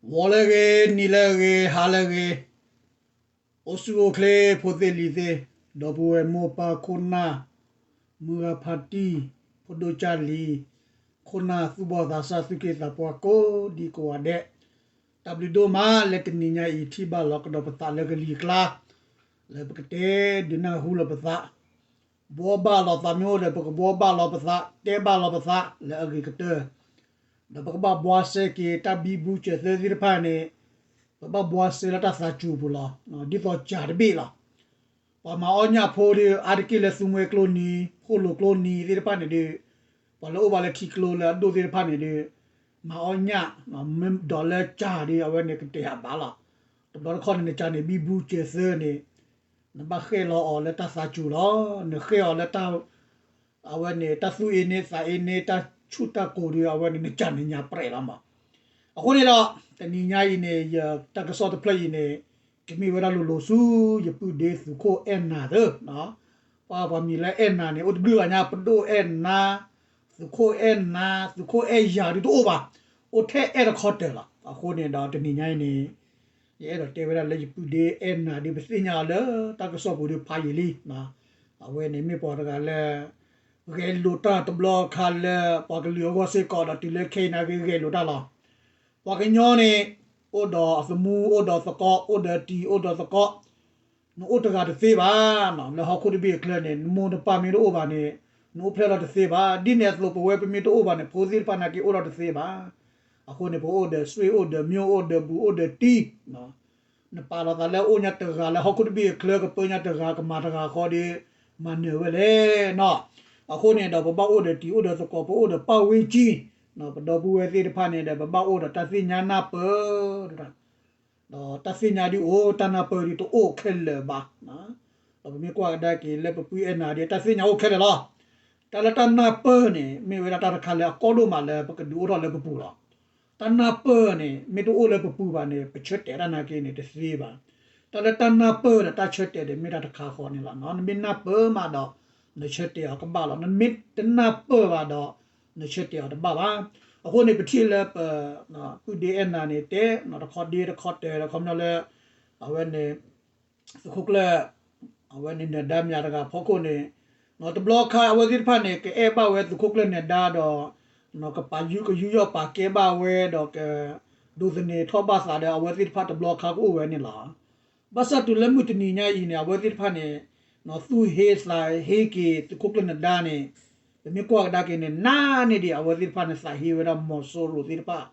ဂီၤလၢအဂ့ၤ, နံၤလၢအဂ့ၤ, ဟါလၢအဂ့ၤ, အိၣ်ဆူၣ်အိၣ်ချ့ ဖိသ့ၣ်လံၤသ့ၣ်, ဒီပုၢ်ဝဲၢ်မိၢ်ပၢ်ခိၣ်နၢ်, မုၢ်ဂၤဖါတံၢ်, ဖိဒိၣ်ကၢ်လံၤ, ခိၣ်နၢ်သူၣ်ဘီၣ်သးစၢ် သူၣ်က့သးပှၢ်ကိးဒံကိးဂၤဒဲး, တၢ်ဘျုးဒိၣ်မးလၢတနံၤညါအံၤ ထံၣ်ဘၣ်လီၤကဒီးပသးလၢကလံၤကျါ, လၢပကတဲဒုးနၢ်ဟူလီၤပသး ဘှီဘၣ်လီၤသးမ့ၢ်အိၣ်ဒီး ပကဘှီဘၣ်လီၤပသး, တဲဘၣ်လီၤပသးလၢအဂ့ၤကတၢၢ်, ဒီးပကဘၣ်ဘှါစဲက့ၤတၢ်ဘံဘူစၢၤသၢသ့ၣ်တဖၣ်န့ၣ်, ပဘၣ်ဘှါစဲလၢတၢ်သးစူၤပူၤလီၤ. ဒ်သိးကၢ်တဘ့ၣ်လီၤ. ပှၤမၤအီၣ်ညၣ်ဖိဒီး အါတက့ၢ်လၢသူမွဲကျိနံၤ, ဃိၣ်လိာ်ကျိနံၤသ့ၣ်တဖၣ်န့ၣ်ဒီး, ပှၤလၢအိၣ်ဘၣ်လၢထံကျိလၢအဒိၣ်သ့ၣ်တဖၣ်န့ၣ်ဒီး, မၤအီၣ်ညၣ်, ဒီးလၢကၢ်ဒီး အဝဲန့ၣ်ကတဲာ်အဘၣ်လီၤ. တဘျီတခီၣ်န့ၣ် နကၢ်န့ၣ် ဘံဘူစၢၤသၢန့ၣ် နဘၣ်ဃဲၣ်လီၤအီၤလၢတၢ်သးစူၤလီၤ. နဃဲၣ်အီၤလၢတၢ်, အဝဲန့ၣ် တၢ်သူၣ်အ့န့သးအ့န့ တၢ်ဆူၣ်တၢ်ကိၤဒီး အဝဲန့ၣ် နကၢ်န့ၣ်ညါပြဲးလီၤမး. အဃိန့ၣ်ဒီး တနံၤညါအံၤန့ၣ် ယတၢ်ကစီၣ်တဖျၢၣ်အံၤန့ၣ် ကမ့ၢ်ဝဲဒၣ်လိၤလိၤဆူ ယပုၢ်ဒ့သုးခိၣ်အဲၣ်နၤသၢ, ပှၤမံၤလၢအဲၣ်နၤန့ၣ် အိၣ်တဘျုးဘၣ်ညါ, ပဒိၣ်အဲၣ်နၤ, သုးခိၣ်အဲၣ်နၤ, သုးခိၣ်အဲၣ်ယၤဒုးတအိၣ်ဘၣ်, အိၣ်ထဲအဲၣ်တခီတၢၤလီၤ. အဃိန့ၣ်ဒီးတနံၤညါအံၤန့ၣ် ယအဲၣ်ဒိးတဲဝဲဒၣ်လၢယပုၢ်ဒ့အဲၣ်နၤဒီး ပသ့ၣ်ညါအီၤလၢတၢ်ကစီၣ်ပူၤဒီးဖးယံာ်လံ. အဝဲန့ၣ်မ့ၢ်ပှၤတဂၤလၢ ဂဲၤလိာ်တၢ်တဘျီခါလၢပှၤကလုာ်အဂီၢ်စ့ၢ်ကီးဒီး တုၤလၢခဲအံၤနာ်က့ဂဲၤလိာ်တၢ်လီၤ. ပှၤကညီန့ၣ် အိၣ်ဒီးအသမူ အိၣ်ဒီးသကိး အိၣ်ဒီးတံၤ အိၣ်ဒီးသကိး, နအိၣ်တဂၤတသ့ဘၣ်. လၢဟီၣ်ခိၣ်တဘ့ၣ်အချၢန့ၣ် နမိၢ်နပၢ်မ့ၢ်တအိၣ်ဘၣ်န့ၣ် နအိၣ်ဖျဲၣ်လီၤတသ့ဘၣ်. ဒ်န့ၣ်အသိးပဝဲပမ့ၢ်တအိၣ်ဘၣ်န့ၣ် ဖိသ့ၣ်တဖၣ်နာ်က့အိၣ်လီၤတသ့ဘၣ်. အဃိန့ၣ် ပအိၣ်ဒီးဆွေ အိၣ်ဒီးမျိုး အိၣ်ဒီးဘူး အိၣ်ဒီးတံၤ နပာ်လီၤသးလၢအိၣ်ညါတဂၤလၢဟီၣ်ခိၣ်တဘ့ၣ်အချၢ ကပၢညါတဂၤ ကမၤတဂၤဃီဒီး မၤနၢၤဝဲလဲၣ်နီၤ. အဃိန့ၣ်ဒီး ပဘၣ်အိၣ်ဒီးတံၤအိၣ်ဒီးသကိး ပအိၣ်ဒီးပၢ်ဝ့ကံ, ပဒီပုၢ်ဝဲၢ်သ့ၣ်တဖၣ်န့ၣ်ဒီး ပဘၣ်အိၣ်ဒီးတၢ်သ့ၣ်ညါနၢ်ပၢၢ် ဒီးတၢ်သ့ၣ်ညါဒ်အိၣ် တၢ်နၢ်ပၢၢ်ဒ်တအိၣ်ခဲလၢာ်ဘၣ်. ဒီးပမ့ၢ်ကွၢ်ကဒါက့ၤလၢပပုၢ်အဲၣ်နၤဒီး တၢ်သ့ၣ်ညါအိၣ်ခဲလၢာ်လီၤ. တၢ်လၢတၢ်နၢ်ပၢၢ်န့ၣ် မ့ၢ်ဝဲဒၣ်တၢ်တခါလၢအကီဒိၣ်မးလၢပကဒုးအိၣ်ထီၣ်လၢပပူၤလီၤ. တၢ်နၢ်ပၢၢ်န့ၣ် မ့ၢ်တအိၣ်လၢပပူၤဘၣ်န့ၣ် ပဆၢတဲာ်တၢ်နာ်က့န့ၣ် တသ့ဘၣ်. တၢ်လၢတၢ်နၢ်ပၢၢ်ဒီးတၢ်ဆၢတဲာ်န့ၣ် မ့ၢ်တၢ်တခါဃီန့ၣ်လီၤ. နမ့ၢ်နၢ်ပၢၢ်မးဒီး နဆၢတဲာ်အီၤကဘၣ်လီၤ. နမ့ၢ်တနၢ်ပၢၢ်ဘၣ်ဒီး နဆၢတဲာ်အီၤတဘၣ်ဘၣ်. အဃိန့ၣ် ပထံၣ်လၢပ ပုၢ်ဒ့အဲၣ်နၤန့ၣ် တဲတခီဒ့တခီတၢၤ ဒီးခီပညီလၢ အဝဲန့ၣ် သုးခိၣ်ကျၢၢ် အဝဲန့ၣ်နၢၤဒါမၠးတဂၤဖီခိၣ်န့ၣ် တဘျီခါအဝဲသ့ၣ်တဖၣ်န့ၣ် ကအဲၣ်ဘၣ်ဝဲသုးခိၣ်ကျၢၢ်နၢၤဒါဒီး ကပာ်ယူးကယူးယီၣ်ပာ်ကဲဘၣ်ဝဲဒီး ကဒိးသန့ၤထီၣ်ဘၣ်သးဒီး အဝဲသ့ၣ်တဖၣ်တဘျီခါကအိၣ်ဝဲန့ၣ်လီၤ. ဘၣ်ဆၣ်တုၤလၢမုၢ်တနံၤညါအံၤန့ၣ် အဝဲသ့ၣ်တဖၣ်န့ၣ် သူၣ်ဟ့သးဟ့က့ၤသုးခိၣ်ကျၢၢ်နၢၤဒါန့ၣ် ပမ့ၢ်ကွၢ်ကဒါက့ၤန့ၣ် နးန့ၢ်ဒံးအဝဲသ့ၣ်တဖၣ်န့ၣ် သးဟ့ဝဲဒၣ်မီၤစိရိၤသ့ၣ်တဖၣ်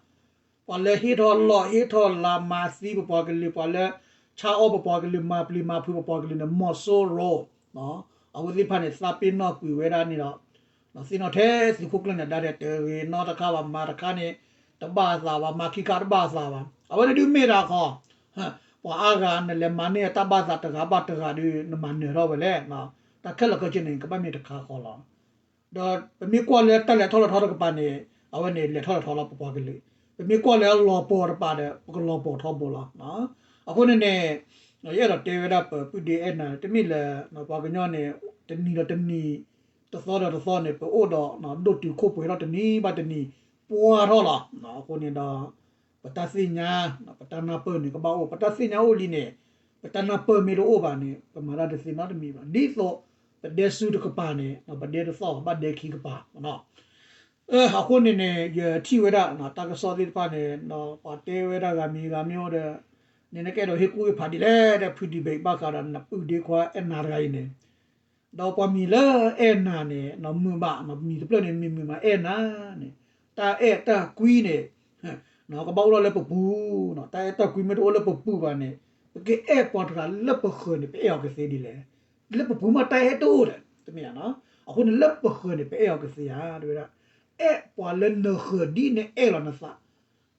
ပှၤလၢဟ့ၣ်ထီၣ်လီၢ်ဟ့ၣ်ထီၣ်လၤ မၤသံပပှၤကလုာ် ပှၤလၢဆါအီၣ်ပပှၤကလုာ် မၤပျံၤမၤဖုးပပှၤကလုာ်န့ၣ် မီၤစိရိၤ အဝဲသ့ၣ်တဖၣ်န့ၣ် သးပ့ၤနီၣ်ကွံာ်ဝဲဒၣ်န့ၣ်ဒီး သ့ၣ်နီၣ်ထဲသုးခိၣ်ကျၢၢ်နၢၤဒါဒီး တဂ့ၤနီတခါဘၣ် မၤတခါန့ၣ် တဘၣ်အသးဘၣ် မၤခံခါတဘၣ်အသးဘၣ်. အဝဲန့ၣ်ဒုးမ့ၢ်တၢ်ခီ ပှၤအါဂၤနလဲၤမၤန့ၢ်အတၢ်ဘၣ်သးတဂၤဘၣ်တဂၤဒီး နမၤနၢၤထီၣ်ဝဲလဲၣ်. တၢ်ခဲလၢာ်ခဲဆ့န့ၣ် ကဘၣ်မ့ၢ်တခါဃီလီၤ. ဒီးပမ့ၢ်ကွၢ်လၢတၢ်လဲၤထီၣ်လဲၤထီတကပၤန့ၣ် အဝဲန့ၣ်လဲၤထီၣ်လဲၤထီလီၤပပှၤကလုာ်, ပမ့ၢ်ကွၢ်လၢအလီၤပှီၢ်တပၤဒီး ပကလီၤပှီၢ်ထီဘိလီၤ. အဃိန့ၣ်န့ၣ် ယအဲၣ်ဒိးတဲဝဲဒၣ်ပပုၢ်ဒ့အဲၣ်နၤ တမ့ၢ်လၢ ပှၤကညီန့ၣ် တနံၤဒီးတနံၤ တသီဒီးတသီန့ၣ် ပအိၣ်ဒီးဒိၣ်တုာ်ခိၣ်ပှဲၤထီၣ်တနံၤဘၣ်တနံၤ ပှၢ်ထီၣ်လီၤ. အဃိန့ၣ်ဒီး ပတၢ်သ့ၣ်ညါ ပတၢ်နၢ်ပၢၢ်န့ၣ် ကဘၣ်အိၣ် ပတၢ်သ့ၣ်ညါအိၣ်လံန့ၣ် ပတၢ်နၢ်ပၢၢ်မ့ၢ်တအိၣ်ဘၣ်န့ၣ် ပမၤတၢ်တသ့နီတမံၤဘၣ်. ဒ်သိးပဒဲစုတကပၤန့ၣ် ပဒဲတသီၣ်ဘၣ်ဒဲခံကပၤ အဃိန့ၣ်န့ၣ် ယထံၣ်ဝဲဒၣ်တၢ်ကစီၣ်သ့ၣ်တဖၣ်န့ၣ် ပှၤတဲဝဲဒၣ်ဂၤမံၤဂၤမံၤအိၣ်ဒီး န့ၣ်နကအဲၣ်ဒိးဟ့ၣ်ကူၣ်ဟ့ၣ်ဖးဒ်လဲၣ်ဒီး ဖုဒံဘ့ၣ်ဘၣ်ဃးဒီးနပုၢ်ဒ့ခွါအဲၣ်နၤတဂၤအံၤန့ၣ် ဒီးပှၤမံၤလၢအဲၣ်နၤန့ၣ် မုာ်ဘၣ် မံၤတဖျၢၣ်န့ၣ် မံၤမုာ်မးအဲၣ်နၤန့ၣ် တၢ်အဲၣ်တၢ်ကွံန့ၣ် ကဘၣ်အိၣ်ထီၣ်လၢပပူၤ, တၢ်အဲၣ်တၢ်ကွံမ့ၢ်တအိၣ်လၢပပူၤဘၣ်န့ၣ် ပကအဲၣ်ပှၤတဂၤလၢပဃၢၤန့ၣ် ပအဲၣ်အီၤကသ့ဒ်လဲၣ်. လၢပပူၤမးတၢ်အဲၣ်တအိၣ်ဒီး တမ့ၢ်ဧါ. အဃိန့ၣ်လၢပဃၢၤန့ၣ် ပအဲၣ်အီၤကသ့ဧါ တဲဝဲဒၣ် အဲၣ်ပှၤလၢနဃၢၤဒ်နအဲၣ်လီၤနသး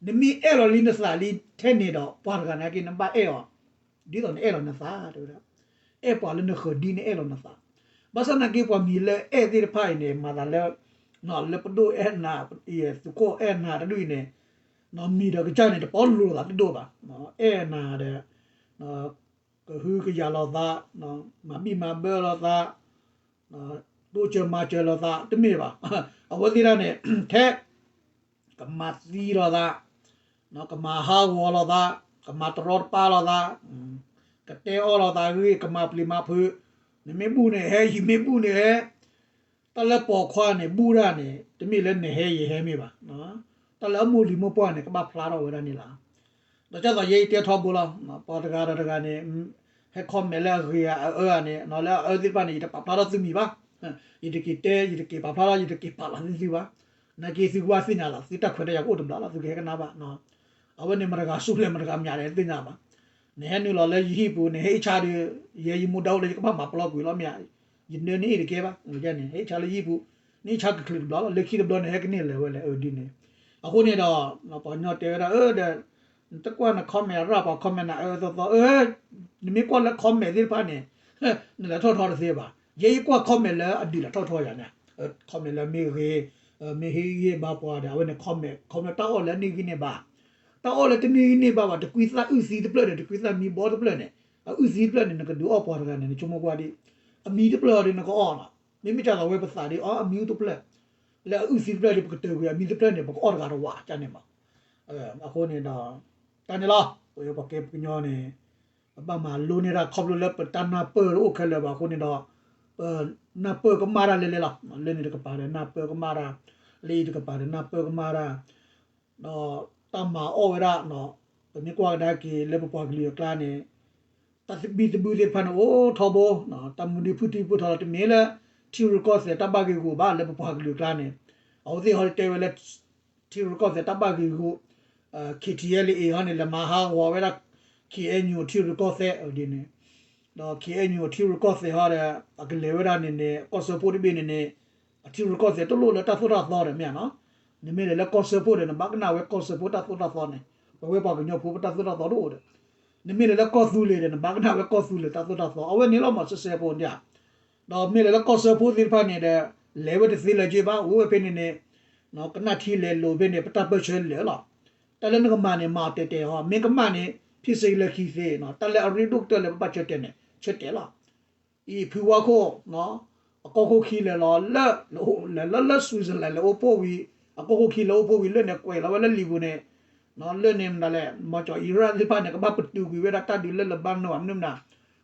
နမ့ၢ်အဲၣ်လီၤလံနသးလံထဲန့ၣ်ဒီး ပှၤတဂၤနာ်က့နဘၣ်အဲၣ်အီၤ ဒ်သိးနအဲၣ်လီၤနသး တဲဝဲဒၣ် အဲၣ်ပှၤလၢနဃၢၤဒ်နအဲၣ်လီၤနသး. ဘၣ်ဆၣ်နာ်က့ပှၤမံၤလၢအဲၣ်သ့ၣ်တဖၣ်အံၤန့ၣ် မၤသးလၢ လၢပဒိၣ်အဲၣ်နၤ သုးခိၣ်အဲၣ်နၤတဒူၣ်အံၤန့ၣ် မံၤဒီးကစၢ်န့ၣ် တပီလိာ်သးတဒိၣ်ဘၣ်. အဲၣ်နၤဒီး ကဟုကယာ်လိာ်သး, မၤဘံၣ်မၤဘၢလိာ်သး, တိစၢၤမၤစၢၤလိာ်သး တမ့ၢ်ဘၣ်. အဝဲသ့ၣ်တဖၣ်န့ၣ် ထဲ ကမၤသံလိာ်သး, ကမၤဟးဂီၤလိာ်သး, ကမၤတရီတပါလိာ်သး, ကတဲအီၣ်လိာ်သးဂ့ၢ်, ကမၤပျံၤမၤဖုး, နမ့ၢ်ဘူၣ်န့ၣ်ဟဲ, ယမ့ၢ်ဘူၣ်န့ၣ်ဟဲ, တၢ်လၢပိာ်ခွါန့ၣ် ဘူၣ်ဒၣ်န့ၣ် တမ့ၢ်လၢနဟဲယဟဲမ့ၢ်ဘၣ်, တၢ်လၢအမိၢ်လံၤမိၢ်ပှၢ်န့ၣ် ကဘၣ်ဖျါထီၣ်ဝဲဒၣ်န့ၣ်လီၤ. ဒီးကၢ်သိးယဲယတဲထီဘိလီၤ, ပှၤတဂၤဒီးတဂၤန့ၣ် ဟဲ comment လၢအဂ့ၤဧါအအၢဧါန့ၣ်, လၢအအၢသ့ၣ်တဖၣ်န့ၣ် ယတပာ်ဖျါထီၣ်သုမံၤဘၣ်, ယတက့ၤတဲ ယတက့ၤပာ်ဖျါထီၣ် ယတက့ၤပာ်လီၤသုသုဘၣ်, နာ်က့သုကဘၣ်သ့ၣ်ညါလီၤ, သုတၢ်ခွဲးတၢ်ယာ်ကအိၣ်တဘျီလီၤ, သုကဟဲကနၣ်ဘၣ်, အဝဲန့ၣ်မတၤတဂၤဆူၣ်လဲၣ် မတၤတဂၤမၠးလဲၣ် သ့ၣ်ညါဘၣ်, နဟဲနုာ်လီၤလၢယဟံၣ်ပူၤ နဟဲအ့ၣ်ဆါဒီး ယဲယမူဒါအိၣ်လၢယကဘၣ်မၤပလီၢ်ကွံာ်လီၤမ့ၢ်ဧါ, ယနၢန့ၣ်အ့ၣ်တကဲဘၣ်, နဟဲအ့ၣ်ဆါလၢယဟံၣ်ပူၤ, နအ့ၣ်ဆါကချုးတဘျီလီၤ, လၢခံတဘျီန့ၣ် ဟဲကန့ၢ်လဲၤဝဲလဲၣ်, အဒ်န့ၣ်, အဃိန့ၣ်ဒီး ပှၤကညီတဲဝဲဒၣ် အၢဒီး နတကွၢ်န comment ရၣ်ပှၤ comment နၤအၢသီသီ, နမ့ၢ်ကွၢ်လၢ comment သ့ၣ်တဖၣ်န့ၣ် နလဲၤထီၣ်ထီတသ့ဘၣ်, ယဲယကွၢ် comment လၢအဒုးလဲၤထီၣ်ထီယၤန့ၣ်, comment လၢမ့ၢ်ဂ့ၤ, မ့ၢ်ဟ့ၣ်ဂံၢ်ဘါပှၤဒီး အဝဲန့ၣ် comment, comment တၢ်အီၣ်လၢအန့ၢ်ဂံၢ်န့ၢ်ဘါဘၣ်, တၢ်အီၣ်လၢတန့ၢ်ဂံၢ်န့ၢ်ဘါဘၣ်, တကွံသၣ်အုၣ်သံတဖျၢၣ်န့ၣ်, တကွံသၣ်မံဘီတဖျၢၣ်န့ၣ်, အအုၣ်သံတဖျၢၣ်န့ၣ် နကဒုးအီၣ်ပှၤတဂၤန့ၣ် နဆိကမိၣ်ကွၢ်ဒံး, အမံတဖျၢၣ်အီၤဒီးနကအီၣ်လီၤ, မ့မ့ၢ်ကသိးဝဲပသးဒီး အီၣ်အမံတဖျၢၣ်, လၢအအုၣ်သံတဖျၢၣ်ဒီး ပကတၢၢ်ကွံာ်အမံတဖျၢၣ်န့ၣ် ပကအီၣ်တဂၤတဝးန့ၣ်မး, အဃိန့ၣ်ဒီး တၢ်န့ၣ်လီၤ, ပဝဲပှၤကဲပှၤကညီန့ၣ် ပဘၣ်မၤလိန့ၢ်တၢ်ခီဖျိလၢပတၢ်နၢ်ပၢၢ်တအိၣ်ခဲလၢာ်ဘၣ်အဃိန့ၣ်ဒီး, ပနၢ်ပၢၢ်ကမၣ်တၢ်လဲၤလဲၤလီၤ, လၢန့ၣ်တကပၤဒီးနၢ်ပၢၢ်ကမၣ်တၢ်, လၢအံၤတကပၤဒီးနၢ်ပၢၢ်ကမၣ်တၢ်, ဒီးတၢ်မၤအီၣ်ဝဲဒၣ်, ပမ့ၢ်ကွၢ်ကဒါက့ၤလၢပပှၤကလုာ်အကျါန့ၣ်, တၢ်သဘံၣ်သဘုၣ်သ့ၣ်တဖၣ်န့ၣ် အိၣ်ထီဘိ, တၢ်မူဒံးဖုၣ်ထံဖုၣ်ထီလီၤ, တမ့ၢ်လၢ ထံရူၢ်ကီၢ်သဲးတၢ်ဘၣ်ဂ့ၢ်ဂီၢ်ဘၣ်လၢပပှၤကလုာ်အကျါန့ၣ်, အဝဲသ့ၣ်ဟီတဲဝဲလၢ ထံရူၢ်ကီၢ်သဲးတၢ်ဘၣ်ဂ့ၢ်ဂီၢ်, KTLA ဟီန့ၣ် လဲၤမၤဟးဂီၤဝဲဒၣ် KNU ထံရူၢ်ကီၢ်သဲးဒ်န့ၣ်, ဒီး KNU ထံရူၢ်ကီၢ်သဲးဟီဒီး အကလဲၤဝဲဒၣ်န့ၣ်န့ၣ် ကီၢ်စၢဖှိၣ်တဘ့ၣ်န့ၣ်န့ၣ်, အထံရူၢ်ကီၢ်သဲးတလိၣ်လၢတၢ်သိၣ်တၢ်သီဒီးမ့ၢ်ဧါနီၤ, နမ့ၢ်လဲၤလၢကီၢ်စၢဖှိၣ်ဒီး နဘၣ်ကနၣ်ဝဲကီၢ်စၢဖှိၣ်တၢ်သိၣ်တၢ်သီန့ၣ်, ပဝဲပှၤကညီဖိပတၢ်သိၣ်တၢ်သီတအိၣ်ဒီး, နမ့ၢ်လဲၤလၢကီၢ်သူလ့ၤဒီး နဘၣ်ကနၣ်ဝဲကီၢ်သူလ့ၤတၢ်သိၣ်တၢ်သီ, အဝဲန့ၣ်လီၤမး စဲစဲဖိဒ်ဧါ ဒီးမ့ၢ်လဲၤလၢကီၢ်စၢဖှိၣ်သ့ၣ်တဖၣ်န့ၣ်ဒီး လဲၤဝဲတသ့လၢၤက့ဘၣ်, အိၣ်ဝဲဖဲန့ၣ်န့ၣ်, ကနၣ်ထံလဲၤလိာ်ဖဲန့ၣ် ပတၢ်ပၢၢ်ဆၢလၢာ်လီၤ. တၢ်လၢနကမၤန့ၣ် မၤအီၤတဲာ်တဲာ်ဟီ, မ့ၢ်ကမၣ်န့ၣ် ဖံးစ့လၢခံသ့, တၢ်လၢအရ့ဒိၣ်ကတၢၢ်လၢပဘၣ်ဆၢတဲာ်န့ၣ် ဆၢတဲာ်လီၤ. အံၤဖုဝါခိၣ် အကီၢ်ခိၣ်ခံလဲၤလီၤလၢ လဲၤလၢလၢ Switzerland လဲၤအိၣ်ဖှိၣ်ဝံၤ, အကီၢ်ခိၣ်ခံလဲၤအိၣ်ဖှိၣ်ဝံၤလၢန့ၣ် ကွဲးလီၤဝဲလၢလံာ်ပူၤန့ၣ်, လၢန့ၣ်မနုၤလဲၣ် မီၤကၠီၤအံရၣ်သ့ၣ်တဖၣ်န့ၣ် ကဘၣ်ပတုာ်ကွံာ်ဝဲဒၣ်တၢ်ဒုးလၢလဘါနိၣ် မနုၤမနုၤ,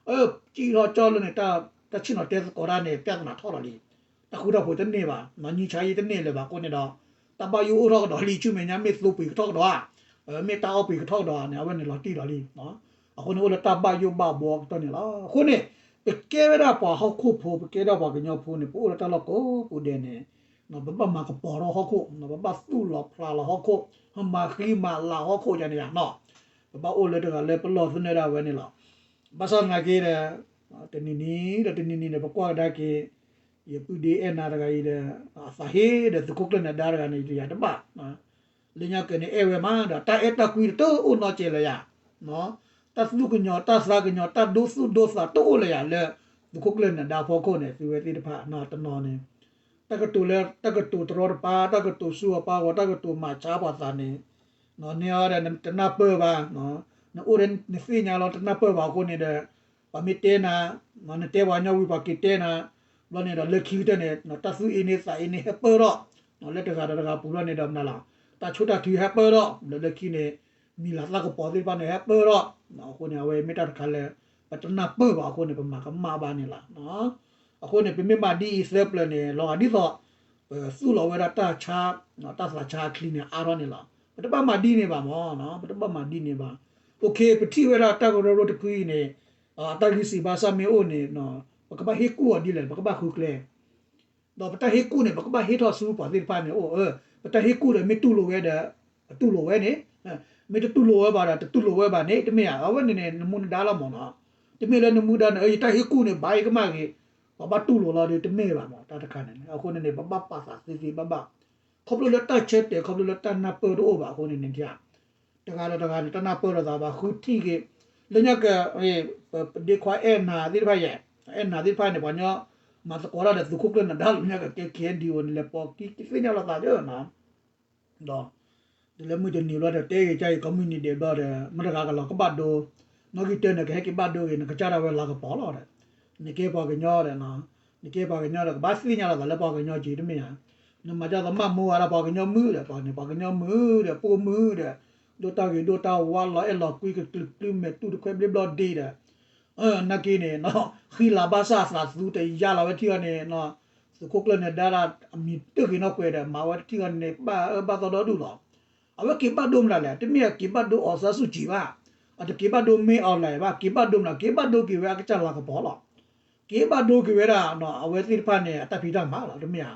အၢ ကံၣ်ထီၣ်ကၠီလၢန့ၣ် တၢ်ဆ့ၣ်နီၤတဲသကိးတၢ်န့ၣ် ပြဿနာထီၣ်လီၤလံ. တၢ်ဃူတၢ်ဖိးတန့ၢ်ဘၣ်, နံၣ်ဆါယံာ်တန့ၢ်လၢၤဘၣ်အဃိန့ၣ်ဒီး, တၢ်ဘၣ်ယိၣ်အိၣ်ထီၣ်ကဒီးလံ ဆူမဲာ်ညါမ့ၢ်သိပှ့ၤကထီၣ်ကဒီးဧါ, မ့ၢ်တၢ်အီၣ်ပှ့ၤကထီၣ်ကဒီးဧါန့ၣ် အဝဲန့ၣ်လီၤတံၢ်လီၤလံ. အဃိန့ၣ်အိၣ်လၢတၢ်ဘၣ်ယိၣ်ဘၣ်ဘှီကတီၢ်န့ၣ်လီၤ. အဃိန့ၣ် ပကဲဝဲဒၣ်ပှၤဟီၣ်ခိၣ်ဖိ ပကဲဒၣ်ပှၤကညီဖိန့ၣ် ပအိၣ်လၢတၢ်လီၢ်ကိးပူၤဒဲးန့ၣ်, ပဘၣ်မၤကပီၤထီၣ်ဟီၣ်ခိၣ်, ပဘၣ်သူၣ်လီၤဖျးလီၤဟီၣ်ခိၣ်, မၤဃံမၤလၤဟီၣ်ခိၣ်ယၤန့ၣ်ယၤနီၤ, ပဘၣ်အိၣ်လၢတဂၤလၢပလီၢ်သနၢၣ်ဒၣ်ဝဲန့ၣ်လီၤ. ဘၣ်ဆၣ်သနာ်က့ဒီး, တနံၤနံၤဒီးတနံၤနံၤန့ၣ် ပကွၢ်ကဒါက့ၤ, ယပုၢ်ဒ့အဲၣ်နၤတဂၤအံၤဒီး, အသးဟ့ဒီးသုးခိၣ်ကျၢၢ်နၢၤဒါတဂၤန့ၣ် ယတယၤတဘၣ် လၢညါက့ၤန့ၣ်အဲၣ်ဝဲမးဒီး တၢ်အဲၣ်တၢ်ကွံတအိၣ်နီတစဲးလၢၤယၤ, တၢ်သူၣ်ကညီၤတၢ်သးကညီၤ တၢ်ဒိသူၣ်ဒိသးတအိၣ်လၢၤယၤလၢ သုးခိၣ်ကျၢၢ်နၢၤဒါဖီခိၣ်န့ၣ် သုဝဲသ့ၣ်တဖၣ်နီၤတနီၤန့ၣ်, တၢ်ကတိၤလၢ တၢ်ကတိၤတရီတပါ တၢ်ကတိၤဆူအပၢ်ဂီၤ တၢ်ကတိၤမၤဆါပှၤသးန့ၣ်, နန့ၢ်အီၤဒီးနတနၢ်ပၢၢ်ဘၣ်, နအိၣ်ဒီးနသ့ၣ်ညါလီၤ တနၢ်ပၢၢ်ဘၣ်အဃိန့ၣ်ဒီး, ပှၤမ့ၢ်တဲနၤ, နတဲပှၤကညီဝံၤပှၤက့ၤတဲနၤ, ဘျီန့ၣ်ဒီးလၢခံကတၢၢ်န့ၣ် တၢ်သူၣ်အ့န့သးအ့န့ဟဲပၢၢ်ထီၣ်, လၢတဂၤဒီးတဂၤပူၤဘျီန့ၣ်ဒီးမနုၤလဲၣ်, တၢ်ဆိၣ်တၢ်ထုဟဲပၢၢ်ထီၣ်, လၢလၢခံန့ၣ် မံၤလၤသၣ်ကပီၤသ့ၣ်တဖၣ်န့ၣ်ဟဲပၢၢ်ထီၣ်, အဃိန့ၣ် အဝဲမ့ၢ်တၢ်တခါလၢ ပတနၢ်ပၢၢ်ဘၣ်အဃိန့ၣ် ပမၤကမၣ်ဘၣ်န့ၣ်လီၤ. အဃိန့ၣ် ပမ့ၢ်မၤဒ်အံၤသၢပျၢၤန့ၣ် လီၤဂာ်ဒ်သိး ပသူၣ်လီၤဝဲဒၣ်တၢ်ဆါ, တၢ်သးဆါအချံန့ၣ်အါထီၣ်န့ၣ်လီၤ. ပတဘၣ်မၤဒ်န့ၣ်ဘၣ်မး, ပတဘၣ်မၤဒ်န့ၣ်ဘၣ်. အိၣ်ခ့ ပထံၣ်ဝဲဒၣ်တၢ်ကရၢကရိတဖုအံၤန့ၣ်, တၢ်ဂံၢ်စၢ်ဘါစၢ်မ့ၢ်အိၣ်န့ၣ်, ပကဘၣ်ဟ့ၣ်ကူၣ်အီၤဒ်လဲၣ် ပကဘၣ်ဃုကျဲ ဒီးပတၢ်ဟ့ၣ်ကူၣ်န့ၣ် ပကဘၣ်ဟ့ၣ်ထီၣ်ဆူပှၤသ့ၣ်တဖၣ်န့ၣ်အိၣ်, ပတၢ်ဟ့ၣ်ကူၣ်ဒီးမ့ၢ်တူၢ်လိာ်ဝဲဒီး အတူၢ်လိာ်ဝဲန့ၣ်, မ့ၢ်တတူၢ်လိာ်ဝဲဘၣ်ဒီး တတူၢ်လိာ်ဝဲဘၣ်န့ၣ် တမ့ၢ်ဧါ, အဝဲန့ၣ်န့ၣ် နမူနဒါလီၤမးနီၤ. တမ့ၢ်လၢနမူဒါန့ၣ် ယတၢ်ဟ့ၣ်ကူၣ်န့ၣ် ဘၣ်အံၤကမၣ်ဂ့ၤ, ပှၤဘၣ်တူၢ်လိာ်လီၤဒီး တမ့ၢ်ဘၣ်မး တၢ်တခါန့ၣ်. အဃိန့ၣ်န့ၣ် ပဘၣ်ပာ်သးသ့သ့ဘၣ်ဘၣ်, ခီဖျိလၢတၢ်ဆၢတဲာ် ခီဖျိလၢတၢ်နၢ်ပၢၢ်တအိၣ်ဘၣ်အဃိန့ၣ်န့ၣ် တဂၤဒီးတဂၤန့ၣ် တၢ်နၢ်ပၢၢ်လိာ်သးဘၣ် ဃုထံၣ်က့ၤ, လၢညါက့ၤ ပဒ့ခွါအဲၣ်နၤသ့ၣ်တဖၣ်ယဲ, အဲၣ်နၤသ့ၣ်တဖၣ်န့ၣ် ပှၤကညီ မၤသကိးတၢ်ဒီးသုးခိၣ်ကျၢၢ်နၢၤဒါလၢညါက့ၤ KNDO န့ၣ် လဲၤပိာ်ခံသ့ၣ်ညါလိာ်သးဒီးနီၤ, ဒီး တုၤလၢမုၢ်တနံၤဘျီဒီး တဲဂ့ၤကါအံၤ ကိးမုၢ်နံၤဒဲးဘျီဒီး မတဂၤကလီၤကဘၣ်ဒိ, နီၣ်ဂံၢ်တၢန့ၣ် ကဟဲက့ၤဘၣ်ဒိဂ့ၤ နကစၢ်ဒၣ်ဝဲလၤကပီၤလီၤဒီး, နကဲပှၤကညီဒီး, နကဲပှၤကညီဒီး ကဘၣ်သ့ၣ်ညါလိာ်သးလၢပှၤကညီက့ၤတမ့ၢ်ဧါ, နမၤကၢ်သးမၤမူဝါဒီးပှၤကညီမုၣ်ဒီး ပှၤန့ၣ် ပှၤကညီမုၣ်ဒီး ပိာ်မုၣ်ဒီး ဒိၣ်တၢ်ဂ့ၤဒိၣ်တၢ်ဝါလီၤအဲၣ်လီၤကွံကကျုာ်ကျုာ်မဲာ်တူၢ်တခွဲဘျ့ဘျီဒ့ဒီး နာ်က့န့ၣ် ဃံလၤဘၣ်ဆၣ်အသးသူတယါလီၤဝဲထံၣ်အီၤန့ၣ် သုးခိၣ်ကျၢၢ်နၢၤဒါဒၣ်အမံၤတဂ့ၤနီၢ်ကွဲးဒီး မၤဝဲတထံၣ်အီၤန့ၣ် ဘၣ်အၢဘၣ်သီဒီဒူၣ်လီၤ. အဝဲက့ၤဘၣ်ဒိမနုၤလဲၣ်, တမ့ၢ်အက့ၤဘၣ်ဒိအီၤစၢ်ဆူၣ်ကံၤဘၣ်, အတက့ၤဘၣ်ဒိမ့ၢ်အီၤလဲၣ်ဘၣ်, က့ၤဘၣ်ဒိမနုၤလဲၣ်, က့ၤဘၣ်ဒိက့ၤဝဲအကစၢ်လၤကပီၤလီၤ. က့ၤဘၣ်ဒိက့ၤဝဲဒၣ် အဝဲသ့ၣ်တဖၣ်န့ၣ် အတၢ်ဖံးတၢ်မၤလီၤ တမ့ၢ်ဧါ.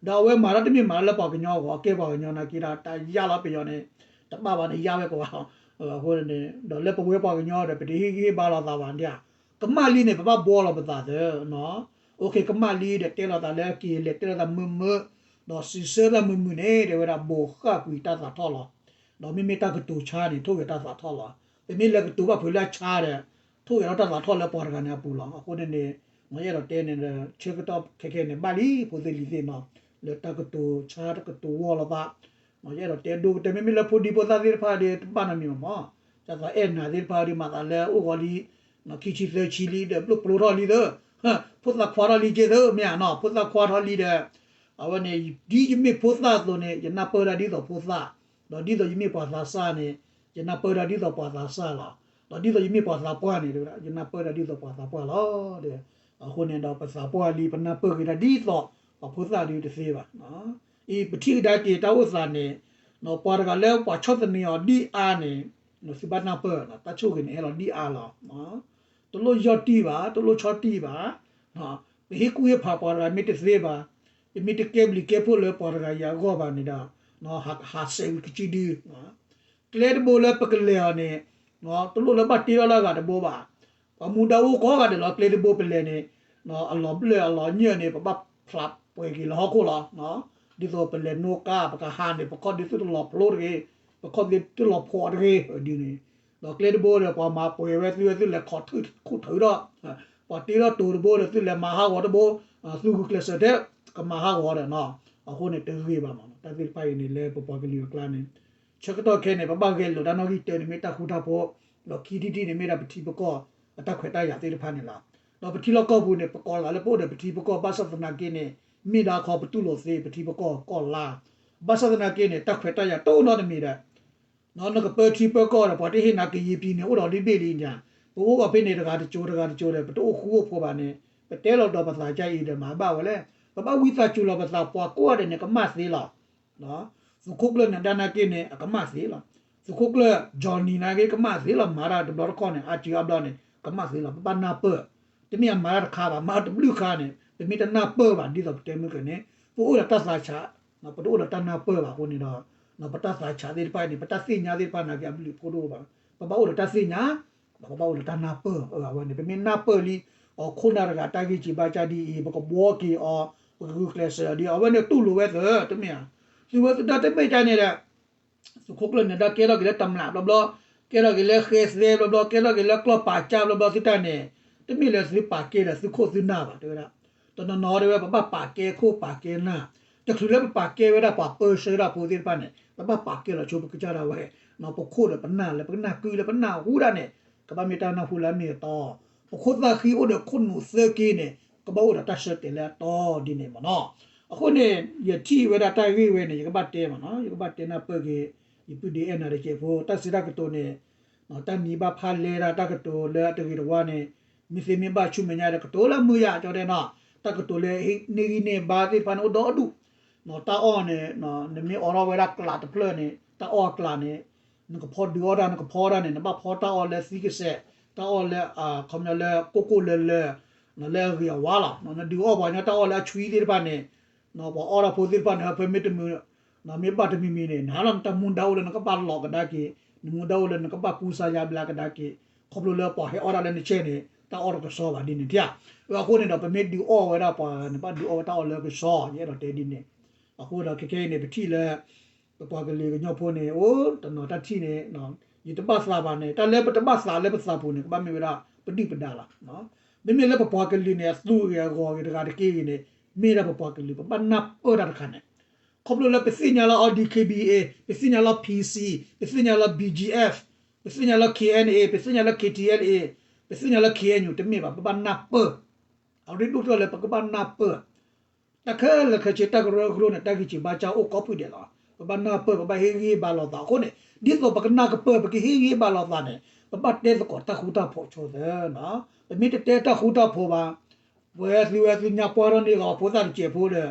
ဒီးအဝဲမၤတၢ်တမ့ၢ်မၤလၢပှၤကညီအဂီၢ် အကဲပှၤကညီနာ်က့ဒီး တၢ်ယါလီၤပယီၤန့ၣ် တဘၣ်ဘၣ်န့ၣ် ယါဝဲကဝါလီၤ. အဃိန့ၣ် ဒီးလၢပဝဲပှၤကညီဒီး ပတဟ့ၣ်ဂံၢ်ဟ့ၣ်ဘါလိာ်သးဘၣ်ဒၣ်, ကမၣ်လံန့ၣ် ပဘၣ်ဘှီလီၤပသးသၢ ကမၣ်လံဒီးတဲလိာ်သးလၢအက့ၤလဲၤ တဲလိာ်သးမုာ်မုာ်, ဒီးစံးဆၢသးမုာ်မုာ်န့ၣ် တဲဝဲဒၣ်ဘိးဃၣ်ကွံာ်တၢ်သးထီၣ်လီၤ. ဒီးမ့မ့ၢ်တၢ်ကတိၤဆါန့ၣ် ထိၣ်ဂဲၤတၢ်သးထီၣ်လီၤ. ပမ့ၢ်လဲၤကတိၤဘၣ်ဖုးလၢအဆါဒီး ထိၣ်ဂဲၤထီၣ်တၢ်သးထီၣ်လၢပှၤတဂၤန့ၣ်အပူၤလီၤ. အဃိန့ၣ်န့ၣ် ယအဲၣ်ဒိးတဲန့ၣ်ဒီး ဆၢကတီၢ်ခဲခဲန့ၣ် ဘၣ်လံဖိသ့ၣ်လံၤသ့ၣ်နီၤ လၢတၢ်ကတိၤဆါတၢ်ကတိၤဝီလိာ်သး ယအဲၣ်ဒိးတဲဒိကတၢၢ် မ့မ့ၢ်လၢဖိဒံဖိသၣ်သ့ၣ်တဖၣ်ဒီး တဘၣ်နီတမံၤမးမး, ဒ်သိးအဲၣ်နၤသ့ၣ်တဖၣ်ဒီး မၤသးလၢအိၣ်ဂီၤလံ ခံဆံသၢဆံလံဒီး ဘျိၣ်ပျိထီၣ်လံသၢ, ဖိသၣ်ခွါထီၣ်လံက့သၢ မ့ၢ်ဧါနီၤ, ဖိသၣ်ခွါထီၣ်လံဒီး အဝဲန့ၣ် ဒ်ယမ့ၢ်ဖိသၣ်အသိးန့ၣ် ယနၢ်ပၢၢ်ဒၣ်ဒ်သိးဖိသၣ်, ဒီးဒ်သိးယမ့ၢ်ပှၤသးစၢ်န့ၣ် ယနၢ်ပၢၢ်ဒၣ်ဒ်သိးပှၤသးစၢ်လီၤ. ဒီးဒ်သိးယမ့ၢ်ပှၤသးပှၢ်န့ၣ် ယနၢ်ပၢၢ်ဒၣ်ဒ်သိးပှၤသးပှၢ်လီၤ. အဃိန့ၣ်ဒီး ပသးပှၢ်လံ ပနၢ်ပၢၢ်က့ၤဒၣ်ဒ်သိး ပှၤဖိသၣ်ဒုးတသ့ဘၣ်. အံၤ ပထံၣ်ကဒါက့ၤတၢ်အိၣ်သးန့ၣ် ပှၤတဂၤလၢပှၤဆီၣ်သနံးအီၤဒ်အါန့ၣ် သုဘၣ်နၢ်ပၢၢ် တၢ်ဆိၣ်ဂ့ၤန့ၣ် ဟဲလီၤဒ်အါလီၤ. တလိၣ်ယီၢ်တံၢ်ဘၣ်, တလိၣ်ဆီၣ်တံၢ်ဘၣ်, ပဟ့ၣ်ကူၣ်ဟ့ၣ်ဖးပှၤတဂၤမ့ၢ်တသ့ဘၣ်, ပမ့ၢ်တကဲဘျုးကဲဖှိၣ်လၢပှၤတဂၤအံၤအဂီၢ်ဘၣ်န့ၣ်ဒီး ဟးစဲးဝံၤကစံဒု ကျဲတဘိလၢပကလဲၤအီၤန့ၣ် တလိၣ်လၢဘၣ်တ့ထီၣ်လၢအဂၤတဘိဘၣ်. ပှၤမူဒါအိၣ်ကိးဂၤဒဲးလီၤ ကျဲတဘိပလဲၤန့ၣ် အလီၤဘျၢၣ်အလီၤညၢၣ်န့ၣ် ပဘၣ်ဖျးပှဲၤက့ၤလၢဟီၣ်ခိၣ်လီၤ. ဒ်သိးပလဲၤနိကါ ပကဟးန့ၣ် ပခီၣ်ဒုးသုတလီၤဖျိတဂ့ၤ, ပခီၣ်ဒုးသုတလီၤဖှီၣ်တဂ့ၤ ဒ်န့ၣ်. ဒီးကျဲတဘိဒီး ပှၤမၤပှဲၤဝဲသုဝဲသုလဲၤခိးထုးခိၣ်ထုးဒီး ပှၤတ့ထီၣ်တိၤတဘိဒီး သုလဲၤမၤဟးဂီၤတဘိ, သုဂုာ်ကျဲးစၢးထဲ ကမၤဟးဂီၤဒီးနီၤ. အဃိန့ၣ် တဂ့ၤဘၣ်မး တၢ်သ့ၣ်တဖၣ်အံၤန့ၣ် လၢပပှၤကလုာ်အကျါန့ၣ် ဆၢကတီၢ်ခဲအံၤန့ၣ် ပဘၣ်ဂဲၤလိာ်တၢ်နီၣ်ဂံၢ်တၢန့ၣ် မ့ၢ်တၢ်ဃူတၢ်ဖိး, ဒီးခံထံၣ်တထံၣ်န့ၣ် မ့ၢ်ဒၣ်ပထံပကီၢ်အတၢ်ခွဲးတၢ်ယာ်သ့ၣ်တဖၣ်န့ၣ်လီၤ. ဒီးပထံလီၢ်ကီၢ်ပူၤန့ၣ် ပကိးလီၤလၢပအိၣ်ဒီးပထံပကီၢ် ဘၣ်ဆၣ်သနာ်က့န့ၣ် မ့ၢ်ဒၣ်ခီပတူၢ်လိာ်သ့ ပထံပကီၢ်ကီၢ်လါ, ဘၣ်ဆၣ်သနာ်က့န့ၣ် တၢ်ခွဲးတၢ်ယာ်တအိၣ်နီတမံၤဒီး နကပၢထံပၢကီၢ်ဒီး ပှၤတဟ့ၣ်နၤကယံာ်ပံၤန့ၣ် အိၣ်ဒီးဒ်ဘ့ၣ်လံညါ, ပအိၣ်အီၤဖဲန့ၣ် တဂၤတကၠိတဂၤတကၠိဒီး ပတအိၣ်ဃူအိၣ်ဖိးဘၣ်န့ၣ် ပတဲလီၤဒီးပသးကါအံၤဒီး မၤဘၣ်ဝဲလဲၣ်. ပဘၣ်ဝံသးစူၤလီၤပသး ပှၤကိးဂၤဒဲးန့ၣ် ကမၣ်သ့လီၤ. သုးခိၣ်ကျၢၢ်နၢၤဒါနာ်က့န့ၣ် အကမၣ်သ့လီၤ. သုးခိၣ်ကျၢၢ် Johnny နာ်က့ ကမၣ်သ့လီၤ. မၤတၢ်တဘျီတခီၣ်န့ၣ် အါစုအါဘျီန့ၣ် ကမၣ်သ့လီၤ. ပဘၣ်နၢ်ပၢၢ်, တမ့ၢ်အမၤတၢ်တခါဘၣ်, မၤတဘျုးခါန့ၣ် ပမ့ၢ်တနၢ်ပၢၢ်ဘၣ် ဒ်သိးပတဲမုၢ်ကန့ၣ် ပအိၣ်ဒီးတၢ်သးဆး, ပတအိၣ်ဒီးတၢ်နၢ်ပၢၢ်ဘၣ်အဃိန့ၣ်ဒီး ပတၢ်သးဆးသ့ၣ်တဖၣ်န့ၣ် ပတၢ်သ့ၣ်ညါသ့ၣ်တဖၣ်နာ်က့ အဘျုးအဖှိၣ်တအိၣ်ဘၣ်. ပဘၣ်အိၣ်ဒီးတၢ်သ့ၣ်ညါ, ပဘၣ်အိၣ်ဒီးတၢ်နၢ်ပၢၢ်. အဝဲန့ၣ် ပမ့ၢ်နၢ်ပၢၢ်လံ အခိၣ်နၢ်တဂၤတၢ်ဂ့ၢ်စံးဘါစၢ်ဒ်အံၤ ပကဘှီက့ၤအီၤ, ပကဂုာ်ကျဲးစၢးဒ်အံၤ အဝဲန့ၣ်တူၢ်လိာ်ဝဲသၢ တမ့ၢ်ဧါ. သုဝဲသုတၢ်တမ့ၢ်ကန့ၣ်ဒီး သုးခိၣ်ကျၢၢ်နၢၤဒါကဲထီၣ်က့ၤလၢတမျးဘျီဘျီ, ကဲထီၣ်က့ၤလၢဃဲသဲဘျီဘျီ, ကဲထီၣ်က့ၤလၢကျီၢ်ပာ်ကၢ်ဘျီဘျီ သုတၢ်န့ၣ် တမ့ၢ်လၢသုပာ်ကဲဒီးသုခိၣ်သုနၢ်ဘၣ် တဲဝဲဒၣ်. တနီၤနီၤတဲဝဲ ပဘၣ်ပာ်ကဲခိၣ်ပာ်ကဲနၢ်, တချုးလၢပပာ်ကဲဝဲဒၣ်ပှၤပၢဆှၢဒၣ်ဖိသ့ၣ်တဖၣ်န့ၣ် ပဘၣ်ပာ်ကဲလီၤဆိပကစၢ်ဒၣ်ဝဲ, ပခိၣ်ဒီးပနၢ်လၢပကနၢ်ကုလၢပနၢ်ဟူဒၣ်န့ၣ် ကဘၣ်မ့ၢ်တၢ်နၢ်ဟူလၢအမ့ၢ်အတီ, ပခိၣ်သၣ်ဃံအိၣ်ဒီးခိၣ်နူာ်သၢက့န့ၣ် ကဘၣ်အိၣ်ဒီးတၢ်ဆၢတဲာ်လၢအတီဒ်န့ၣ်မ့ၢ်နီၤ. အဃိန့ၣ် ယထံၣ်ဝဲဒၣ်တၢ်ဂ့ၢ်ဝဲန့ၣ် ယကဘၣ်တဲမ့ၢ်နီၤ, ယကဘၣ်တဲနၢ်ပၢၢ်က့ၤ ယပုၢ်ဒ့အဲၣ်နၤတကဲးဖိ တၢ်စံးတၢ်ကတိၤန့ၣ် တၢ်နံၤဘၣ်ဖးလဲတၢ်ကတိၤလၢအတဂ့ၤတဝါန့ၣ် မ့ၢ်သ့မ့ၢ်ဘၣ်ဆူမဲာ်ညါဒီး ကတိၤလၢမုာ်ယၤကၠီတဲနီၤ, တၢ်ကတိၤလၢန့ၢ်ဂံၢ်န့ၢ်ဘါသ့ၣ်တဖၣ်န့ၣ် အိၣ်ဒီဒူၣ်, တၢ်အီၣ်န့ၣ် နမ့ၢ်အိးထီၣ်ဝဲဒၣ်ကျးတဖျၢၣ်န့ၣ် တၢ်အီၣ်အကျးန့ၣ် နကဖီဒုးအီၣ်တၢ် နကဖီတၢ်န့ၣ် နဘၣ်ဖီတၢ်အီၣ်လၢသံကစဲး, တၢ်အီၣ်လၢ ခီပညီလၢကိၢ်ကိၢ်လၢလၢ လၢအဂ့ၤအဝါလီၤ. နဒုးအီၣ်ပှၤကညီတၢ်အီၣ်လၢအဆွံသ့ၣ်တဖၣ်န့ၣ် ပှၤအီၣ်တၢ်ဖိသ့ၣ်တဖၣ်န့ၣ် ဖဲမ့ၢ်တမုာ် မ့ၢ်ဘၣ်တမံၤမံၤန့ၣ် နဟးလီၤနတၢ်မူဒါအိၣ်လၢနကဘၣ်လီၤကဒါက့ၤ, နမူဒါအိၣ်လၢနကဘၣ်ကူစါယါဘျါကဒါက့ၤ, ခီဖျိလၢပှၤဟဲအီၣ်တၢ်လၢနဆဲးန့ၣ် တၢ်အီၣ်တကဆှီဘၣ်ဒ်န့ၣ်ဧါ. အဃိန့ၣ်ဒီး ပမ့ၢ်ဒုးအီၣ်ဝဲဒၣ်ပှၤဂၤန့ၣ် ဘၣ်ဒုးအီၣ်ဝဲတၢ်အီၣ်လၢကဆှီ ယအဲၣ်ဒိးတဲဒ်န့ၣ်. အဃိဒီးခဲခဲအံၤန့ၣ် ပထံၣ်လၢ ပပှၤကလုာ်ကညီဖိန့ၣ် အိၣ်တနီၤတၢ်ထံၣ်န့ၣ် ယတဘၣ်သးဘၣ်န့ၣ် တၢ်လၢပတဘၣ်သးလၢပသးပူၤန့ၣ် ကဘၣ်မ့ၢ်ဝဲဒၣ်ပဒုၣ်ပဒါလီၤ. မ့မ့ၢ်လၢပပှၤကလုာ်န့ၣ် အသူဂ့ၤအဂီၤဂ့ၤတဂၤတက့ၢ်ဂ့ၤန့ၣ် မ့ၢ်ဒၣ်ပပှၤကလုာ် ပဘၣ်နၢ်ပၢၢ်တၢ်တခါန့ၣ် ခီဖျိလၢပသ့ၣ်ညါလၢ အီ ဒီး ခ့ဘံၣ်အ့ ပသ့ၣ်ညါလၢ ဖံစံ ပသ့ၣ်ညါလၢ ဘံၣ်ကၠံၣ်အ့ၣ် ပသ့ၣ်ညါလၢ ခ့အ့ၣ်အ့ၣ် ပသ့ၣ်ညါလၢ ခ့ထံအ့ၣ်အ့ၣ် ပသ့ၣ်ညါလၢ ခ့အ့ၣ်ယူၣ် တမ့ၢ်ဘၣ် ပဘၣ်နၢ်ပၢၢ်. အရ့ဒိၣ်ထီၣ်လၢပကဘၣ်နၢ်ပၢၢ် တၢ်ခဲလၢာ်ခဲဆ့ တၢ်ကရၢကရိန့ၣ် တၢ်ဂံၢ်စံးဘါစၢ်အိၣ်ကိးဖုဒဲးလီၤ. ပ ပဘၣ်နၢ်ပၢၢ် ပဘၣ်ဟ့ၣ်ဂံၢ်ဟ့ၣ်ဘါလိာ်သးအဃိန့ၣ် ဒ်သိးပကနၢ်ကပၢၢ် ပကဟ့ၣ်ဂံၢ်ဟ့ၣ်ဘါလိာ်သးန့ၣ် ပဘၣ်တဲသကိးတၢ်ဃူတၢ်ဖိးဆိသၢနီၤ. ပမ့ၢ်တတဲတၢ်ဃူတၢ်ဖိးဘၣ် ပဝဲသုဝဲသုညါပှၢ်ထီၣ်န့ၢ်ဂီၤ ပှၤဖိသၣ်တစဲးဖိဒီး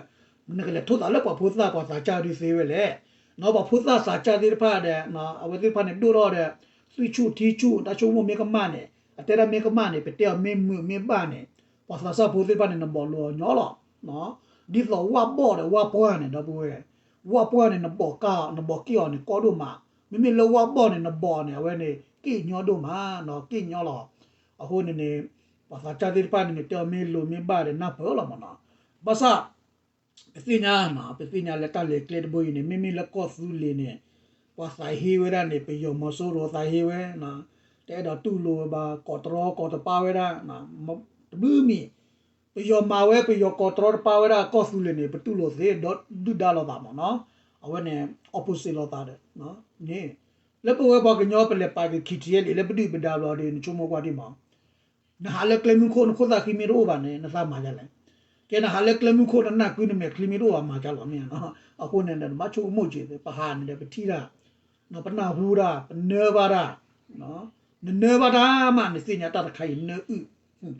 နကလဲၤထိၣ်သးလၢပှၤဖိသၣ်ပှၤသးစၢ်ဒုးသ့ဝဲလဲၣ်. နီၤ ပှၤဖိသၣ်သးစၢ်သ့ၣ်တဖၣ်ဒီး အဝဲသ့ၣ်တဖၣ်န့ၣ်ဒိၣ်ထီၣ်ဒီး သွံၣ်ဆူၣ်ထံဆူၣ် တၢ်ဆိကမိၣ်မ့ၢ်ကမၣ်န့ၣ် အတဲဒၣ်မ့ၢ်ကမၣ်န့ၣ် ပတဲအီၤမ့ၢ်မုာ်မ့ၢ်ဘၣ်န့ၣ် ပှၤသးစၢ်ဖိသ့ၣ်တဖၣ်န့ၣ် နဘီးလိာ်အီၤညီလီၤ. ဒ်သိးဝၣ်ဘီၣ်ဒီးဝၣ်ပှၢ်န့ၣ် ဒီပုၢ်ဝဲၢ် ဝၣ်ပှၢ်န့ၣ် နဘီးကၢ်အီၤ နဘီးက့ၣ်အီၤန့ၣ် ကီဒိၣ်မး, မ့မ့ၢ်လၢဝၣ်ဘီၣ်န့ၣ် နဘီးန့ၣ် အဝဲန့ၣ် က့ၣ်ညီဒိၣ်မးနီၤ က့ၣ်ညီလီၤ. အဃိန့ၣ်န့ၣ် ပှၤသးစၢ်သ့ၣ်တဖၣ်န့ၣ်န့ၣ် တဲအီၤမ့ၢ်လိၤမ့ၢ်ဘၣ်ဒီးနၢ်ပၢၢ်လီၤမးနီၤ. ဘၣ်ဆၣ် ပသ့ၣ်ညါနီၤ ပသ့ၣ်ညါလၢတၢ်လဲၤကျဲတဘိအံၤန့ၣ် မ့မ့ၢ်လၢကီၢ်သူလ့ၤန့ၣ် ပှၤသးဟ့ဝဲဒၣ်န့ၣ် ပယီၤမီၤစိရိၤသးဟ့ဝဲနီၤ, တအဲၣ်ဒိးတူၢ်လိာ်ဝဲဘၣ် ကိးတရီကိးတပါဝဲဒၣ် တဘျုးမံၤ ပယီၤမၤဝဲ ပယီၤကိးတရီတပါဝဲဒၣ်ကီၢ်သူလ့ၤန့ၣ် ပတူၢ်လိာ်သ့ဒီးဒုၣ်ဒါလိာ်သးမးနီၤ, အဝဲန့ၣ် opposite လိာ်သးဒီး န့ၣ် လၢပဝဲပှၤကညီပလဲၤပာ်က့ၤ ခံထံၣ်လံ လၢပဒုၣ်ပဒါဘျီဒီး နဆိကမိၣ်ကွၢ်ဒံးမး နဟးလၢကျဲမုၢ်ခိၣ် နခိၣ်သၣ်ဃံမ့ၢ်တအိၣ်ဘၣ်န့ၣ် နသးမၤဒ်လဲၣ်. ကဲနဟးလၢကျဲမုၢ်ခိၣ် နနၢ်ကုနမဲာ်ချံမ့ၢ်တအိၣ်ဘၣ် မၤဒ်လဲၣ်မ့ၢ်နီၤ. အဃိန့ၣ်ဒီး နဘၣ်ဆိကမိၣ်က့ၤ ပဟးန့ၣ်ဒီး ပထံၣ်တၢ် ပနၢ်ဟူတၢ် ပနၢဘၣ်တၢ် နနၢဘၣ်တၢ်မး နသ့ၣ်ညါတၢ်တခါအံၤ နၢအုၣ်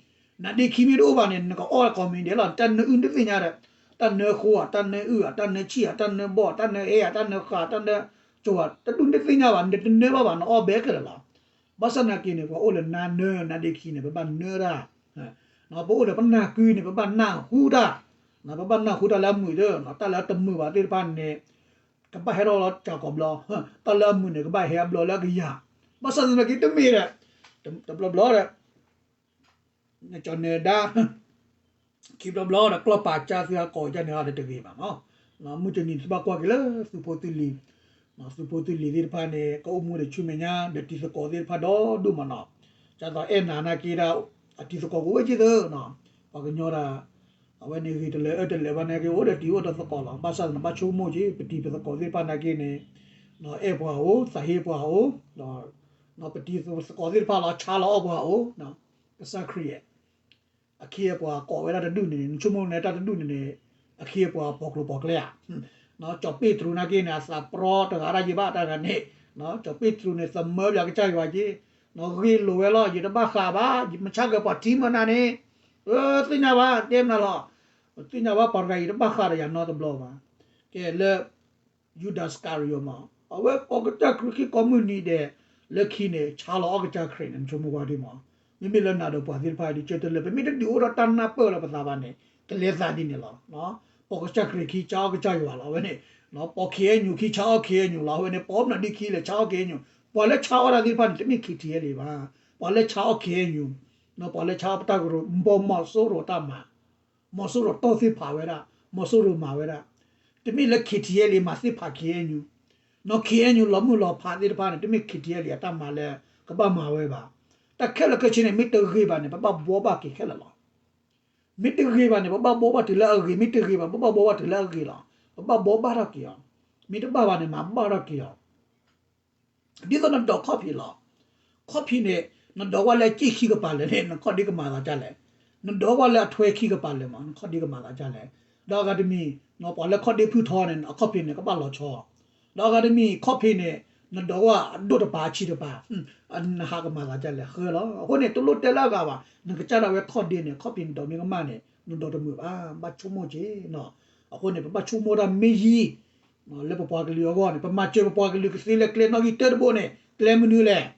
နါဒ့ခံမ့ၢ်တအိၣ်ဘၣ်န့ၣ် နကအီၣ်ကိးမံၤဒဲးလီၤ တၢ်နၢအုၣ်နတသ့ၣ်ညါဒီး တၢ်နၢဃိဧါ တၢ်နၢအုၣ်ဧါ တၢ်နၢဆံၣ်ဧါ တၢ်နၢဘီၣ် တၢ်နၢဟဲဧါ တၢ်နၢဃါ တၢ်နၢကၠိဧါ တဒူၣ်နတသ့ၣ်ညါဘၣ် နတနၢဘၣ်ဘၣ် နအီၣ်ဘဲခဲလၢာ်လီၤ. ဘၣ်ဆၣ်သနာ်က့န့ၣ် ပှၤအိၣ်လၢနါနၢ နါဒ့ခံန့ၣ် ပဘၣ်နၢတၢ် ပအိၣ်ဒီးပနၢ်ကုန့ၣ် ပဘၣ်နၢ်ဟူတၢ် ပဘၣ်နၢ်ဟူတၢ်လၢအမုာ်ဒီး တၢ်လၢအတမုာ်ဘၣ်သ့ၣ်တဖၣ်န့ၣ် ကဘၣ်ဟဲထီၣ်လီၤကၠးကိးဘျီ တၢ်လၢအမုာ်န့ၣ် ကဘၣ်ဟဲအဘျီလၢအကယၤ. ဘၣ်ဆၣ်သနာ်က့တမ့ၢ်ဒီး တဘျီဘျီဒီး နကၠီၤနၢၤဒါ ခံဘျီဘျီဒီး ကျီၢ်ပာ်ကၢ်သုဟးကိးကၢ်န့ၣ်ဒီးတဂ့ၤဘၣ်မး. မုၢ်တနံၤသုဘၣ်ကွၢ်က့ၤလၢ သုးဖိသုးလံၤ သုးဖိသုးလံၤသ့ၣ်တဖၣ်န့ၣ် ကအိၣ်မူဒီးဆူမဲာ်ညါ ဒီးတံၤသကိးသ့ၣ်တဖၣ်ဒီဒိၣ်မးနီၤ. ဒ်သိးအဲၣ်နၤနာ်က့ဒၣ် အတံၤသကိးကအိၣ်ဝဲက့ၤသၢနီၤ. ပှၤကညီဒၣ် အဝဲန့ၣ်ဂ့ၤတလၢာ်အၢတလၢာ်ဘၣ်နာ်က့ အိၣ်ဒီးတံၤအိၣ်ဒီးသကိးလီၤ. ဘၣ်ဆၣ်သနာ်က့ ဘၣ်ဆိကမိၣ်က့ၤ ပတံၤပသကိးသ့ၣ်တဖၣ်နာ်က့န့ၣ် အဲၣ်ပှၤဧိၤ သးဟ့ပှၤဧိၤ ဒီးပတံၤသကိးသ့ၣ်တဖၣ်လီၤ ဆါလီၤအီၣ်ပှၤဧိၤ ကစၢ်ခရံာ် အခ့အပှၤကိးဝဲဒၣ်တဒူၣ်န့ၣ်န့ၣ် နဆိကမိၣ်န့ၣ်တၢ်တဒူၣ်န့ၣ်န့ၣ် အခ့အပှၤပိာ်ကျိၤပိာ်ကျဲဧါ. ကၠီၤပ့းတရူးနာ်က့န့ၣ် အသးပြီတဂၤဒၣ်ယဘၣ်တၢ်ဂၤန့ၣ် ကၠီၤပ့းတရူးန့ၣ် သမၢဘၣ်ကစၢ်ယွၤက့ၤ ဂ့ၤလိာ်ဝဲလီၤ ယတဘၣ်ဃးဘၣ် ယမဆါက့ၤပှၤထံမၢနၤန့ၣ် သ့ၣ်ညါဘၣ် တဲမနုၤလီၤ. သ့ၣ်ညါဘၣ်ပှၤတဂၤအံၤတဘၣ်ဃးဒီးယၤနီတဘျီဘၣ်. ကဲလၢ ယူဒၤစကၤရံယိၤမး အဝဲပိာ်ကစၢ်ခရံာ်ခံကိးမုၢ်နံၤဒဲး လၢခံန့ၣ် ဆါလီၤအီၣ်ကစၢ်ခရံာ်န့ၣ် နဆိကမိၣ်ကွၢ်ဒံးမး. မ့မ့ၢ်လၢနၤဒီးပှၤသ့ၣ်တဖၣ်ဒ်ကၢတလၢာ် ပမ့ၢ်တဒုးအိၣ်ထီၣ်တၢ်နၢ်ပၢၢ်လၢပသးဘၣ်န့ၣ် ကလဲၤသးဒ်န့ၣ်လီၤ. ပိာ်ကစၢ်ခရံာ်ခံဆါအီၣ်ကစၢ်ယွၤလီၤ အဝဲန့ၣ် ပိာ် ခ့ၣ်အဲၣ်ယူၣ် ခံဆါအီၣ် ခ့ၣ်အဲၣ်ယူၣ်လီၤ အဝဲန့ၣ် ပိာ်မနုၤဒ်ခံလဲၤဆါအီၣ် ခ့ၣ်အဲၣ်ယူၣ် ပှၤလၢဆါအီၣ်တၢ်သ့ၣ်တဖၣ်န့ၣ် တမ့ၢ် ခ့ၣ်ထံၣ်အဲၣ်လ့ၣ် ဘၣ် ပှၤလၢဆါအီၣ် ခ့ၣ်အဲၣ်ယူၣ် ပှၤလၢဆါအီၣ်ပတၢ်ကရၢ ဘီမီၤစိရိၤတၢ်မၤ မီၤစိရိၤတီၢ်သ့ၣ်ဖးဝဲဒၣ် မီၤစိရိၤမၤဝဲဒၣ် တမ့ၢ်လၢ ခ့ၣ်ထံၣ်အဲၣ်လ့ၣ် မၤသ့ၣ်ဖး ခ့ၣ်အဲၣ်ယူၣ် နီၢ် ခ့ၣ်အဲၣ်ယူၣ် လီၤမုၢ်လီၤဖးသ့ၣ်တဖၣ်န့ၣ် တမ့ၢ် ခ့ၣ်ထံၣ်အဲၣ်လ့ၣ် အတၢ်မၤလၢ ကဘၣ်မၤဝဲဘၣ်. တၢ်ခဲလၢာ်ခဲဆ့န့ၣ် မ့ၢ်တဂ့ၤဘၣ်န့ၣ် ပဘၣ်ဘှီဘၣ်က့ၤခဲလၢာ်လီၤ. မ့ၢ်တဂ့ၤဘၣ်န့ၣ် ပဘၣ်ဘှီဘၣ်တုၤလၢအဂ့ၤ မ့ၢ်တဂ့ၤဘၣ် ပဘၣ်ဘှီဘၣ်တုၤလၢအဂ့ၤလီၤ. ပဘၣ်ဘှီဘၣ်ထီၣ်က့ၤအီၤ မ့ၢ်တဘၣ်ဘၣ်န့ၣ် မၤဘၣ်ထီၣ်က့ၤအီၤ ဒ်သိးနဒိးခီၣ်ဖံးလီၤ. ခီၣ်ဖံးန့ၣ် နဒိးကွၢ်လၢအစ့ၣ်ခံကပၤလၢာ်န့ၣ် နခီၣ်ဒ့ကမၤသးဒ်လဲၣ်. နဒိးကွၢ်လၢအထွဲခံကပၤလၢာ်မး နခီၣ်ဒ့ကမၤသးဒ်လဲၣ်. ဒီးအဂၤတမံၤ ပှၤလၢခီၣ်ဒ့ဖုၣ်ထီန့ၣ် အခီၣ်ဖံးန့ၣ် ကဘၣ်လီၤဆီ. ဒီးအဂၤတမံၤ ခီၣ်ဖံးန့ၣ် နဒိးကွၢ်အဒိၣ်တပၤအဆံးတပၤ နဟးကမၤသးဒ်လဲၣ် ဃၢလီၤ. အဃိန့ၣ် တလိၣ်တဲလၢအဂၤဘၣ် နကစၢ်ဒၣ်ဝဲခီၣ်ဒ့န့ၣ် ခီၣ်ဖံးနဒိးမ့ၢ်ကမၣ်န့ၣ် နဒိးတမုာ်ဘၣ် ဘၣ်ဆိကမိၣ်က့ၤ အဃိန့ၣ် ပဘၣ်ဆိကမိၣ်တၢ်မ့ၢ်ယံၤ လၢပပှၤကလုာ်အဂီၢ်န့ၣ် ပမၤစၢၤပပှၤကလုာ်ကသ့လၢကျဲနီၣ်ဂံၢ်တၢတဘိန့ၣ် ကျဲမနုၤလဲၣ်.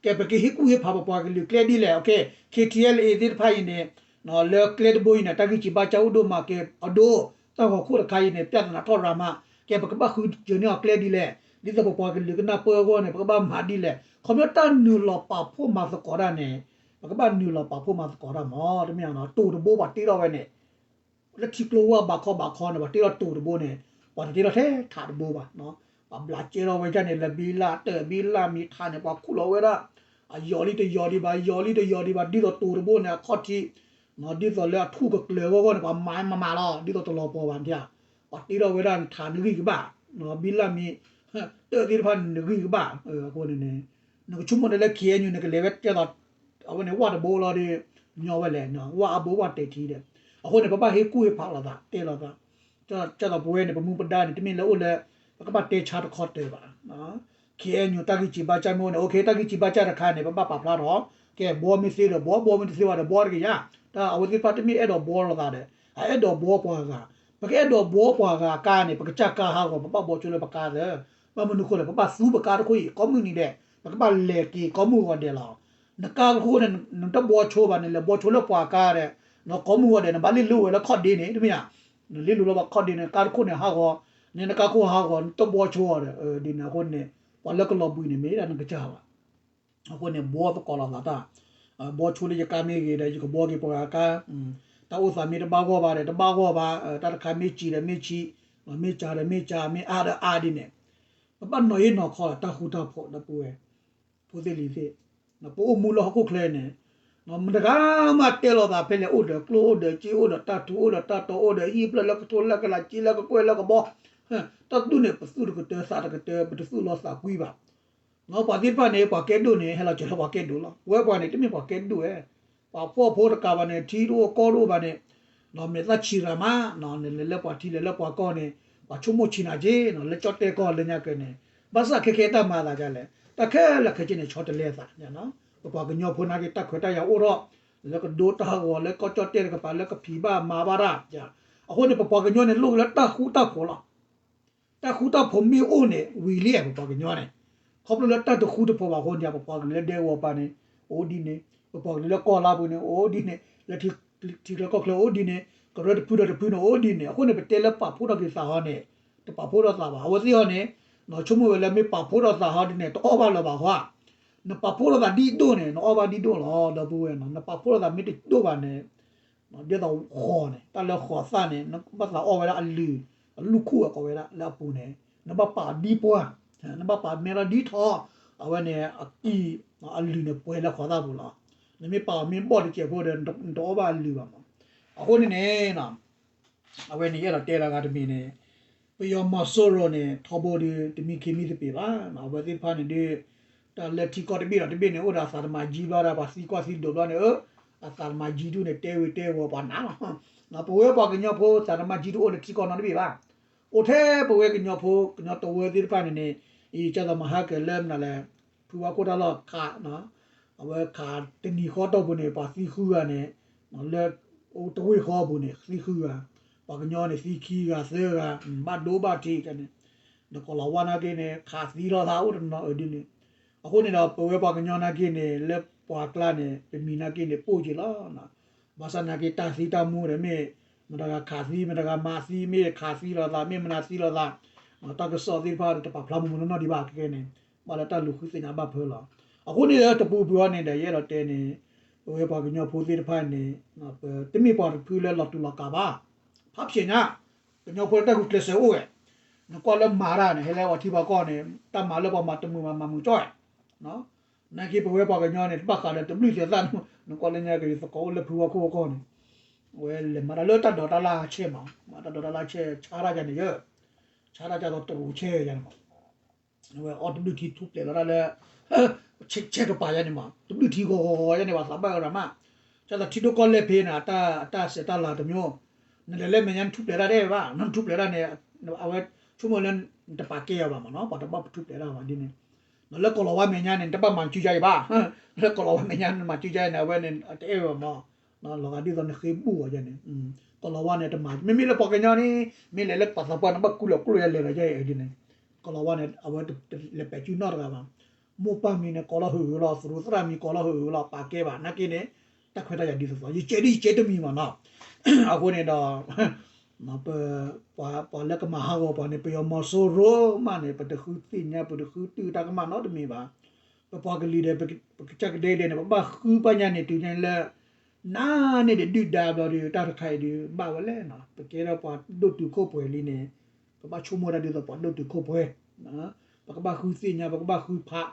ကဲပကဟ့ၣ်ကူၣ်ဟ့ၣ်ဖးပပှၤကလုာ်ကျဲဒ်လဲၣ်. ခ့ၣ်ထံၣ်အဲၣ်လ့ၣ်သ့ၣ်တဖၣ်အံၤန့ၣ် လၢကျဲတဘိအံၤန့ၣ် တၢ်ဂံၢ်စၢ်ဘါစၢ်အိၣ်ဒိၣ်မးက့ၤအဒိ တၢ်ဂီၤခိၣ်တခါအံၤန့ၣ် ပျၢ်သနာ်ထီၣ်ရၤမး ကဲပကဘၣ်ဃုစၢၤန့ၢ်အီၤကျဲဒ်လဲၣ်. ဒ်သိးပပှၤကလုာ်ကနၢ်ပၢၢ်အဂီၢ်န့ၣ် ပကဘၣ်မၤဒ်လဲၣ်. ခီဖျိတၢ်နုာ်လီၤပာ်ဖှိၣ်မၤသကိးတၢ်န့ၣ် ပကဘၣ်နုာ်လီၤပာ်ဖှိၣ်မၤသကိးတၢ်မး တမ့ၢ်နီၤ တိၤတဘိပှၤတ့ထီၣ်ဝဲန့ၣ် လၢထံကျိဝၢ်ဘးခီဘးခီန့ၣ် ပှၤတ့ထီၣ်တိၤတဘိန့ၣ် ပှၤတ့ထီၣ်ထဲထးတဘိဘၣ်. ပှၤဘျးကဲထီၣ်ဝဲဒ်န့ၣ် လၢဘံလၢ်တၢၢ်ဘံလၢ်မံၤထးန့ၣ် ပှၤခူၣ်လီၤဝဲဒၣ် အယီၤလံတယီၤဒံးဘၣ် ယီၤလံတယီၤဒံးဘၣ် ဒ်သိးတိၤတဘိန့ၣ် အခီၣ်ထံး ဒ်သိးလၢအထူၣ်ကကျၢၤအဂီၢ်ဂီၢ်န့ၣ် ပှၤမၤမၤမၤလီၤ ဒ်သိးတလီၤပှီၤဘၣ်န့ၣ် ပှၤတ့ထီၣ်ဝဲဒၣ်ထးနဂံၢ်ကဘၣ် ဘံလၢ်မံၤ တၢၢ်သ့ၣ်တဖၣ်န့ၣ် နဂံၢ်ကဘၣ် အဃိန့ၣ် နကဆိကမိၣ်န့ၣ်လၢ ခ့ၣ်အဲၣ်ယူၣ် နကလဲၤဝဲကဲသိး အဝဲန့ၣ် ဝၣ်တဘိလီၤဒီး ညီဝဲလဲၣ် ဝၣ်အဘိဝၣ်တဲာ်ထံဒီး အဃိန့ၣ် ပဘၣ်ဟ့ၣ်ကူၣ်ဟ့ၣ်ဖးလိာ်သး တဲလိာ်သး ကဲသိးပဝဲန့ၣ် ပမူပဒါန့ၣ် တမ့ၢ်လၢအိၣ်လၢ ပကဘၣ်တဲဆါတခီတၢၤဘၣ်. ခဲအံၤ တၢ်ဂံၢ်စံးဘါစၢ်မ့ၢ်အိၣ်န့ၣ် အိၣ်ခ့ တၢ်ဂံၢ်စံးဘါစၢ်တခါန့ၣ် ပဘၣ်ပာ်ဖျါထီၣ်, ကဲ ဘီမ့ၢ်သ့ဒီးဘီ, ဘီမ့ၢ်တသ့ဘၣ်ဒီးဘီတက့ၢ်ယါ. တၢ်အဝဲသ့ၣ်တဖၣ်တမ့ၢ်အဲၣ်ဒိးဘီလိာ်သးဒီး အအဲၣ်ဒိးဘီပှၤဂၤ, ပကအဲၣ်ဒိးဘီပှၤဂၤအကါန့ၣ် ပကစၢ်ကါဟးဂီၤ ပဘၣ်ဘီဆိလၢပကါသၢ, ဘၣ်မနုၤအဃိလဲၣ် ပဘၣ်သူပကါတခိၣ်အံၤ ကိးမုၢ်နံၤဒဲး, ပကဘၣ်လဲၤက့ၤကိးမုၢ်ဂီၤဒဲးလီၤ. နကါတခိၣ်န့ၣ် နတဘီဆိဘၣ်န့ၣ် လဲၤဘီဆိလၢပှၤကါဒီး ကိးမုၢ်ဂီၤဒဲး နဘၣ်လ့ၣ်လိဝဲလၢခီၣ်ဒ့န့ၣ် တမ့ၢ်ဧါ. နလ့ၣ်လိလၢပှၤခီၣ်ဒ့န့ၣ် ကါတခိၣ်န့ၣ်ဟးဂီၤ, နကါတခိၣ်ဟးဂီၤ နတဘီဆိအီၤဒီး ဒ်န့ၣ်အဃိန့ၣ် ပှၤလၢကလီၤဘှံးန့ၣ် မ့ၢ်ဒၣ်နကစၢ်ဘၣ်. အဃိန့ၣ် ဘီသကိးလိာ်သးတၢ်, ဘီဆိလၢယကါမ့ၢ်ဂ့ၤဒီး ယကဘီက့ၤပှၤဂၤကါ, တၢ်အိၣ်သးမ့ၢ်တဘၣ်ဂီၢ်ဘၣ်ဒီး တဘၣ်ဂီၢ်ဘၣ်, တၢ်တခါမ့ၢ်စံးဒီးမ့ၢ်စံး, မ့ၢ်စှၤဒီးမ့ၢ်စှၤ, မ့ၢ်အါဒီးအါဒ်န့ၣ်, ပဘၣ်နီၤဟ့ၣ်နီၤခီဒီးတၢ်ဃူတၢ်ဖိး ဒီပုၢ်ဝဲၢ် ဖိသ့ၣ်လံၤသ့ၣ်, ပအိၣ်မူလၢဟီၣ်ခိၣ်ချၢန့ၣ်, မတဂၤမးတဲလိာ်သးဖဲလဲၣ် အိၣ်ဒီးကျိၣ်အိၣ်ဒီးစ့ အိၣ်ဒီးတၢ်ထူ အိၣ်ဒီးတၢ်တီ အိၣ်ဒီးဟံၣ်ဖျၢၣ်လၢကထိလၢကလး စ့လၢကကွဲၢ်လၢကဘီ, တၢ်ဒူၣ်န့ၣ် ပသူၣ်တကတၢ သးတကတၢ ပတသူၣ်လီၤသးကွံဘၣ်. ပှၤသ့ၣ်တဖၣ်န့ၣ် ပှၤကဲဒိၣ်န့ၣ် ဟဲလီၤစၢၤလၢပှၤကဲဒိၣ်လီၤ. ပဝဲပှၤန့ၣ် တမ့ၢ်ပှၤကဲဒိၣ်ဧါ, ပှၤဖှီၣ်ဖိတကးဘၣ်န့ၣ် ထံတအိၣ်ကီၢ်တအိၣ်ဘၣ်န့ၣ်, မ့ၢ်သးဆံးရၤမး, နလဲၤလၢပှၤထံလဲၤလၢပှၤကီၢ်န့ၣ် ပှၤဆိကမိၣ်ဆံးနၤက့, လၢကၠီၣ်တဲၣ်ကီၢ်လၢညါကဲန့ၣ်, ဘၣ်ဆၣ်ခဲခဲတၢ်မၤအသးဒ်လဲၣ်, တၢ်ခဲလၢာ်ခဲဆ့န့ၣ် ဆီတလဲအသး, ပပှၤကညီဖိနာ်က့ တၢ်ခွဲးတၢ်ယာ်အိၣ်ထီၣ်, လၢကဒိတၢ်ဂီၤ လၢကီၢ်ကၠီၣ်တဲၣ်တကပၤ လၢကဖံးဘၣ်မၤဘၣ်တၢ်, အဃိန့ၣ် ပပှၤကညီန့ၣ် လိၣ်လၢတၢ်ဃူတၢ်ဖိးလီၤ. တၢ်ဃူတၢ်ဖိးမ့ၢ်အိၣ်န့ၣ် ဝံၤလံ ပပှၤကညီန့ၣ်, ခီဖျိလၢတၢ်တဃူတဖိးဘၣ်အဃိန့ၣ် ပပှၤကလုာ်လၢဒဲကဝီၤပၤန့ၣ် အိၣ်ဒ်န့ၣ်, ပပှၤကလုာ်လၢကီၢ်လါပူၤန့ၣ် အိၣ်ဒ်န့ၣ်, လၢထံချၢကီၢ်ချၢအိၣ်ဒ်န့ၣ်, ကရၢတဖုဒီးတဖုန့ၣ်အိၣ်ဒ်န့ၣ်, အဃိန့ၣ် ပတဲလၢပာ်ဖှိၣ်ထီၣ်က့ၤသးဟီန့ၣ် တပာ်ဖှိၣ်ထီၣ်သးဘၣ်. အဝဲသ့ၣ်ဟီန့ၣ် ဆိကမိၣ်ဝဲလၢမ့ၢ်ပာ်ဖှိၣ်ထီၣ်သးဟီဒ်န့ၣ် တအီၣ်ဘၣ်လၢၤဘၣ်ဟီဧါ, နပာ်ဖှိၣ်ထီၣ်သးဒ်ဒိၣ်န့ၣ် နအီၣ်ဘၣ်ဒ်ဒိၣ်လီၤ ဒီပုၢ်ဝဲၢ်နီၤ, နပာ်ဖှိၣ်ထီၣ်သးမ့ၢ်တဒိၣ်ဘၣ်န့ၣ် ဒ်သိးဃီၤန့ၣ် တၢ်လၢဃီၤသၣ်န့ၣ် နဘၣ်သးအီၣ်ဝဲဒၣ်အလုၢ်, အလုၢ်ခူၣ်အကိးဝဲဒၣ်လၢအပူၤန့ၣ် နဘၣ်ပာ်အီၤဒ်ပှၢ်, နဘၣ်ပာ်မဲထီၣ်ဒ်ထီ, အဝဲန့ၣ်အကံၢ်, အလုၢ်န့ၣ်ပှဲၤလၢဃီၤသၣ်ပူၤလီၤ. နမ့ၢ်ပာ်အီၤမ့ၢ်ဘီၣ်တစဲးဖိဒီး နတအီၣ်ဘၣ်အလုၢ်ဘၣ်မး. အဃိန့ၣ်န့ၣ် အဝဲန့ၣ်ယအဲၣ်ဒိးတဲလၢအဂၤတမံၤန့ၣ် ပယီၤမီၤစိရိၤန့ၣ် ထီဘိဒီး တမံခ့မံသပ့ၤဘၣ်. အဝဲသ့ၣ်တဖၣ်န့ၣ်ဒီး တၢ်လၢထံကီၢ်တဘ့ၣ်ဒီးတဘ့ၣ်န့ၣ် အိၣ်ဒီးအသးတမၤကၠံဘျီဒီး ပှၤသံကွၢ်သံဒိးဘျီန့ၣ် အသးတမၤကၠံဒူၣ်န့ၣ် တဲဝံၤတဲဝီၤပှၤနးလီၤ. ပဝဲပှၤကညီဖိ သးတမၤကၠံဒူၣ်အိၣ်လၢထံကီၢ်နီတဘ့ၣ်ဘၣ်. အိၣ်ထဲပဝဲကညီဖိ ကညီတဝၢသ့ၣ်တဖၣ်န့ၣ်န့ၣ် အံၤကၢ်သိးမၤဟါကၢၤလၢမနုၤလဲၣ် ဖုဝါခိၣ်တၢ်လီၢ်ခး အဝဲခးတနံၤဃီတီၢ်ပူၤန့ၣ် ပှၤသံဃုဂၤန့ၣ် လၢအိၣ်တဝ့ၢ်ဃီပူၤန့ၣ် သံဃုဂၤ, ပှၤကညီန့ၣ် သံခံဂၤသၢဂၤ ဘၣ်ဒိဘၣ်ထံးန့ၣ်, ဒီးကီၢ်လီၤဝါနာ်က့န့ၣ် ခးသံလိာ်သးအိၣ်တနီၤအၢဒ်န့ၣ်, အဃိန့ၣ်ဒီး ပဝဲပှၤကညီနာ်က့န့ၣ် လၢပှၤကျါန့ၣ် ပမံၤနာ်က့န့ၣ် ပိၢ်က့ၤလီၤ. ဘၣ်ဆၣ်နာ်က့ တၢ်သံတၢ်မူဒီး မ့ၢ်မတၤဂၤခးသံ မတၤဂၤမၤသံ မ့ၢ်ခးသံလိာ်သး မ့ၢ်မၤသံလိာ်သး တၢ်ကစီၣ်သ့ၣ်တဖၣ်ဒီး တပာ်ဖျါမုာ်မုာ်နီၢ်နီၢ်ဒံးဘၣ်ခဲကဲန့ၣ်, ဘၣ်လၢတၢ်လူၤဃုသ့ၣ်ညါဘၣ်ဖၢလီၤ. အဃိန့ၣ်ဒီး တပူၤပူၤအီၤန့ၣ်ဒီး ယအဲၣ်ဒိးတဲန့ၣ် ပဝဲပှၤကညီဖိသ့ၣ်တဖၣ်န့ၣ် ပတမ့ၢ်ပှၤတဖုလၢလီၤတူာ်လီၤကာ်ဘၣ်. ဖးဖျဲးညါ ကညီဖိလၢတၢ်ဂုာ်ကျဲးစၢးအိၣ်ဝဲ, နကွၢ်လၢမၤတၢ်န့ၣ် ဟဲလၢပှၤထံပှၤကီၢ်န့ၣ် တၢ်မၤလၢပှၤမၤတမုာ်ဘၣ် မၤမုာ်ကၠီၣ်ဝဲ နာ်က့ပဝဲပှၤကညီန့ၣ် တဘၣ်ဃးဒီးတဘျုးသဲးသၣ်န့ၣ် နကွၢ်လၢညါက့ၤသကိးအိၣ်လၢဖုဝါခိၣ်အကီၢ်န့ၣ်, အဝဲလဲၤမၤတၢ်လၢတၢ်ဒိးတၢ်လၢ်ဆဲးမး, မၤတၢ်ဒိးတၢ်လၢ်ဆဲး ဆါတၢ်ယါန့ၣ်ယဲ, ဆါတၢ်ကၢ်သိးတရူးဆဲးယါန့ၣ်မး, အဝဲအီၣ်တဘျုးထံထူၣ်ဖျဲးလီၤတၢ်လၢ ဆဲးကပၤယါန့ၣ်မး တဘျုးထံဂီၤဂီၤဂီၤယါန့ၣ် ပှၤသးဘၣ်အၢရၤမး, ကၢ်သိးထံဒိၣ်ကီၢ်လဲၢ်ဖဲန့ၣ် အတၢ်အစဲးတၢ်လၤတမံၤ နလဲၤလၢမဲာ်ညါနထူၣ်ဖျဲးတၢ်ဒဲးဘၣ် နထူၣ်ဖျဲးတၢ်န့ၣ် အဝဲဆိကမိၣ်လၢ နတပာ်ကဲအီၤဘၣ်မးနီၤ ပှၤတဘၣ်ထူၣ်ဖျဲးတၢ်ဘၣ်ဒ်န့ၣ်, လၢကီၢ်လီၤဝါမဲာ်ညါန့ၣ် နတဘၣ်မၤစုယါအံၤဘၣ်, လၢကီၢ်လီၤဝါမဲာ်ညါနမၤစုယါအံၤန့ၣ် အဝဲန့ၣ် အတအဲၣ်ဝဲမး, လီၤဂာ်ဒ်သိးနဃ့ဘူၣ်အီၤယါန့ၣ်, ကီၢ်လီၤဝါန့ၣ်တမၤ မ့မ့ၢ်လၢပှၤကညီန့ၣ် မ့ၢ်လဲၤလၢပှၤသးပှၢ်န့ၣ် ဘၣ်ကူလီၤကျိၣ်ယါလဲၤလီၤယါအံၤဒ်န့ၣ်, ကီၢ်လီၤဝါန့ၣ် အဝဲတလဲၤပဲာ်စုနီၣ်တဂၤဘၣ် မိၢ်ပၢ်မံၤန့ၣ် ကိးလီၤဟုးဟုးလီၤ သရူးသရၣ်မံၤကိးလီၤဟုးဟုးလီၤ ပာ်ကဲဘၣ် နာ်က့န့ၣ် တၢ်ခွဲးတၢ်ယာ်ဒ်သိးသိး ယကဲဒ်ယကဲတမံၤမးနီၤ, အဃိန့ၣ်ဒီး ပှၤလၢကမၤဟးဂီၤပှၤန့ၣ် ပယီၤမီၤစိရိၤမးန့ၣ် ပတဃုသ့ၣ်ညါ ပတဃုတုၢ်တၢ်ကမၣ်နီတမံၤဘၣ်, ပပှၤကလုာ်ဒီး ပကစၢ်ကဒဲကဒဲန့ၣ် ပဘၣ်ဃုပာ်ညါန့ၣ် တုၤညါလၢ နၤန့ၣ်ဒီးဒုၣ်ဒါဘျီဒီး တၢ်တခါအံၤဒီး ဘၣ်ဝဲလဲၣ်နီၤ ပကဲထီၣ်ပှၤဒိၣ်တုာ်ခိၣ်ပှဲၤလံန့ၣ် ပဘၣ်ဆိကမိၣ်တၢ်ဒ်သိးပှၤဒိၣ်တုာ်ခိၣ်ပှဲၤ, ပကဘၣ်ဃုသ့ၣ်ညါ ပကဘၣ်ဃုဖး,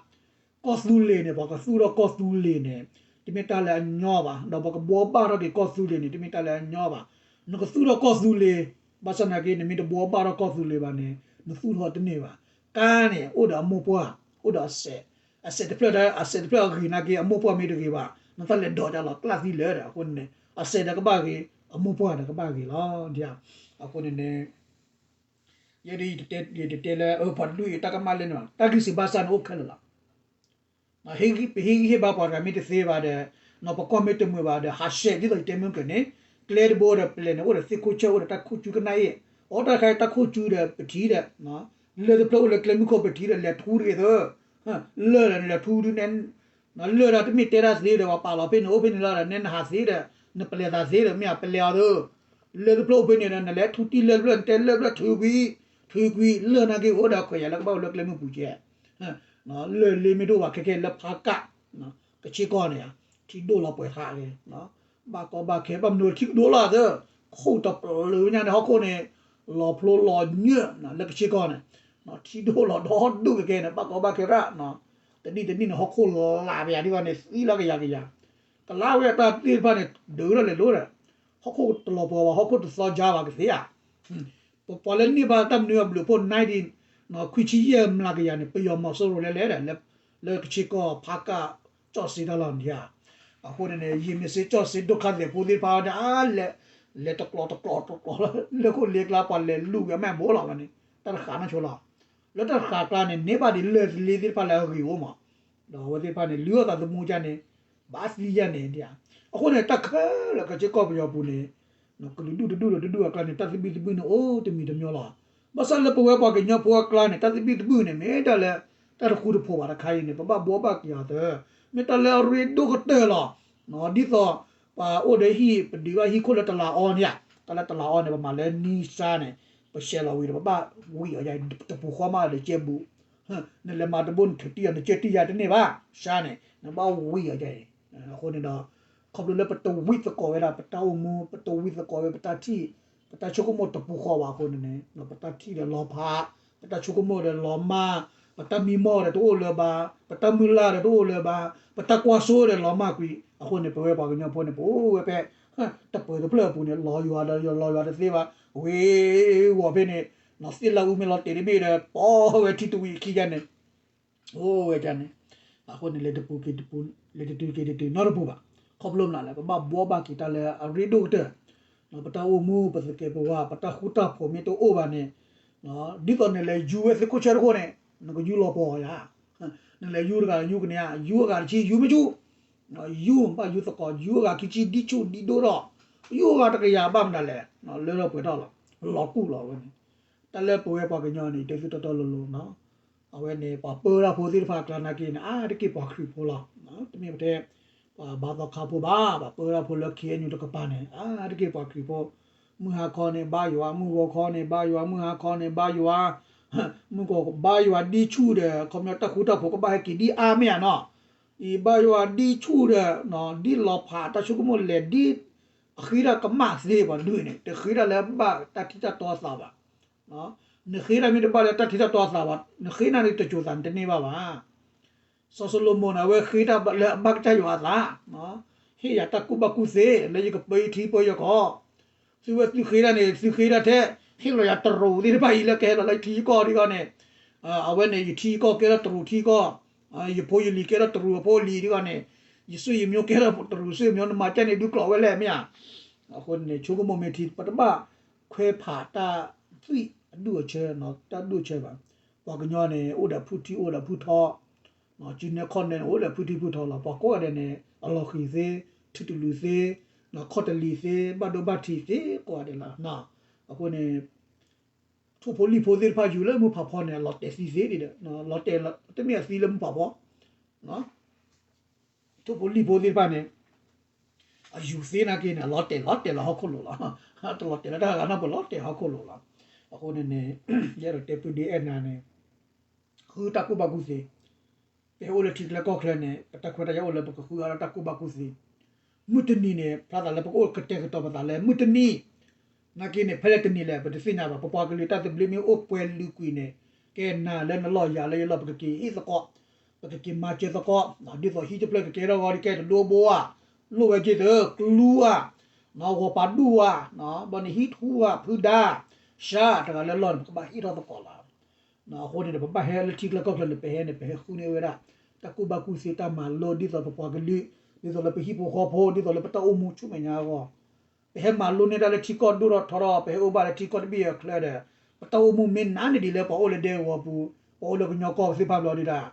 ကီၢ်သူလ့ၤန့ၣ် ပှၤကသူၣ်ထီၣ်ကီၢ်သူလ့ၤန့ၣ် တမ့ၢ်တၢ်လၢအညီဘၣ်, ဒီးပကဘှီဘၣ်ထီၣ်က့ၤကီၢ်သူလ့ၤန့ၣ် တမ့ၢ်တၢ်လၢအညီဘၣ်, နကသူၣ်ထီၣ်ကီၢ်သူလ့ၤ, ဘၣ်ဆၣ်နာ်က့ နမ့ၢ်တဘှီဘၣ်ထီၣ်ကီၢ်သူလ့ၤဘၣ်န့ၣ် နသူၣ်ထီၣ်တန့ၢ်ဘၣ်, ကါန့ၣ် အိၣ်ဒီးအမိၢ်ပှၢ်, အိၣ်ဒီးအစဲး, အစဲးတဖျၢၣ် အစဲးတဖျၢၣ်အဂ့ၤနာ်က့ အမိၢ်ပှၢ်မ့ၢ်တဂ့ၤဘၣ် နတၢ်လဲၤဒိးတၢ်လီၤကျၢ်သံလၢာ်ဒီး အဃိန့ၣ် အစဲးဒီးကဘၣ်ဂ့ၤ, အမိၢ်ပှၢ်ဒီးကဘၣ်ဂ့ၤလီၤ, အဃိန့ၣ်န့ၣ် ယဲဒၣ်ယတတဲလၢ ပှၤတဒူၣ်အံၤတၢ်ကမၣ်လဲၣ်န့ၣ်ဘၣ်, တၢ်ဂံၢ်စံးဘါစၢ်န့ၣ်အိၣ်ခဲလၢာ်လီၤ. ပဟ့ၣ်ဂံၢ်ဟ့ၣ်ဘါပှၤတဂၤမ့ၢ်တသ့ဘၣ်ဒီး, ပကွၢ်မ့ၢ်တမုာ်ဘၣ်ဒီး ဟးဆှဲး ဒ်သိးယတဲမုၢ်ကၢၤန့ၣ်, ကျဲတဘိဒီးပလဲၤန့ၣ် အိၣ်ဒီးသ့ၣ်ခိၣ်ဆၢၣ် အိၣ်ဒီးတၢ်ခိၣ်ကူကနၣ်အ့ၣ်, အိၣ်တၢ်ခါတၢ်ခိၣ်ကူဒီးပထံၣ်ဒီး လၢၢ်တဖျၢၣ်အိၣ်လၢကျဲမုၢ်ခိၣ်ပထံၣ်ဒီး လဲၤထူတဂ့ၤသၢ, လၢၢ်ဒီးနလဲၤထူဒုနဲ လၢၢ်ဒီးတမ့ၢ်တဲတၢ်သ့ဒီး ပှၤပာ်လီၤဖဲန့ၣ်အိၣ်ဖဲန့ၣ်လီၤဒီး နဲနဟးသ့ဒီး နပလဲၤသးသ့ဒီး မ့ၢ်အပလဲၤအီၤသၢ, လၢၢ်တဖျၢၣ်အိၣ်ဖဲန့ၣ်ဒီး နလဲၤထူတံၢ်လၢၢ်တဖျၢၣ် နတဲလၢၢ်တဖျၢၣ်ထူကွံာ်, ထူကွံာ် လၢၢ်နာ်က့အိၣ်ဒီးခွဲးယာ်လၢကဘၣ်အိၣ်လၢကျဲမုၢ်ပူၤကဲ လၢၢ်လ့မ့ၢ်တအိၣ်ဘၣ်ခဲခဲလၢဖးကၣ် ကဆ့ကီၢ်န့ၣ် ထံဒိၣ်လီၤပှဲၤထးက့ၤ, ဘၣ်ကီဘၣ်ခဲ ဘၣ်မနုၤထံကဒိၣ်လီၤသၢ, ခိၣ်တပျုၤညါန့ၣ် ဟီၣ်ခိၣ်န့ၣ် လီၤဖျိလီၤညၢၣ် လၢကဆ့ကီၢ်န့ၣ်, ထံဒိၣ်လီၤဒီဒူၣ်ကကဲန့ၣ် ဘၣ်ကီဘၣ်ခဲရၣ်, တနံၣ်တနံၣ်န့ၣ် ဟီၣ်ခိၣ်လၢ်ပယၤဒ်ဂီၢ်န့ၣ် သံလီၤကယၤကယၤ, ကလါဝဲတၢ်သ့ၣ်တဖၣ်န့ၣ် ဒုးထီၣ်လဲၤလိၤဒီး, ဟီၣ်ခိၣ်တလီၤပှီၤဘၣ် ဟီၣ်ခိၣ်တသီကၢဘၣ်ကသ့ဧါ ပပှၤလၢန့ၢ်ဘၣ်တၢ်မနုၤအဘျုးအဖှိၣ် nineteen ခွံဆံယဲၢ်မျးကယၤန့ၣ် ပယီၤမီၤစိရိၤလဲၤလဲၤဒီး လၢကဆ့ကီၢ်ဖးကၣ်ကၠီၣ်စ့တၢ်လီၢ်န့ၣ်ဧါ. အဃိန့ၣ် ယမ့ၢ်စ့ၢ်ကီးစ့ဒိၣ်ခါသဲးဖိသ့ၣ်တဖၣ်ဒီး လဲၤတကျိၤတကျိၤတကျိၤ လၢခိၣ်လ့ကျါ ပှၤလဲၤလူၤဝဲအမဲာ်ဘိလီၤဝဲန့ၣ် တၢ်တဃာ်နီၢ်ဆိလီၤ. လၢတၢ်တဃာ်ကျါန့ၣ် န့ၢ်ဘၣ်ဒ်လၢၢ်သလ့သ့ၣ်တဖၣ်လၢအဂ့ၤအိၣ်မး, ဒီးအဝဲသ့ၣ်တဖၣ်န့ၣ် လုၢ်အီၣ်သးသမူကန့ၣ် ဘၣ်သံယဲၢ်န့ၣ်ဒ်ဧါ. အဃိန့ၣ် တၢ်ခဲလၢာ်ကဆ့ကီၢ်ပယီၤပူၤန့ၣ် ကလုာ်ဒူၣ်တဒူၣ်ဒီးတဒူၣ်အကျါန့ၣ် တၢ်သဘံၣ်သဘုၣ်န့ၣ်အိၣ်တမံၤတမံၤလီၤ. ဘၣ်ဆၣ်လၢပဝဲပှၤကညီဖိအကျါန့ၣ် တၢ်သဘံၣ်သဘုၣ်န့ၣ် မ့ၢ်တၢ်လၢ တၢ်တဃူတဖိးဘၣ်တခါအံၤန့ၣ် ပဘၣ်ဘှီဘၣ်က့ၤအီၤသၢ, မ့ၢ်တၢ်လၢအရ့ဒိၣ်ကတၢၢ်လီၤ. ဒ်သိး ပှၤအိၣ်ဒီးဟံၣ် ပဒုးဘၣ်ဟံၣ်ခိၣ်လၢတလးအီန့ၣ်ဧါ, တၢ်လၢတလးအီန့ၣ် ပမၤလၢနံၣ်စါန့ၣ် ပဆဲးလီၤဝံၤဒီး ပဘၣ်ဝံၤအီၤယါ တပူၤဃီမးဒီးကဲဘူး နလဲၤမၤတဘိန့ၣ် ထုးတံၢ်ယၤ နကဲတံၢ်ယၤတန့ၢ်ဘၣ် စါန့ၣ် နဘၣ်ဝံၤအီၤယါအံၤ. အဃိန့ၣ်ဒီး ခီဖျိလၢပတဝံသကိးဝဲဒၣ် ပတၢ်အိၣ်မူ ပတဝံသကိးဝဲပတၢ်ထံၣ် ပတၢ်ဆိကမိၣ်တပူၤဃီဘၣ်အဃိန့ၣ်န့ၣ် ပတၢ်ထံၣ်ဒီးလီၤဖး ပတၢ်ဆိကမိၣ်ဒီးလီၤမၢ် ပတၢ်မံမီၢ်ဒီးတအိၣ်လၢၤဘၣ် ပတၢ်မုၢ်လၢ်ဒီးတအိၣ်လၢၤဘၣ် ပတၢ်ကွၢ်စိဒီးလီၤမၢ်ကွံာ် အဃိန့ၣ် ပဝဲပှၤကညီဖိန့ၣ် ပအိၣ်ဝဲဖဲ တပၢၤတဖျၢၣ်အပူၤန့ၣ် လီၤယွၤဒီးလီၤယွၤတသ့ဘၣ် ဝ့ၤဝီၤဖဲန့ၣ် သ့ၣ်လၢအူမ့ၢ်လီၤတဲာ်တဘ့ၣ်ဒီး ပိာ်ဝဲထံတဝံၤခံယါန့ၣ် အိၣ်ဝဲဒၣ်န့ၣ် အဃိန့ၣ် လဲၤတပူၤက့ၤတပူၤ လဲၤတတုၤက့ၤတတုၤနီတပူၤဘၣ်. ခီဖျိမနုၤလဲၣ် ပဘၣ်ဘှီဘၣ်က့ၤတၢ်လၢအရ့ဒိၣ်ကတၢၢ် ပတၢ်အိၣ်မူ ပသကဲးပဝး ပတၢ်ဃူတၢ်ဖိးမ့ၢ်တအိၣ်ဘၣ်န့ၣ် ဒ်သိးနလဲၤယူၤဝဲသ့ၣ်ခိၣ်ဆၢတခိၣ်န့ၣ် နကယူၤလီၤပှီၤယါ နလဲၤယူၤတဂၤယူၤကန့ၣ် ယူၤအဂၤတဆံ ယူၤမ့ၢ်ဆူၣ် ယူၤဘၣ်ယူၤသကိး ယူၤအဂၤခံဆံဒ်ဆူၣ်ဒ်ဒိၣ်ထီၣ် ယူၤအဂၤတကယၤဘၣ်မနုၤလဲၣ် လၢထီၣ်ပှဲၤထီၣ်လီၤ လီၤကူၣ်လီၤဝဲန့ၣ် တၢ်လၢပဝဲပှၤကညီန့ၣ် တဲသုတီတီလိၤလိၤနီၤ အဝဲန့ၣ် ပှၤပၢတၢ်ဖိသ့ၣ်တဖၣ်အကျါနာ်က့န့ၣ် အါတက့ၢ်ပှၤခရံာ်ဖိလီၤ. တမ့ၢ်ပတဲ ပှၤဘါသီခါဖိဘၣ် ပှၤပၢတၢ်ဖိလၢ ခ့ၣ်အဲၣ်ယူၣ် တကပၤန့ၣ် အါတက့ၢ်ပှၤခရံာ်ဖိ မုၢ်ဟါခီန့ၣ် ဘါယွၤ မုၢ်ဂီၤခီန့ၣ် ဘါယွၤ မုၢ်ဟါခီန့ၣ် ဘါယွၤ မုၢ်ဂီၤဘါယွၤဒ်ဆူၣ်ဒီး ခီပညီတၢ်ဃူတၢ်ဖိးကဘၣ်ဟဲက့ၤဒ်အါမ့ၢ်ဧါနီၤ အံၤဘါယွၤဒ်ဆူၣ်ဒီး ဒ်လီၤဖးတၢ်ဆိကမိၣ်လဲၣ် ဒ်အဃ့တၢ်ကမၣ်သ့ပှၤဒုးန့ၣ် တဃ့တၢ်လၢဘၣ်တၢ်ထံၣ်တၢ်တီအသးဘၣ်. နဃ့တၢ်မ့ၢ်တဘၣ်လၢတၢ်ထံၣ်တၢ်တီအသးဘၣ် နဃ့နၤန့ၣ်တစိၤသးနတန့ၢ်ဘၣ်ဘၣ်. စီၤၡလိၤမိၣ်န့ၣ် အဝဲဃ့တၢ်လၢအဘၣ်ကစၢ်ယွၤအသး ဟ့ၣ်ယၤတၢ်ကူၣ်ဘၣ်ကူၣ်သ့ လၢယကပၢယထံပၢယကီၢ် သုဝဲသုဃ့တၢ်န့ၣ် သုဃ့တၢ်ထဲ ဟ့ၣ်လီၤယၤတရူးသ့ၣ်တဖၣ်အံၤလၢကဟဲလီၤလၢထံကီၢ်ဒ်ဂီၢ်န့ၣ် အဝဲန့ၣ် ယထံကီၢ်ကဲထီၣ်တရူးထံကီၢ် ယဖိယလံၤကဲထီၣ်တရူးအဖိအလံၤဒ်ဂီၢ်န့ၣ် ယစွံၣ်ယမျိုးကဲထီၣ်တရူးစွံၣ်ယမျိုး နမၤကဲန့ၣ် ဒုးကျိးဝဲလဲၣ်မ့ၢ်ဧါ. အဃိန့ၣ် ဆိကမိၣ်မ့ၢ်ထံ ပတဘၣ်ခွဲးဖးတၢ်သွံၣ်အဒူၣ်အဆၢ တၢ်ဒူၣ်အဆၢဘၣ်. ပှၤကညီန့ၣ် အိၣ်ဒီးဖုထံ အိၣ်ဒီးဖုထီ စုနဲခီၣ်နဲန့ၣ် အိၣ်ဒီးဖုထံဖုထီလီၤ. ပှၤကိးဂၤဒဲးန့ၣ် အလီၤဃံၤသ့, ထုးတလူးသ့, ခီၣ်တလံၤသ့, ဘၣ်ဒိဘၣ်ထံးသ့ကိးဂၤဒဲးလီၤ. အဃိန့ၣ် ထိၣ်ဖိလံၣ်ဖိသ့ၣ်တဖၣ်ယူၤလၢမုၢ်ဖးဖီန့ၣ် အလီၤတဲာ်သံသ့ဒ်ဒီး လီၤတဲာ်တမ့ၢ်အသံလၢမုၢ်ဖးဖီ ထိၣ်ဖိလံၣ်ဖိသ့ၣ်တဖၣ်န့ၣ် အယူၤသ့နာ်က့န့ၣ် အလီၤတဲာ်လီၤတဲာ်လီၤဟီၣ်ခိၣ်လိၤလီၤ. တလီၤတဲာ်လၢတၢ်ဂၤနီတပူၤ လီၤတဲာ်ဟီၣ်ခိၣ်လိၤလီၤ. အဃိန့ၣ်န့ၣ် ယအဲၣ်ဒိးတဲဖုဒ်အဲၣ်နၤန့ၣ် ဃုတၢ်ကူၣ်ဘၣ်ကူၣ်သ့ ပဟဲအိၣ်လၢထံကျဲကီၢ်ချၢန့ၣ် ပတၢ်ခွဲးတၢ်ယာ်အိၣ်လၢပကဃုအါထီၣ်တၢ်ကူၣ်ဘၣ်ကူၣ်သ့ မုၢ်တနံၤန့ၣ် ဖျါသးလၢပကအိၣ်ကတဲာ်ကတီၤပသးလၢမုၢ်တနံၤ နာ်က့န့ၣ် ဖဲလဲၣ်တနံၤလဲၣ် ပတသ့ၣ်ညါဘၣ်. ပပှၤကလုာ်တၢ်သဘျ့မ့ၢ်အိၣ်ပှဲၤလုာ်ကွံာ်န့ၣ် ကဲနၤလၢနလီၢ်ယၤလၢယလီၢ် ပကက့ၤဟ့ၣ်သကိး ပကက့ၤမၤစၢၤသကိး ဒ်သိးဟံၣ်တဖျၢၣ်ကကဲထီၣ်ဂီၤ ကဲတဒိဘိဧါ လိၣ်ဝဲက့ၤသၢ ကျူဧါ ဂီၤပၤဒူၣ်ဧါ ဘၣ်န့ၣ်ဟံၣ်ထူဧါ ဖုဒါ စါတဂၤလၢလီၢ်န့ၣ် ပကဘၣ်ဟ့ၣ်ထီၣ်သကိးလီၤ. အဃိန့ၣ်ဒီး ပဘၣ်ဟဲလၢထံကျဲကီၢ်ချၢန့ၣ် ပဟဲန့ၣ် ပဟဲဃုန့ၢ်ဝဲဒၣ် တၢ်ကူၣ်ဘၣ်ကူၣ်သ့တၢ်မၤလိ ဒ်သိးပပှၤကလုာ် ဒ်သိးလၢပဟံၣ်ဖိဃီဖိ ဒ်သိးလၢပတၢ်အိၣ်မူဆူမဲာ်ညါအဂီၢ် ပဟဲမၤလိန့ၢ်တၢ်လၢထံကီၢ်ဒိၣ်ထီၣ်ထီထီၣ် ပဟဲအိၣ်ဘၣ်လၢထံကီၢ်တဘ့ၣ်အချၢဒီး ပတၢ်အိၣ်မူမ့ၢ်နးန့ၢ်ဒံးလၢပှၤအိၣ်လၢဒဲကဝီၤပူၤ, ပှၤအိၣ်လၢကညီကီၢ်သ့ၣ်တဖၣ်ဘျီဒုဒၣ်,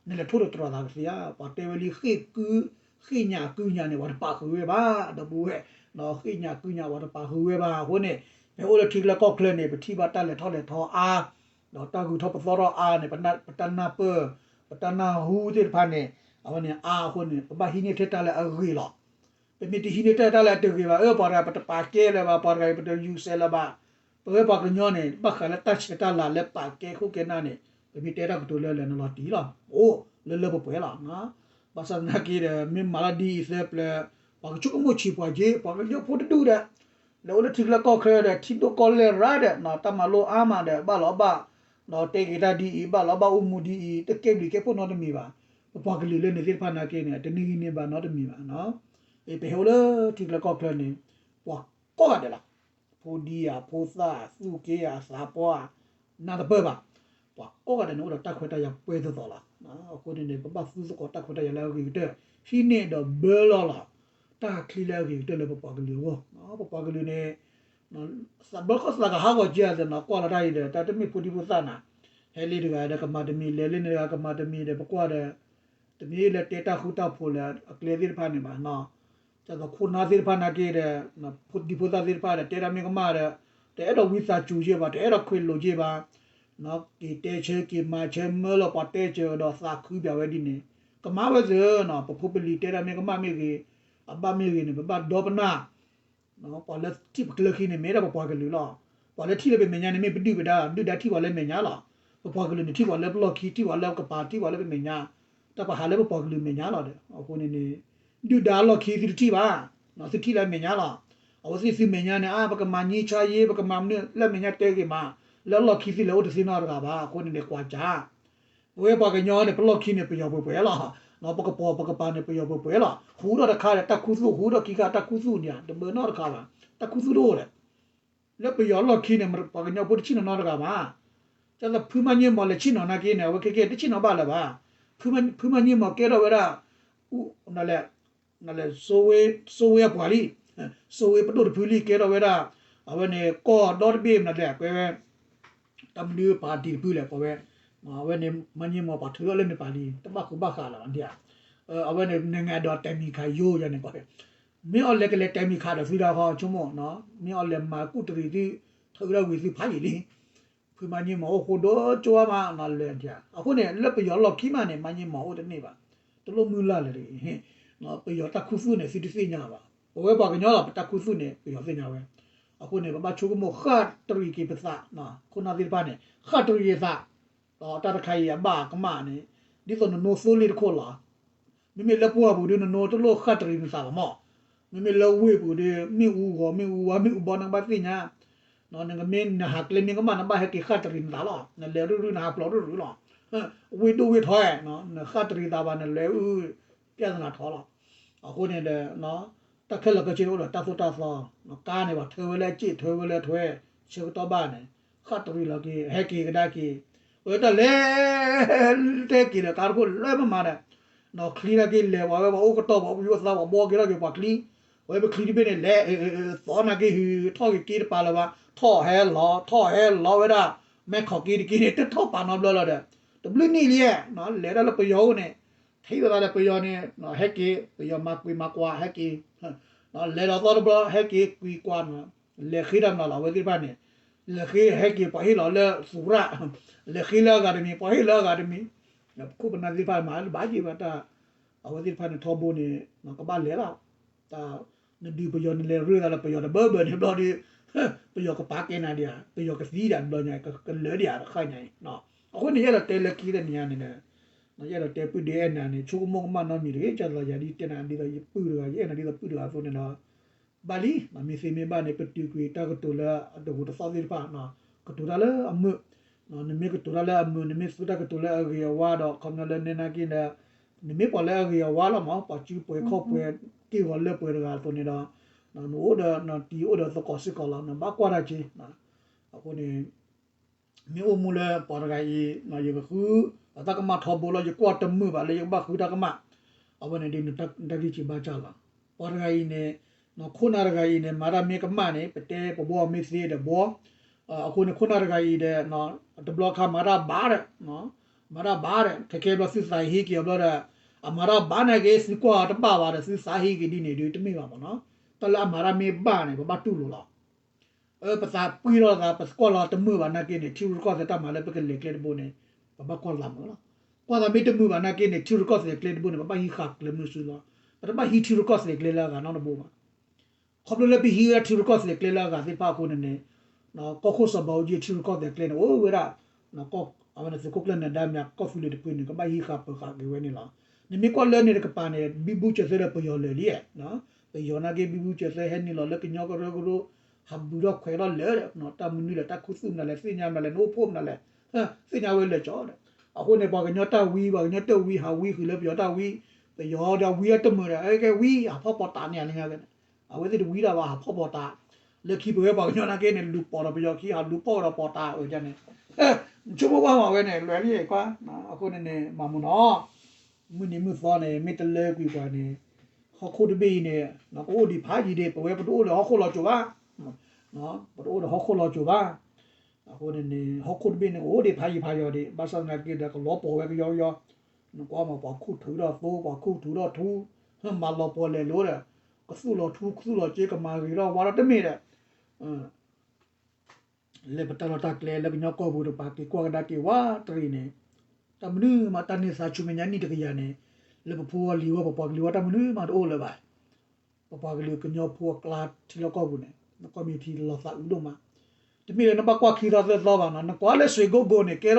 နလဲၤထိၣ်သတြီၤသးကသ့ဧါ, ပှၤတဲဝဲလံ ဃ့ၢ်ကု, ဃ့ၢ်ညၣ်ကုညၣ်န့ၣ် ပှၤတပာ်ဃုာ်ဝဲဘၣ်, ဒီပုၢ်ဝဲၢ်, ဃ့ၢ်ညၣ်ကုညၣ် ပှၤတပာ်ဃုာ်ဝဲဘၣ်အဃိန့ၣ်, ဖဲအိၣ်လၢထံချၢကီၢ်ချၢန့ၣ် ပထံၣ်ဘၣ်တၢ်လဲၤထီၣ်လဲၤထီအါ, ဒီးတၢ်ဂုၤထီၣ်ပသီထီၣ်အါန့ၣ် ပတၢ်နၢ်ပၢၢ်, ပတၢ်နၢ်ဟူသ့ၣ်တဖၣ်န့ၣ်, အဝဲန့ၣ်အါအဃိန့ၣ် ပဘၣ်ဟံးန့ၢ်ထဲတၢ်လၢအဂ့ၤလီၤ. ပမ့ၢ်တဟံးန့ၢ်ထဲတၢ်လၢအတဂ့ၤဘၣ်, အၢ ပှၤတဂၤပတပာ်ကဲလၢၤဘၣ်, ပှၤတဂၤပတယူၤစဲးလၢၤဘၣ်, ပဝဲပှၤကညီန့ၣ် ဘၣ်ဃးလၢတၢ်ဆဲးတၢ်လၤလၢပာ်ကဲခိၣ်ကဲနၢ်န့ၣ် ပမ့ၢ်တဲတၢ်ကတိၤလၢလဲၣ်နလီၤတံၢ်လီၤ, အိၣ်လၢလၢပှဲၤပှဲၤလီၤ. ဘၣ်ဆၣ်သနာ်က့ဒီး မ့ၢ်မၤလီၤဒ်အံၤသၢပျၢၤ, ပှၤကဆိကမိၣ်ဆံးပှၤက့, ပှၤကညီဖိတဒူၣ်ဒီး လဲၤအိၣ်လၢထံချၢကီၢ်ချၢဒီး ထံဒိၣ်ကီၢ်လဲၢ်ရၣ်ဒီး တၢ်မၤလိအါမးဒီး ဘၣ်လီၤဘၣ်, ဒီးတဲက့ၤတၢ်ဒ်အံၤ ဘၣ်လီၤဘၣ်အိၣ်မူဒ်အံၤ တကဲဘျုးကဲဖှိၣ်နီတမံၤဘၣ်. ပပှၤကလုာ်လၢန့ၣ်သ့ၣ်တဖၣ်နာ်က့န့ၣ် တန့ၢ်ဂံၢ်န့ၢ်ဘါနီတမံၤဘၣ်. ပဟဲအိၣ်လၢထံချၢကီၢ်ချၢန့ၣ် ပှၤကိးဂၤဒဲးလီၤ. ဖိဒံဧါ ဖိသၣ် သူၣ်က့ဧါ သးပှၢ်ဧါ, နၢ်တပၢၢ်ဘၣ်. ပှၤကိးဂၤဒဲးန့ၣ် အိၣ်ဒီးတၢ်ခွဲးတၢ်ယာ်ပှဲၤသိးသိးလီၤ. အဃိန့ၣ်န့ၣ် ပဘၣ်သူသကိးတၢ်ခွဲးတၢ်ယာ်လၢအဂ့ၤကတၢၢ်, ဟံးန့ၢ်ဒီးဘၢလီၤလီၤ တၢ်ချံလၢအဂ့ၤကတၢၢ်လၢပပှၤကလုာ်အဂီၢ်. ပပှၤကလုာ်န့ၣ် သးဘျီခီၣ်သးကဟးဂီၤက့ၤအသးနီၤ ကွၢ်လီၤတၢ်အံၤဒီး တၢ်တမ့ၢ်ဖိဒံဖိသၣ်နၤ, ဟဲလံတဂၤဒီးကမၤတမံၤ လဲၤလံန့ၣ်တဂၤကမၤတမံၤဒီး ပကွၢ်ဒီး တမ့ၢ်လၢတဲတၢ်ဃူတၢ်ဖိးလၢအကျဲသ့ၣ်တဖၣ်န့ၣ်ဘၣ်နီၤ. တၢ်သးခိၣ်နၢ်သ့ၣ်တဖၣ်နာ်က့ဒီး ဖိဒံဖိသၣ်သ့ၣ်တဖၣ်ဒီး တဲတၢ်မ့ၢ်ကမၣ်ဒီး တအဲၣ်ဒိးဝံသးစူၤယဲၢ်ဘၣ်, တအဲၣ်ဒိးခွဲးလိာ်ယဲၢ်ဘၣ်. က့ၤတဲဆၢက့ၤမၤဆၢမၢလီၤပှၤတဲစၢၤဒီးသးခုပၠးဝဲဒ်န့ၣ် ကမၣ်ဝဲသ့ၣ်နီၤ. ပဖိပလံၤတဲတၢ်မ့ၢ်ကမၣ်မ့ၢ်ဂ့ၤ, အဘၣ်မ့ၢ်ဂ့ၤန့ၣ် ပဘၣ်ဒီပနၢ် ပှၤလၢထံၣ်ပကျၢၤခံန့ၣ် မ့ၢ်ဒၣ်ပပှၤကလုာ်လီၤ. ပှၤလၢထံၣ်လၢပမဲာ်ညါန့ၣ် မ့ၢ်ပဒုၣ်ပဒါ, ဒုၣ်ဒါထံၣ်ပှၤလၢမဲာ်ညါလီၤ. ပပှၤကလုာ်န့ၣ် ထံၣ်ပှၤလၢပလီၢ်ခံ, ထံၣ်ပှၤလၢကပၤ, ထံၣ်ပှၤလၢပမဲာ်ညါ, တၢ်ပဟးလၢပပှၤကလုာ်မဲာ်ညါလီၤဒီး အဃိန့ၣ်န့ၣ် ဒုၣ်ဒါလီၢ်ခံသုတထံၣ်ဘၣ်, သုထံၣ်လၢအမဲာ်ညါလီၤ. အဝဲသ့ၣ်သုမဲာ်ညါန့ၣ် အါ ပကမၤငြိမ်းချမ်းရေး, ပကမၤမနုၤလၢအမဲာ်ညါတဲဂ့ၤမး, လၢအလီၢ်ခံသုလဲၤအိၣ်တသ့နီတဂၤဘၣ်. အဃိန့ၣ်န့ၣ် ကွၢ်ကၢ ပဝဲပှၤကညီန့ၣ် ပလီၢ်ခံန့ၣ် ပယီၤပှဲၤပှဲၤလီၤ. ပကပီၤပကပၤန့ၣ် ပယီၤပှဲၤပှဲၤလီၤ. ဟူးထီၣ်တခါဒီးတၢ်ခူသူၣ်, ဟူးထီၣ်ခံခါတၢ်ခူသူၣ်န့ၣ် တဘၢနီတခါဘၣ်. တၢ်ခူသူၣ်တအိၣ်ဒီး လၢပယီၤလီၢ်ခံန့ၣ် ပှၤကညီဖိတဆ့ၣ်နီၤနီတဂၤဘၣ်. ကၢ်သးဖုမၤညံမီၤလဲၤဆ့ၣ်နီၤနာ်က့န့ၣ် အဝဲခဲကဲတဆ့ၣ်နီၤဘၣ်လၢၤဘၣ်. ဖုမၤညံမီၤကဲထီၣ်ဝဲဒၣ် နလဲၤ နလဲၤ စိဝ့အပှၤလံ, စိဝ့ပဒိၣ်တဖုလံ ကဲထီၣ်ဝဲဒၣ် အဝဲန့ၣ် ကီၢ်ဒီတဘ့ၣ်မနုၤလဲၣ် ကွဲဝဲ တၢ်မနုၤပၣ်တံၣ်တဖုလဲၣ် ကွဲဝဲ အဝဲန့ၣ် မၤညံမီၤပှၤထုးထီၣ်လၢန့ၣ်ပၣ်လံ တဘၣ်ဃုာ်ဘၣ်ဃးလၢၤဘၣ်ဒ်ဧါ. အဝဲန့ၣ် နိုင်ငံတော်တိုင်ပင်ခံရုံးယၤန့ၣ် ကွဲဝဲ မ့ၢ်အီၤလဲၤကလဲၤတိုင်ပင်ခံဒီးသုတၢ်ဃီဆိကမိၣ်, မ့ၢ်အီၤလဲၤမၤကူၣ်တရံးသု ထုးထီၣ်ဝံၤသုဖးယံာ်လံ. ဖုမၤညံမီၤအိၣ်ဃိဒီကၠိမးနီၤလဲၤဒ်ဧါ. အဃိန့ၣ် လၢပယီၤလီၢ်ခံမးန့ၣ် မၤညံမီၤအိၣ်တန့ၢ်ဘၣ်. တလိၣ်မုၢ်လၢ်လၢၤတဂ့ၤ. ပယီၤတၢ်ခူသူၣ်န့ၣ် သုတသ့ၣ်ညါဘၣ်. ပဝဲပှၤကညီလီၤ ပတၢ်ခူသူၣ်န့ၣ် ပယီၤသ့ၣ်ညါဝဲ. အဃိန့ၣ် ပဘၣ်ဆိကမိၣ်ဃၣ်တရံးက့ၤပသး, ခိၣ်နၢ်သ့ၣ်တဖၣ်န့ၣ် ဃၣ်တရံးက့ၤသး, ဒီးတၢ်တခါအံၤအဘၣ်ကမၣ်န့ၣ် ဒ်သိးနနိသိလ့ၣ်တခိၣ်လီၤ. မ့မ့ၢ်လၢပှၢ်ပူၤဒီး နနိတလိၣ်ဃၣ်တရံးနသးဘၣ်မး. မ့မ့ၢ်လၢဝ့ၢ်ပူၤဒီး မ့ၣ်အူဂီၤ မ့ၣ်အူဝါ မ့ၣ်အူဘီ နကဘၣ်သ့ၣ်ညါ. နကမ့ၢ်နဟးကျဲမ့ၢ်ကမၣ် နဘၣ်ဟဲက့ၤဃၣ်တရံးနသးလီၤ. နလဲၤရုၢ်ရုၢ် နဟးပျီၢ်ရုၢ်ရုၢ်လီၤ. ဝ့ၢ်ဒိၣ်ဝ့ၢ်ထီ, နဃၣ်တရံးသးဘၣ် နလဲၤအုၣ် ပြဿနာထီလီၤ. အဃိန့ၣ်ဒီး တၢ်ခဲလၢာ်ခဲဆ့န့ၣ်အိၣ်ဒီးတၢ်သိၣ်တၢ်သီ, ကါန့ၣ် ပှၤထၢဝဲလၢအစ့ၣ် ထၢဝဲလၢအထွဲ, ဆၢကတီၢ်ဘၣ်န့ၣ် ဃၣ်တရံးလီၤက့ၤ ဟဲက့ၤကဒါက့ၤ, ဝဲတၢ်လဲၤ တဲက့ၤဒီးကါတခိၣ်လၢမမၤဒီး နီၢ်ချံတၢ်က့ၤလဲၤ ပှၤဝဲပှၤအိၣ်ကတီၢ် ပှၤအိၣ်ကယိသး ပှၤဘှီက့ၤထီၣ်က့ၤပှၤချံ, ဝဲပချံတဘ့ၣ်န့ၣ်လဲၤ သီနာ်က့ၤဟုး ထီၣ်က့ၤက့ၤတပာ်လၢၤဘၣ်, ထီၣ်ဟဲလီၤ ထီၣ်ဟဲလီၤဝဲဒၣ် မဲၢ်ခီၣ်က့ၤတက့ၤန့ၣ် တထီၣ်ပာ်နီတဘျီလီၤဒီး တဘျုးနံၣ်လံ, လဲၤတၢ်လၢပယီၤအိၣ်န့ၣ် ထံၣ်လိာ်သးဒီးပယီၤန့ၣ် ဟဲက့ၤ ပယီၤမၤကွံာ်မၤကွၢ်ဟဲက့ၤ, လဲၤလီၤသီတဘျီ ဟဲက့ၤကွံာ်ကွၢ်, လဲၤဃ့တၢ်မနုၤလီၤ အဝဲသ့ၣ်တဖၣ်န့ၣ်, လဲၤဃ့ဟဲက့ၤ ပှၤဟ့ၣ်လီၤလၢသူရၣ်, လဲၤဃ့လၢအဂၤတမံၤ ပှၤဟ့ၣ်လၢအဂၤတမံၤ, ပခိၣ်ပနၢ်သ့ၣ်တဖၣ်မၤလၢဘၣ်က့ၤဘၣ်တၢ်, အဝဲသ့ၣ်တဖၣ်န့ၣ်ထီဘိန့ၣ် ကဘၣ်လဲၤလီၤ, တၢ် နဒုးပယီၤနလဲၤရၢၢ်သးလၢပယီၤတဘၢဘၢန့ၣ်ဘျီဒီး ပယီၤကပာ်ကဲနၤဒံးဧါ, ပယီၤကသံဒံးဘျီညါ ကလၢာ်ဒံးဧါတခါညါအံၤ, အဃိန့ၣ် ယအဲၣ်ဒိးတဲလၢခံတနံၤညါန့ၣ်ဒီး ယအဲၣ်ဒိးတဲပုၢ်ဒ့အဲၣ်နၤန့ၣ် ဆိကမိၣ်ကမၣ်နီတမံၤတဂ့ၤ, ကၢ်သိးယၤဒ်တဲနၤဒ်သိးယပုၢ်တဂၤ ယအဲၣ်နၤဒ်သိးပုၢ်တဂၤအသိးန့ၣ်ဒီး ဘၣ်လံ, မ့ၢ်သ့မ့ၢ်ဘၣ်န့ၣ် ပတုာ်ကွံာ်တၢ်ကတိၤလၢအတဂူာ်တသီၣ်သ့ၣ်တဖၣ်, ကတိၤတၢ်လၢအမုာ်, နမ့ၢ်ကတိၤတၢ်လၢအမုာ် နမ့ၢ်သူတၢ်ကတိၤလၢအဂ့ၤအဝါဒီး ခီပညီလၢနဲနာ်က့ဒီး နမ့ၢ်ပှၤလၢအဂ့ၤအဝါလီၤမး ပှၤစုပှဲၤခီၣ်ပှဲၤ က့ၢ်ဂီၤလၢပှဲၤတဂၤအသိးန့ၣ်ဒီး နအိၣ်ဒီးနတံၤအိၣ်ဒီးသကိးစ့ၢ်ကီးလီၤ နဘၣ်ကွၢ်တၢ်က့ၤ, အဃိန့ၣ် မ့ၢ်အိၣ်မူလၢပှၤတဂၤအံၤ ယကဃုအတၢ်ကမၣ်ထီဘိလီၤ ယကွၢ်တမုာ်ဘၣ်လၢယကဘၣ်ဃုတၢ်ကမၣ်, အဝဲန့ၣ်ဒ်နတၢ်ဂံၢ်စံးဘါစၢ်လီၤ. ပှၤတဂၤအံၤန့ၣ် ခိၣ်နၢ်တဂၤအံၤန့ၣ် မၤတၢ်မ့ၢ်ကမၣ်န့ၣ် ပတဲပဘှီမ့ၢ်သ့ဒီးဘှီ, အဃိန့ၣ် ခိၣ်နၢ်တဂၤအံၤဒီး တဘျီခါမၤတၢ်ဘၣ်ဒီး မၤတၢ်ဘၣ်ဒီး ခဲခဲဘျီသုသးဟ့က့ၤအဘျီဒီး အမၤတၢ်ဘၣ်နာ်က့ သုကွၢ်တဘၣ်ဘၣ်ဒီး သုသးဟ့က့ၤဒ်န့ၣ်ဒုးတမ့ၢ်ဘၣ်မ့ၢ်နီၤ. တၢ်လၢအမၤတၢ်မ့ၢ်ဘၣ်န့ၣ် ပဘၣ်တူၢ်လိာ်လီၤ. ပသးပှံၢ်ထီၣ်သး ပကွၢ်လီၤတမုာ်ဘၣ်နာ်က့န့ၣ် ထံရူၢ်ကီၢ်သဲးတၢ်မၤလၢပကလဲၤကျဲတဘိန့ၣ် ပဘၣ်ကွၢ်လီၤမုာ်လီၤ. ကွၢ်သးမ့ၢ်တမုာ်ဘၣ်နာ်က့န့ၣ် ထံရူၢ်ကီၢ်သဲးကျဲတဘိန့ၣ် ပဘၣ်ဟံးဃာ်ကျဲမုၢ်စုလီၤ. ပတဘၣ်ဟံးထံရူၢ်ကီၢ်သဲးကျဲလၢအဂၤနီတဘိဘၣ်. ခီဖျိလၢပဟံးဝဲဒၣ်ထံရူၢ်ကီၢ်သဲးကျဲလၢအဂၤသ့ၣ်တဖၣ်အဃိန့ၣ်န့ၣ် ကီၢ်ခိၣ်စီၤဘးအူကၠံထံရူၢ်ကီၢ်သဲးကျဲန့ၣ် အိၣ်ဝဲဒၣ် အဝဲန့ၣ်သုးခိၣ်ကျၢၢ်နၢၤဒါမ့ၢ် ကီၢ်သူလ့ၤတဖုန့ၣ် ကဘၣ်ဟံးဃာ်ပၢၤဃာ်က့ၤဝဲန့ၣ်လီၤ. နမ့ၢ်ကွၢ်လၢန့ၣ်တကပၤန့ၣ် ဘံဘူကၠီၤသဲဒီးပယီၤလၢာ်လံ. ပယီၤနာ်က့ ဘံဘူကၠီၤသဲဟဲနုာ်လီၤလၢကညီကရၢကရိ ဟးဘုးထီၣ်ခွဲးထီၣ်လၢာ်ဒီး တၢ်မနုၤလဲၣ် တၢ်ခူသူၣ်မနုၤလဲၣ် သ့ၣ်ညါမနုၤလဲၣ် နအိၣ်ဖှိၣ်မနုၤလဲၣ် သ့ၣ်ညါဝဲလၢာ်ကၠီဒီး အဃိန့ၣ် ပှၤကညီတၢ်ဝံ ပှၤကညီတၢ်ဝံ ဟးဝံဃုာ်လၢပယီၤတၢ်ဝံ, ပယီၤဒီးဝံအတမုာ်ဒီး ကဲဝံ ဟးဖီၣ်ပီၤတးန့ၢ်လၢညါကဲန့ၣ် အဝဲသ့ၣ်တဝံတၢ်ဘၣ် ဟးဖီၣ်ပီၤတး, လၢခံပဝဲပှၤကညီနာ်က့န့ၣ် လူၤပိာ်ဒီးပယီၤခံ ဟးလူၤပိာ်ဒီးပီၤတးအၢန့ၣ်, နဆိကမိၣ်ကွၢ်မးဝဲန့ၣ် လွဲၤလံကွၢ်, အဃိန့ၣ်န့ၣ် မၤမူနီၤ, မုၢ်နံၤမုၢ်သီန့ၣ် မ့ၢ်တလၢကွံာ်ပှၤန့ၣ်, ဟီၣ်ခိၣ်တဘ့ၣ်အံၤန့ၣ် ကအိၣ်ဒံးဖးယံၤဒံး ပဝဲပတအိၣ်လၢဟီၣ်ခိၣ်လီၤစိၤဘၣ်, ပတအိၣ်ဒီးဟီၣ်ခိၣ်လီၤစိၤဘၣ် အဃိန့ၣ်န့ၣ် ဟီၣ်ခိၣ်တဘ့ၣ်န့ၣ် ကအိၣ်ဒံးဖးယံၤဖးယီၤဒံး ဘၣ်ဆၣ်သနာ်က့ဒီး ကလီၤပှီၢ်ဝဲကယီကယီ, နကွၢ်မး ပှၤခူၣ်ထုးထီၣ်သိ ပှၤခူၣ်ထုးထီၣ်ထူ, မၤလီၤပှီၢ်လဲၤလိၤဒီး ကသူၣ်လီၤထူ ကသူၣ်လီၤစ့ ကမၤဂ့ၤထီၣ်ဝါထီၣ်တမ့ၢ်ဒီး လၢပတၢ်လီၢ်တၢ်ကျဲလၢကညီကီၢ်ပူၤတပၤ က့ၤကွၢ်ကဒါက့ၤဝဲတရံးန့ၣ်, တၢ်မနုၤမး တၢ်န့ၢ်သါဆူမဲာ်ညါနံၣ်တကယၤန့ၣ်, လၢပဖိအလံၤဝဲ ပပှၤကလုာ်ဝဲ တၢ်မနုၤမးတအိၣ်လၢၤဘၣ်. ပပှၤကလုာ်ကညီဖိအကျါထံလီၢ်ကီၢ်ပူၤန့ၣ် နကွၢ်မ့ၢ်ထံလီၤသးအုးဒိၣ်မး, တမ့ၢ်လၢနဘၣ်ကွၢ်ခံသီသၢသီဘၣ်နီၤ, နကွၢ်လၢစွ့ၤကိၣ်ကိၤန့ၣ် ကဲ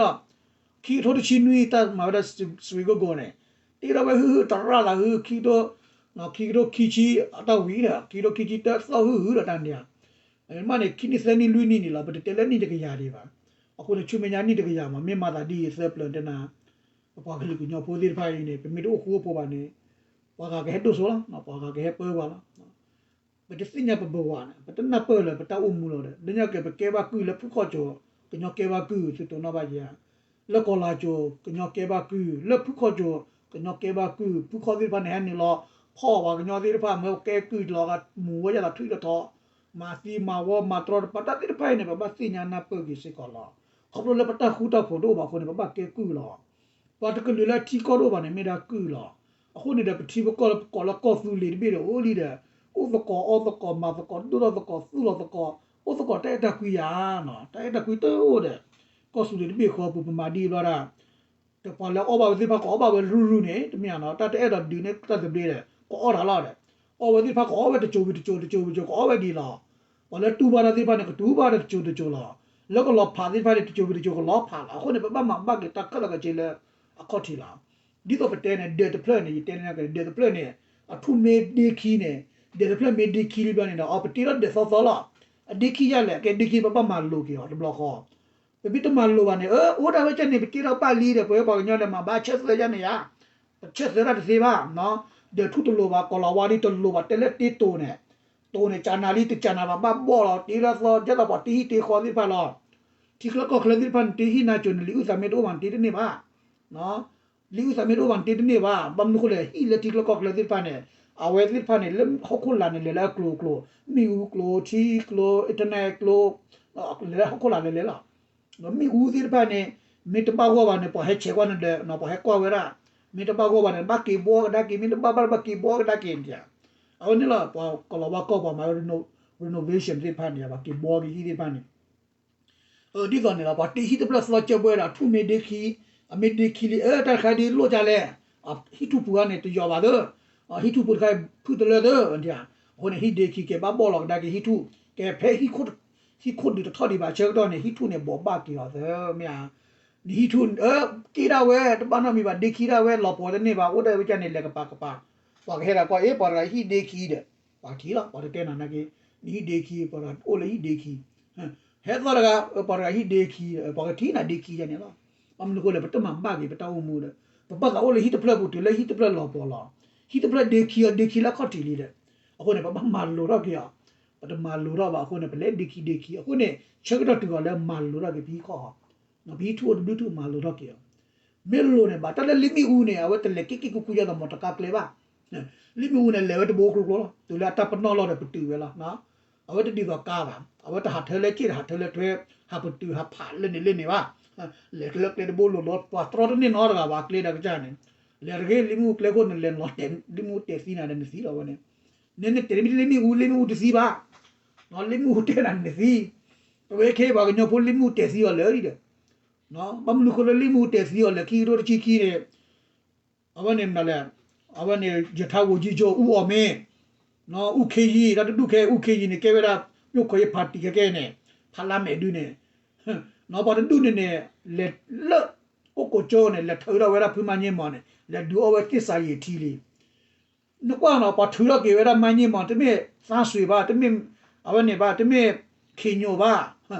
ထီၣ် ခံကထိတဆံနွံ တၢ်မၤဝဲဒၣ်စွ့ၤကိၣ်ကိၤန့ၣ်, တ့ထီၣ်ဝဲဟုဟု တရၣ်သးဟု ခံကထိ ခံကထိခံဆံ အတၢ်ဝံၤဒီး ခံကထိခံဆံတၢ်သီၣ်ဟုဟုဒီးတၢ်န့ၣ်ဧါ မ့ၢ်န့ၣ် ခံနံၣ်သၢနံၣ်လွံၢ်နံၣ်န့ၣ်လီၤ, ပတတဲလၢနံၣ်တကယၤဒံးဘၣ်. အဃိန့ၣ် ဆူမဲာ်ညါနံၣ်တကယၤမး မ့ၢ်မၤသးဒ်အံၤသၢပျၢၤတဲနၤ, ပပှၤကလုာ်ကညီဖိသ့ၣ်တဖၣ်အံၤန့ၣ် ပမ့ၢ်တအိၣ်ဃူအိၣ်ဖိးဘၣ်န့ၣ်, ပှၤဂၤကဟဲဒိၣ်စိလီၤ, ပှၤဂၤကဟဲပၢဘၣ်လီၤ. ပတသ့ၣ်ညါပဘဝၤန့ၣ် ပတနၢ်ပၢၢ်လၢၤ ပတၢ်အိၣ်မူလီၤဒီး လၢညါက့ၤပကဲဘၣ်ကုၢ်လၢဖုၣ်ခီၣ်ကၠိၤ, ကညီကဲဘၣ်ကုၢ် သုတိၤနီၣ်ဘၣ်ယၤ, လၢကီၤလၤကၠိၤ ကညီကဲဘၣ်ကုၢ်, လၢဖုၣ်ခီၣ်ကၠိၤ ကညီကဲဘၣ်ကုၢ်, ဖုၣ်ခီၣ်သ့ၣ်တဖၣ်န့ၣ် ဟဲနုာ်လီၤ ဖီၣ်ပှၤကညီသ့ၣ်တဖၣ် မၢကဲကုၢ်လီၤဂာ် မူၤဝဲယသးထွံၣ်တထီ, မၤသံမၤဝီမၤတြီတပါ တၢ်သ့ၣ်တဖၣ်အံၤန့ၣ် ပဘၣ်သ့ၣ်ညါနၢ်ပၢၢ်က့ၤစ့ၢ်ကီးလီၤ. ခီဖျိလၢပတၢ်ဃူတၢ်ဖိးတအိၣ်ဘၣ်အဃိန့ၣ် ပဘၣ်ကဲကုၢ်လီၤ. ပှၤတကလုာ်လၢအထံကီၢ်တအိၣ်ဘၣ်န့ၣ် မ့ၢ်ဒၣ်ကုၢ်လီၤ. အဃိန့ၣ်ဒီး ပထံပကီၢ်လၢပကိးလၢကီၢ်သူလ့ၤတဘ့ၣ်ဒီး အိၣ်လံဒီး အိၣ်သကိးအီၣ်သကိးမၤသကိးဒိၣ်ထီၣ်သကိးသူၣ်လီၤသကိး အိၣ်သကိးတၢ်အဲၣ်တၢ်ကွံယၤ, တၢ်အဲၣ်တၢ်ကွံတအိၣ်ဒီး ကီၢ်သူလ့ၤတဘ့ၣ်ဃီပူၤ ပမၤဒ်ဘျီဒၣ် ပှၤလၢအီၣ်ဘၣ်ဝဲသ့ၣ်တဖၣ် ကအီၣ်ဘၣ်ဝဲရုၢ်ရုၢ်န့ၣ် တမ့ၢ်ဧါနီၤ, တၢ်တအဲၣ်ဒိးဒုးန့ၢ်တၢ်သဘျ့ဒီး ကအီၣ်တၢ်လီၤဒီး အီၣ်ဝဲသ့ၣ်တဖၣ် ကအီၣ်ဝဲတစိၤဝံၤတစိၤ တစိၤဝံၤတစိၤ ကအီၣ်ဝဲဒ်လီၤ. ပှၤလၢတူၢ်ဘၣ်တၢ်သ့ၣ်တဖၣ်န့ၣ် ကတူၢ်ဘၣ်တၢ်တစိၤတစိၤလီၤ. လၢကလီၤဖးသ့ၣ်တဖၣ်န့ၣ် တစိၤဝံၤတစိၤကလီၤဖးလီၤ. အဃိန့ၣ် ပဘၣ်မၤဘၣ်က့ၤတၢ်ခဲလၢာ်ခဲဆ့လၢအခီၣ်ထံးလီၤ. ဒ်သိးပတဲန့ၣ် ဒၢးတဖျၢၣ်န့ၣ် ယတဲန့ၣ် ဒၢးတဖျၢၣ်န့ၣ် အထူၣ်မ့ၢ်ဒ့ခံန့ၣ် ဒၢးတဖျၢၣ်မ့ၢ်ဒ့ခံလံဘျီန့ၣ်ဒီး အီ ပတ့ထီၣ်ဒၢးသီသီလီၤ. အဒ့ခံယၤလဲၣ် ကဲဒ့ခံ ပဘၣ်မၤလိာ်က့ၤအီၤတဘျီဃီ ပမ့ၢ်တမၤလိာ်ဘၣ်န့ၣ် အၢ အိၣ်ဒၣ်ဝဲကဲန့ၣ် ပတ့ထီၣ်ဘၣ်လံဒီး ပဝဲပှၤကညီဒီးမၤဘၣ်ဆၢသၢယါန့ၣ်ယါ, ပဆၢသၢတၢ်တသ့ဘၣ်, ဒၢးထူၣ်တလိၤဘၣ် ကိးလီၤဝါဒ်တလိၤဘၣ် တဲလၢတ့တိၤန့ၣ်, တိၤန့ၣ် ကၢနၤလံတကၢနၤဘၣ် ဘၣ်ဘီၣ်လီၤ တ့ထီၣ်သီ ဒ်သိးပှၤတ့ဟံၣ်တ့ဃီသ့ၣ်တဖၣ်လီၤ. ထံချၢကီၢ်ချၢသ့ၣ်တဖၣ်န့ၣ် တ့ဟံၣ်နါစိၤန့ၣ် လံာ်အုၣ်သးမ့ၢ်တအိၣ်ဘၣ်န့ၣ် တ့တန့ၢ်ဘၣ် လံာ်အုၣ်သးမ့ၢ်တအိၣ်ဘၣ်န့ၣ် တ့တန့ၢ်ဘၣ်. ဘၣ်မနုၤဃိလဲၣ် ဟံၣ်လၢထံချၢကီၢ်ချၢသ့ၣ်တဖၣ်န့ၣ် အဝဲသ့ၣ်တဖၣ်န့ၣ် လၢဟီၣ်ခိၣ်လာ်န့ၣ် လဲၤလၢအကျိၤအကျိၤ, မ့ၣ်အူကျိၤ, ထံကျိၤ, internetကျိၤ, လဲၤလၢဟီၣ်ခိၣ်လာ်လဲၤလဲၤလီၤ. မ့ၣ်အူသ့ၣ်တဖၣ်န့ၣ် မ့ၢ်တဘၣ်ဂီၢ်ဘၣ်န့ၣ် ပှၤဟဲဆဲးကွၢ်နဒၢး, ပှၤဟဲကွၢ်ဝဲဒၣ်, မ့ၢ်တဘၣ်ဂီၢ်ဘၣ်န့ၣ် ဘၣ်က့ၤဘှီကဒါက့ၤ, မ့ၢ်တဘၣ်ဘၣ်ဘၣ်က့ၤဘှီကဒါက့ၤန့ၣ်. အဝဲန့ၣ်လီၤ ပှၤကလီၤဝါကီၢ်ပှၤမၤ renovation သ့ၣ်တဖၣ်န့ၣ် ပှၤက့ၤဘှီက့ၤဟံၣ်သ့ၣ်တဖၣ်န့ၣ် ဒ်သိးန့ၣ်လီၤ ပှၤတ့ဟံၣ်တဖျၢၣ်သီကၢဘှဲဒီး အထူၣ်မ့ၢ်ဒ့ခံ, အမ့ၢ်ဒ့ခံလံ အၢ တၢ်တခါဒ်လိၣ်ကလဲၣ်, ဟံၣ်ထူၣ်ပူၤန့ၣ် တယီၤဘၣ်သၢ, ဟံၣ်ထူၣ်ပူၤတခါ ဖုၣ်တလၢသၢ, အဃိန့ၣ် ဟံၣ်ဒ့ခံကဲဘၣ်ဘီၣ်လီၤကဒါက့ၤဟံၣ်ထူၣ်, ကဲဖဲဟံၣ်ခိၣ်ဒုးတထီၣ်ဒံးဘၣ်ဆၢကတီၢ်န့ၣ် ဟံၣ်ထူၣ်န့ၣ် ဘိးဘၣ်က့ၤအီၤသၢ မ့ၢ်ဧါ. နဟံၣ်ထူၣ် အၢ က့ၣ်ဒၣ်ဝဲ တဘၣ်နီတမံၤဘၣ် ဒ့ခံဒၣ်ဝဲ လီၤပှီၤတန့ၢ်ဘၣ် အိၣ်ဒၣ်ဝဲကန့ၣ် လဲၤကပၤကပၤ, ပှၤကဟဲဒၣ်ကွၢ် အ့ ပှၤတဂၤဟံၣ်ဒ့ခံဒီး ပှၤထံၣ်လီၤ ပှၤတတဲနၤနာ်က့, နဟံၣ်ဒ့ခံ ပှၤတဂၤအိၣ်လၢဟံၣ်ဒ့ခံ ဟဲသီတဂၤ ပှၤတဂၤဟံၣ်ဒ့ခံ, ပှၤကထံၣ်နၤဒ့ခံယါန့ၣ်လီၤ. ဘၣ်မနုၤဃိလဲၣ် ပတမၤဘၣ်က့ၤ ပတၢ်အိၣ်မူဒီး ပဘၣ်သးအိၣ်လၢဟံၣ်တဖျၢၣ်ပူၤတုၤလၢဟံၣ်တဖျၢၣ်လီၤပှီၤလီၤ. ဟံၣ်တဖျၢၣ်ဒ့ခံအီၤ ဒ့ခံလၢအခီၣ်ထံးလံဒီး အဃိန့ၣ် ပဘၣ်မၤလိၤထီၣ်က့ၤအီၤ, ပတမၤလိၤထီၣ်ဘၣ်အဃိန့ၣ် ပလဲၤဒ့ခံဒ့ခံ အဃိန့ၣ် ဆၢကတီၢ်တုၤအီၤလၢမၤလိၤထီၣ်က့ၤပဟံၣ်ခီၣ်ဟီၣ်, ပဟံၣ်ထူၣ်အိၣ်တဘျုးထူၣ်မၤလိၤထီၣ်က့ၤအီၤ, မ့ၢ်လိၤန့ၣ်ဘၣ် တၢ်လၢလံာ်မ့ၣ်အူန့ၣ် အဝဲတလဲၤက့ၣ်က့ၣ်ကူကူယါသးမီၤတကါကျဲဘၣ် လံာ်မ့ၣ်အူန့ၣ် လဲၤဝဲတဘိကျိကျိလီၤ တုၤလၢအတၢ်ပနီၣ်လီၤဒီးပတုာ်ဝဲလီၤ. အဝဲတဒ်သိးကါဘၣ်, အဝဲတဟးထၢလၢက့ၣ် တဟးထၢလၢထွဲ, ဟးပတုာ်ဟးဖးလၢန့ၣ်လၢန့ၣ်ဘၣ်, လဲၤလၢကျဲတဘိလိၤလိၤ ပှၤတြီတန့ၢ်နီတဂၤဘၣ် ကျဲဒၣ်ကစၢ်န့ၣ်, လဲၤတဂ့ၤလ့မ့ၣ်အူကျဲခိၣ်န့ၣ် လဲၤလီၤတဲာ်လ့မ့ၣ်အူတဲာ်သံနၤဒီးနသံလီၤဝဲန့ၣ်, နမ့ၢ်တဲလ့မ့ၣ်အူ လ့မ့ၣ်အူတသံဘၣ်, လ့မ့ၣ်အူတဲနၤနသံ, ပဝဲခဲအံၤပှၤကညီဖိလ့မ့ၣ်အူတဲာ်သံအီၤလၢာ်ဒီး, ဘၣ်မနုၤဃိလၢလ့မ့ၣ်အူတဲာ်သံအီၤလဲၣ် ခံကထိတဆံခံန့ၣ် အဝဲန့ၣ်မနုၤလဲၣ်, အဝဲန့ၣ် ယထါဝိုင်ကြီးချုပ် ဦးအောင်မင်း, ဦးခေးကြီး, တၢ်တဒူၣ်ခဲ ဦးခေးကြီးန့ၣ် ကဲဝဲဒၣ် မြို့ခွဲရေးပါတီ ခဲကဲန့ၣ်, ဖးလါမဲာ်ဒုန့ၣ်, ပှၤတဒူၣ်န့ၣ်န့ၣ် လဲၤလၢ အိၣ်ကိးကၠိန့ၣ် လဲၤထုးထီၣ်ဝဲဒၣ်ဖုမါည့မီၤန့ၣ် လဲၤဒုးအီၣ်ဝဲသ့ၣ်စၤယံးထံလံ နကွၢ်နီၤ ပှၤထုးထီၣ်က့ၤဝဲဒၣ်မါည့မီၤ တမ့ၢ်သန်းရွှေဘၣ်, တမ့ၢ်အဝဲန့ၣ်ဘၣ်, တမ့ၢ် ခင်ညွန့် ဘၣ်,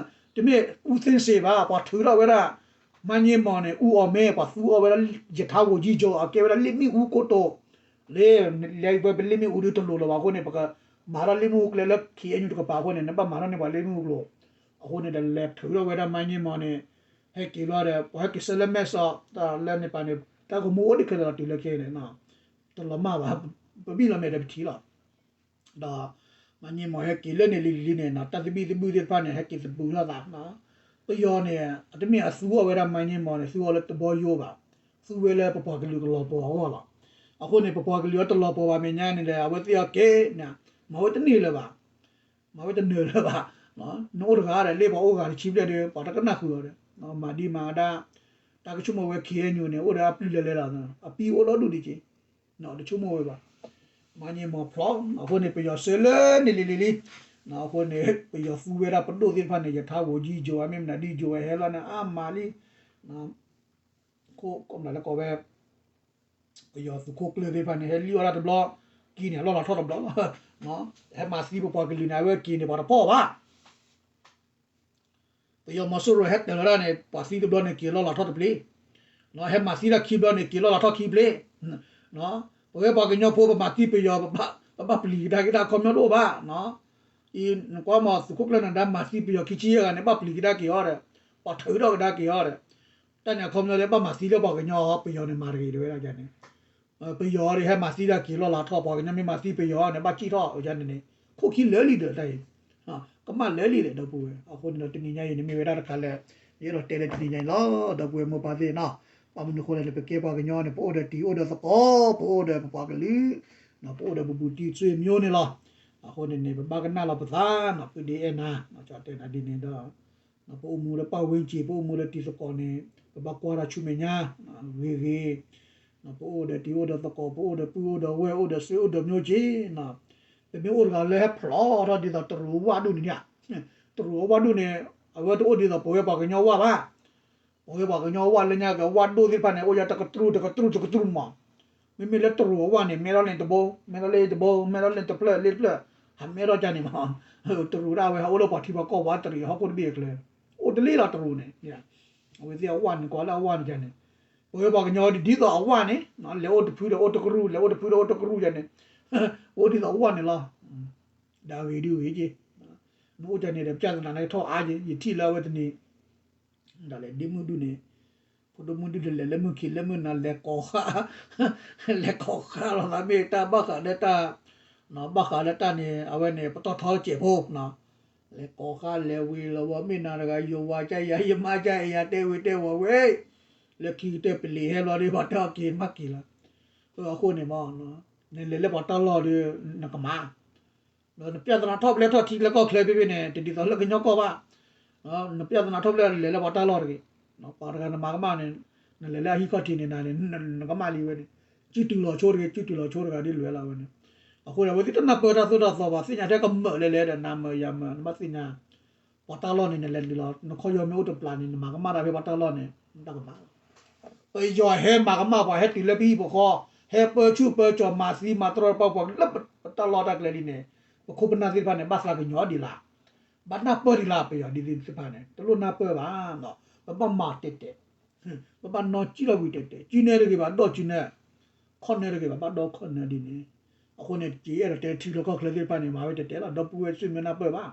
တမ့ၢ် ဦးသိန်းစိန် ဘၣ်, ပှၤထုးထီၣ်ဝဲဒၣ် မါည့မီၤန့ၣ် ဦးအောင်မင်း ပှၤသူအီၣ်ဝဲဒၣ် ယထါဝိုင်ကြီးချုပ် အကဲဝဲဒၣ်လ့မ့ၣ်အူကိတိာ်, လၢ လၢပလ့မ့ၣ်အူဒုးတလိၤလၢၤဘၣ်အဃိန့ၣ် ပကမၤထီၣ်လ့မ့ၣ်အူကျဲလၢ KNU တကပၤအဃိန့ၣ် နဘၣ်မၤထီၣ်န့ၢ်ပှၤလ့မ့ၣ်အူကျိာ်, အဃိန့ၣ်ဒီးလဲၤထုးထီၣ်ဝဲဒၣ်မါည့မီၤန့ၣ်, ဟဲက့ၤဘျီဒီး ပှၤဟဲက့ၤဆၢလၢမဲၢ်ဆီး တၢ်လၢန့ၣ်ပၤန့ၣ် တၢ်ကမူအိၣ်ဒံးခဲလၢာ်လီၤတုၤလၢခဲအံၤန့ၣ် တလီၤမၢ်ဘၣ်, ပဘံၣ်လီၤမဲာ်ဒီးပထံၣ်လီၤ. ဒီး မါည့မီၤဟဲက့ၤလၢန့ၣ်လံၤလံၤန့ၣ် တၢ်သဘံၣ်သဘုၣ်သ့ၣ်တဖၣ်န့ၣ် ဟဲက့ၤသဘုၣ်ထီၣ်သး, ပယီၤန့ၣ် အတမ့ၢ်အသူအီၣ်ဝဲဒၣ်မါည့မီၤန့ၣ် သူအီၣ်လၢတဘီယိဘၣ်, သူဝဲလၢပပှၤကလုာ်ကလီၤပှီၤအဂီၢ်လီၤ. အဃိန့ၣ် ပပှၤကလုာ်အတလီၤပှီၤဘၣ်မဲာ်ညါန့ၣ်ဒီး အဝဲသ့ၣ်အီၤကဲန့ၣ် မၤဝဲတန့ၢ်လၢၤဘၣ်, မၤဝဲတနၢၤလၢၤဘၣ်, နအိၣ်တဂၤဒီး လၢပှၤအိၣ်ဂၤတဆံဘျဲၣ်ဒီး ပှၤတကနၣ်ဃုာ်အီၤဒီး မၤဒံးမၤဒါ, တၢ်ကဆိကမိၣ်ဝဲ KNU န့ၣ် အိၣ်ဒီးအပျုၢ်လဲၤလဲၤလီၤ, အပံအိၣ်လီၤဒူၣ်ဒံးက့ၤ တဆိကမိၣ်ဝဲဘၣ်, မါည့မီၤဖျီ, အဃိန့ၣ် ပယီၤဆၢလၢန့ၣ်လံၤလံၤလံၤ, အဃိန့ၣ် ပယီၤသူဝဲဒၣ်ပဒိၣ်သ့ၣ်တဖၣ်န့ၣ် ယထါဝိုင်ကြီးချုပ် မ့ၢ်မနုၤဒ် ချုပ် ဝဲဟဲလီၤန့ၣ်အါမးလံ, ခိၣ်ကီၢ်မနုၤလဲၣ်ကီးဝဲ ပယီၤသုးခိၣ်ကျၢၢ်သ့ၣ်တဖၣ်န့ၣ် ဟဲလံၣ်အီၣ်ဒၣ်တဘျီ, က့ၤန့ၣ် အလီၢ်လၤထီၣ်တဘျီလီၤ, ဟဲမၤသံပပှၤကလုာ်န့ၣ် အဝဲက့ၤန့ၣ် ပှၤတဖီၣ်ဘၣ် ပယီၤမီၤစိရိၤဟဲတၢၤလီၤဒၣ်န့ၣ် ပှၤသံတဘျီန့ၣ် က့ၤလီၢ်လၤထီၣ်တဘျီ, ဟဲမၤသံဒၣ်ခံဘျီန့ၣ် က့ၤလီၢ်လၤထီၣ်ခံဘျီ, ပဝဲပှၤကညီဖိပမၤသံပယီၤ ပဘၣ်ပျံၤကဒါက့ၤတၢ်အခီပညီတအိၣ်ဘၣ်, အံၤနကွၢ်မး သုးခိၣ်ကျၢၢ်နဒါမၤသံပယီၤခံဆံယဲၢ်ဂၤန့ၣ် ဘၣ်ပျံၤကဒါက့ၤအီၤဒီး ပှၤထုးထီၣ်ကဒါက့ၤအီၤဒီး တၢ်န့ၣ်အခီပညီလၢဘၣ်မၤသံလၢပှၤကညီ ပယီၤန့ၣ်မၤတဂ့ၤတဝဲဒၣ်န့ၣ် ပယီၤဒ်ဟဲမၤသံဒၣ်က့ၤလီၢ်လၤထီၣ် ပှၤကညီမ့ၢ်မၤသံပယီၤန့ၣ် ဘၣ်စံၣ်ထီၣ်န့ၣ် ခိၣ်ခံလၢာ်လံဒီးတၢ်အံၤ, ကမၣ်လၢာ်လံဒီး ဒီပုၢ်ဝဲၢ်, အဃိန့ၣ်ဒီးတနံၤညါအံၤန့ၣ် မ့ၢ်ဝဲဒၣ်တခါလၢ ယအဲၣ်ဒိးတဲလၢတနံၤညါအံၤလီၤ ဒီပုၢ်ဝဲၢ်မိၢ်ပၢ်သ့ၣ်နီၤ, ဘၣ်မနုၤအဃိလဲၣ်န့ၣ် ပကဲပှၤကညီန့ၣ် ပအိၣ်ဒီးတံၤအိၣ်ဒီးသကိး ပအိၣ်ဒီးပပှၤကလုာ်, ပအိၣ်ဒီးပဘူးတံၢ်ဆွေမျိုးန့ၣ်လီၤ, အဃိန့ၣ်န့ၣ် ပဘၣ်ကနၣ်လီၤပသးနီၤ ဖုဒ့အဲၣ်နၤ တဲနၤဒ်န့ၣ်ဒီး ပအိၣ်မူလၢပၢ်ဝ့ၢ်က့ၤ ပအိၣ်မူလၢတံၤသကိးန့ၣ် ပဘၣ်ကွၢ်တၢ်ဆူမဲာ်ညါ ဂ့ၤဂ့ၤ, ပအိၣ်ဒီးတံၤအိၣ်ဒီးသကိး ပအိၣ်ဒီးပုၢ်အိၣ်ဒီးဝဲၢ်အိၣ်ဒီးဆွေအိၣ်ဒီးမျိုးက့ၤ, ပမ့ၢ်အိၣ်တဂၤလၢဟဲဖျိးထီၣ်ဒ်သိးတရူးအဝၣ်ဒိၣ်န့ၣ်, တရူးအဝၣ်ဒိၣ်န့ၣ် အဝဲတအိၣ်ဒ်သိးပဝဲပှၤကညီဝၣ်ဘၣ် ပဝဲပှၤကညီဝၣ်လၢညါက့ၤ ဝၣ်ဒိၣ်သ့ၣ်တဖၣ်န့ၣ် အိၣ်ယၤတကတြူၢ်တကတြူၢ်တကတြူၢ်မး, မ့မ့ၢ်လၢတရူးအဝၣ်န့ၣ် မဲထီၣ်လၢတဘိ မဲထီၣ်လၢတဘိ မဲထီၣ်လၢတဖျၢၣ်လၢတဖျၢၣ် ဟးမဲထီၣ်ကန့ၣ်မး, တရူးဒၣ်ဝဲဟးအိၣ်လၢပှၤထံပှၤကီၢ်ပှၤတရံးဟီၣ်ခိၣ်တဘ့ၣ်အကျဲ, အိၣ်တလ့ၢ်လီၤတရူးန့ၣ်, အဝဲသ့ၣ်အဝၣ်န့ၣ် ကွၢ်လၢအဝၣ်န့ၣ်ကန့ၣ်, ပဝဲပှၤကညီဒ်သိးအဝၣ်န့ၣ် လဲၤအိၣ်တဖုဒီးအိၣ်တကရူၢ် လဲၤအိၣ်တဖုဒီးအိၣ်တကရူၢ်ယၤန့ၣ်, အိၣ်ဒ်သိးအဝၣ်န့ၣ်လီၤ, ဒၣ်ဂ့ၤဒုဂ့ၤက့ၤ, နအိၣ်ကန့ၣ်ဒီး ပြဿနာန့ၣ်ကထီၣ်အါက့ၤ ယထံၣ်လၢအဝဲတနံၤ ဒ်လဲၣ် ဒ့မုၢ်ဒုန့ၣ်, ဖိဒိၣ်မုၢ်ဒုဒီးလဲၤလၢမုၢ်ခံလၢမုၢ်နၤ လဲၤကိးဃါ, လဲၤကိးဃါလီၤသးမ့ၢ်တၢ်ဘၣ်ဃးလၢတၢ်, ဘၣ်ဃးလၢတၢ်န့ၣ် အဝဲန့ၣ် ပတီၢ်ထီစဲးဖိ, လဲၤကိးဃါလဲၤဝံၤလီၤဝဲ မ့ၢ်နၤတဂၤ ယိၤဝါကယၤ ယမါကယၤ တဲဝံၤတဲဝီၤဝဲ, လၢခံကတၢၢ်ပလံၤဟဲလီၤဒီး ပှၤတဲအီၤက့ၤမးက့ၤလီၤ, အဃိန့ၣ်မး, နလဲၤလၢပှၤတၢ်လီၢ်ဒီး နကမၤ ဒီးနပြဿနာထီၣ်ပျဲၢ်ထီၣ်ထံလၢကီၢ်ချၢဖဲဖဲန့ၣ် တဒ်သိးလၢကညီကီၢ်ဘၣ်, နပြဿနာထီၣ်ပျဲၢ်လဲၤလၢပှၤတၢ်လီၢ်တဂ့ၤ, ပှၤတဂၤနမၤကမၣ်န့ၣ်, နလဲၤလၢအဟံၣ်ခီၣ်ထံးန့ၣ်နၤန့ၣ် နကမၣ်လံဝဲန့ၣ်, စုတုၤလီၤဆိတဂ့ၤ စုတုၤလီၤဆိတဂၤဒ်လဲၣ်လီၤဝဲန့ၣ်, အဃိန့ၣ် အဝဲသ့ၣ်တနၢ်ပၢၢ်တၢ်သိၣ်တၢ်သီဘၣ် သ့ၣ်ညါထဲကမၢၢ်လဲၤလဲၤဒီး နၤမၢၢ်ယၤမၢၢ် နဘၣ်သ့ၣ်ညါ ပှၤတၢ်လီၢ်န့ၣ် နလဲၤဒ်လီၤ နခီၣ်ယီၤမ့ၢ်အိၣ်တပျၢ်န့ၣ် နမၤကမၣ်တၢ်ဖဲပှၤတၢ်လီၢ်န့ၣ် တၢ်ကမၣ်လီၤ, ပယီၤဟဲမၤကမၣ်ပှၤ ဟဲတုၤလၢပဟံၣ်ပဃီ ဟဲပၢဆူၣ်ပၢကၠီၤ မၤသံမၤတြီပှၤ လၢပတၢ်လီၢ်တၢ်ကျဲလံန့ၣ် ပခိၣ်ပနၢ်သ့ၣ်တဖၣ်န့ၣ် ဘၣ်သးကညီၤဒံးလၢ်, ဘၣ်နၢ်ပၢၢ်ဒံးလၢ် ပယီၤဒ်သ့ၣ်တဖၣ်န့ၣ် တလိၣ်နၢ်ပၢၢ်ဘၣ်, ပဘၣ်မၤတဲာ်တဲာ်, ပဘၣ်နီၢ်ကံၣ်လီၤဝံၤတဲာ်တဲာ် ကံၣ်နဲတဂ့ၤဘၣ် ဒီးကံၣ်နဲ, ခီၣ်နဲတဂ့ၤဘၣ် ဘၣ်ဒီခီၣ်နဲဒ်န့ၣ်, အဃိန့ၣ် ကယအဲၣ်ဒိးတဲထံလီၢ်ကီၢ်ချၢသ့ၣ်တဖၣ်န့ၣ် မၤဝဲတဲာ်တဲာ်လီၤ ဒီပုၢ်ဝဲၢ်ဆူမဲာ်နၢ်ပၢၢ်ဘၣ်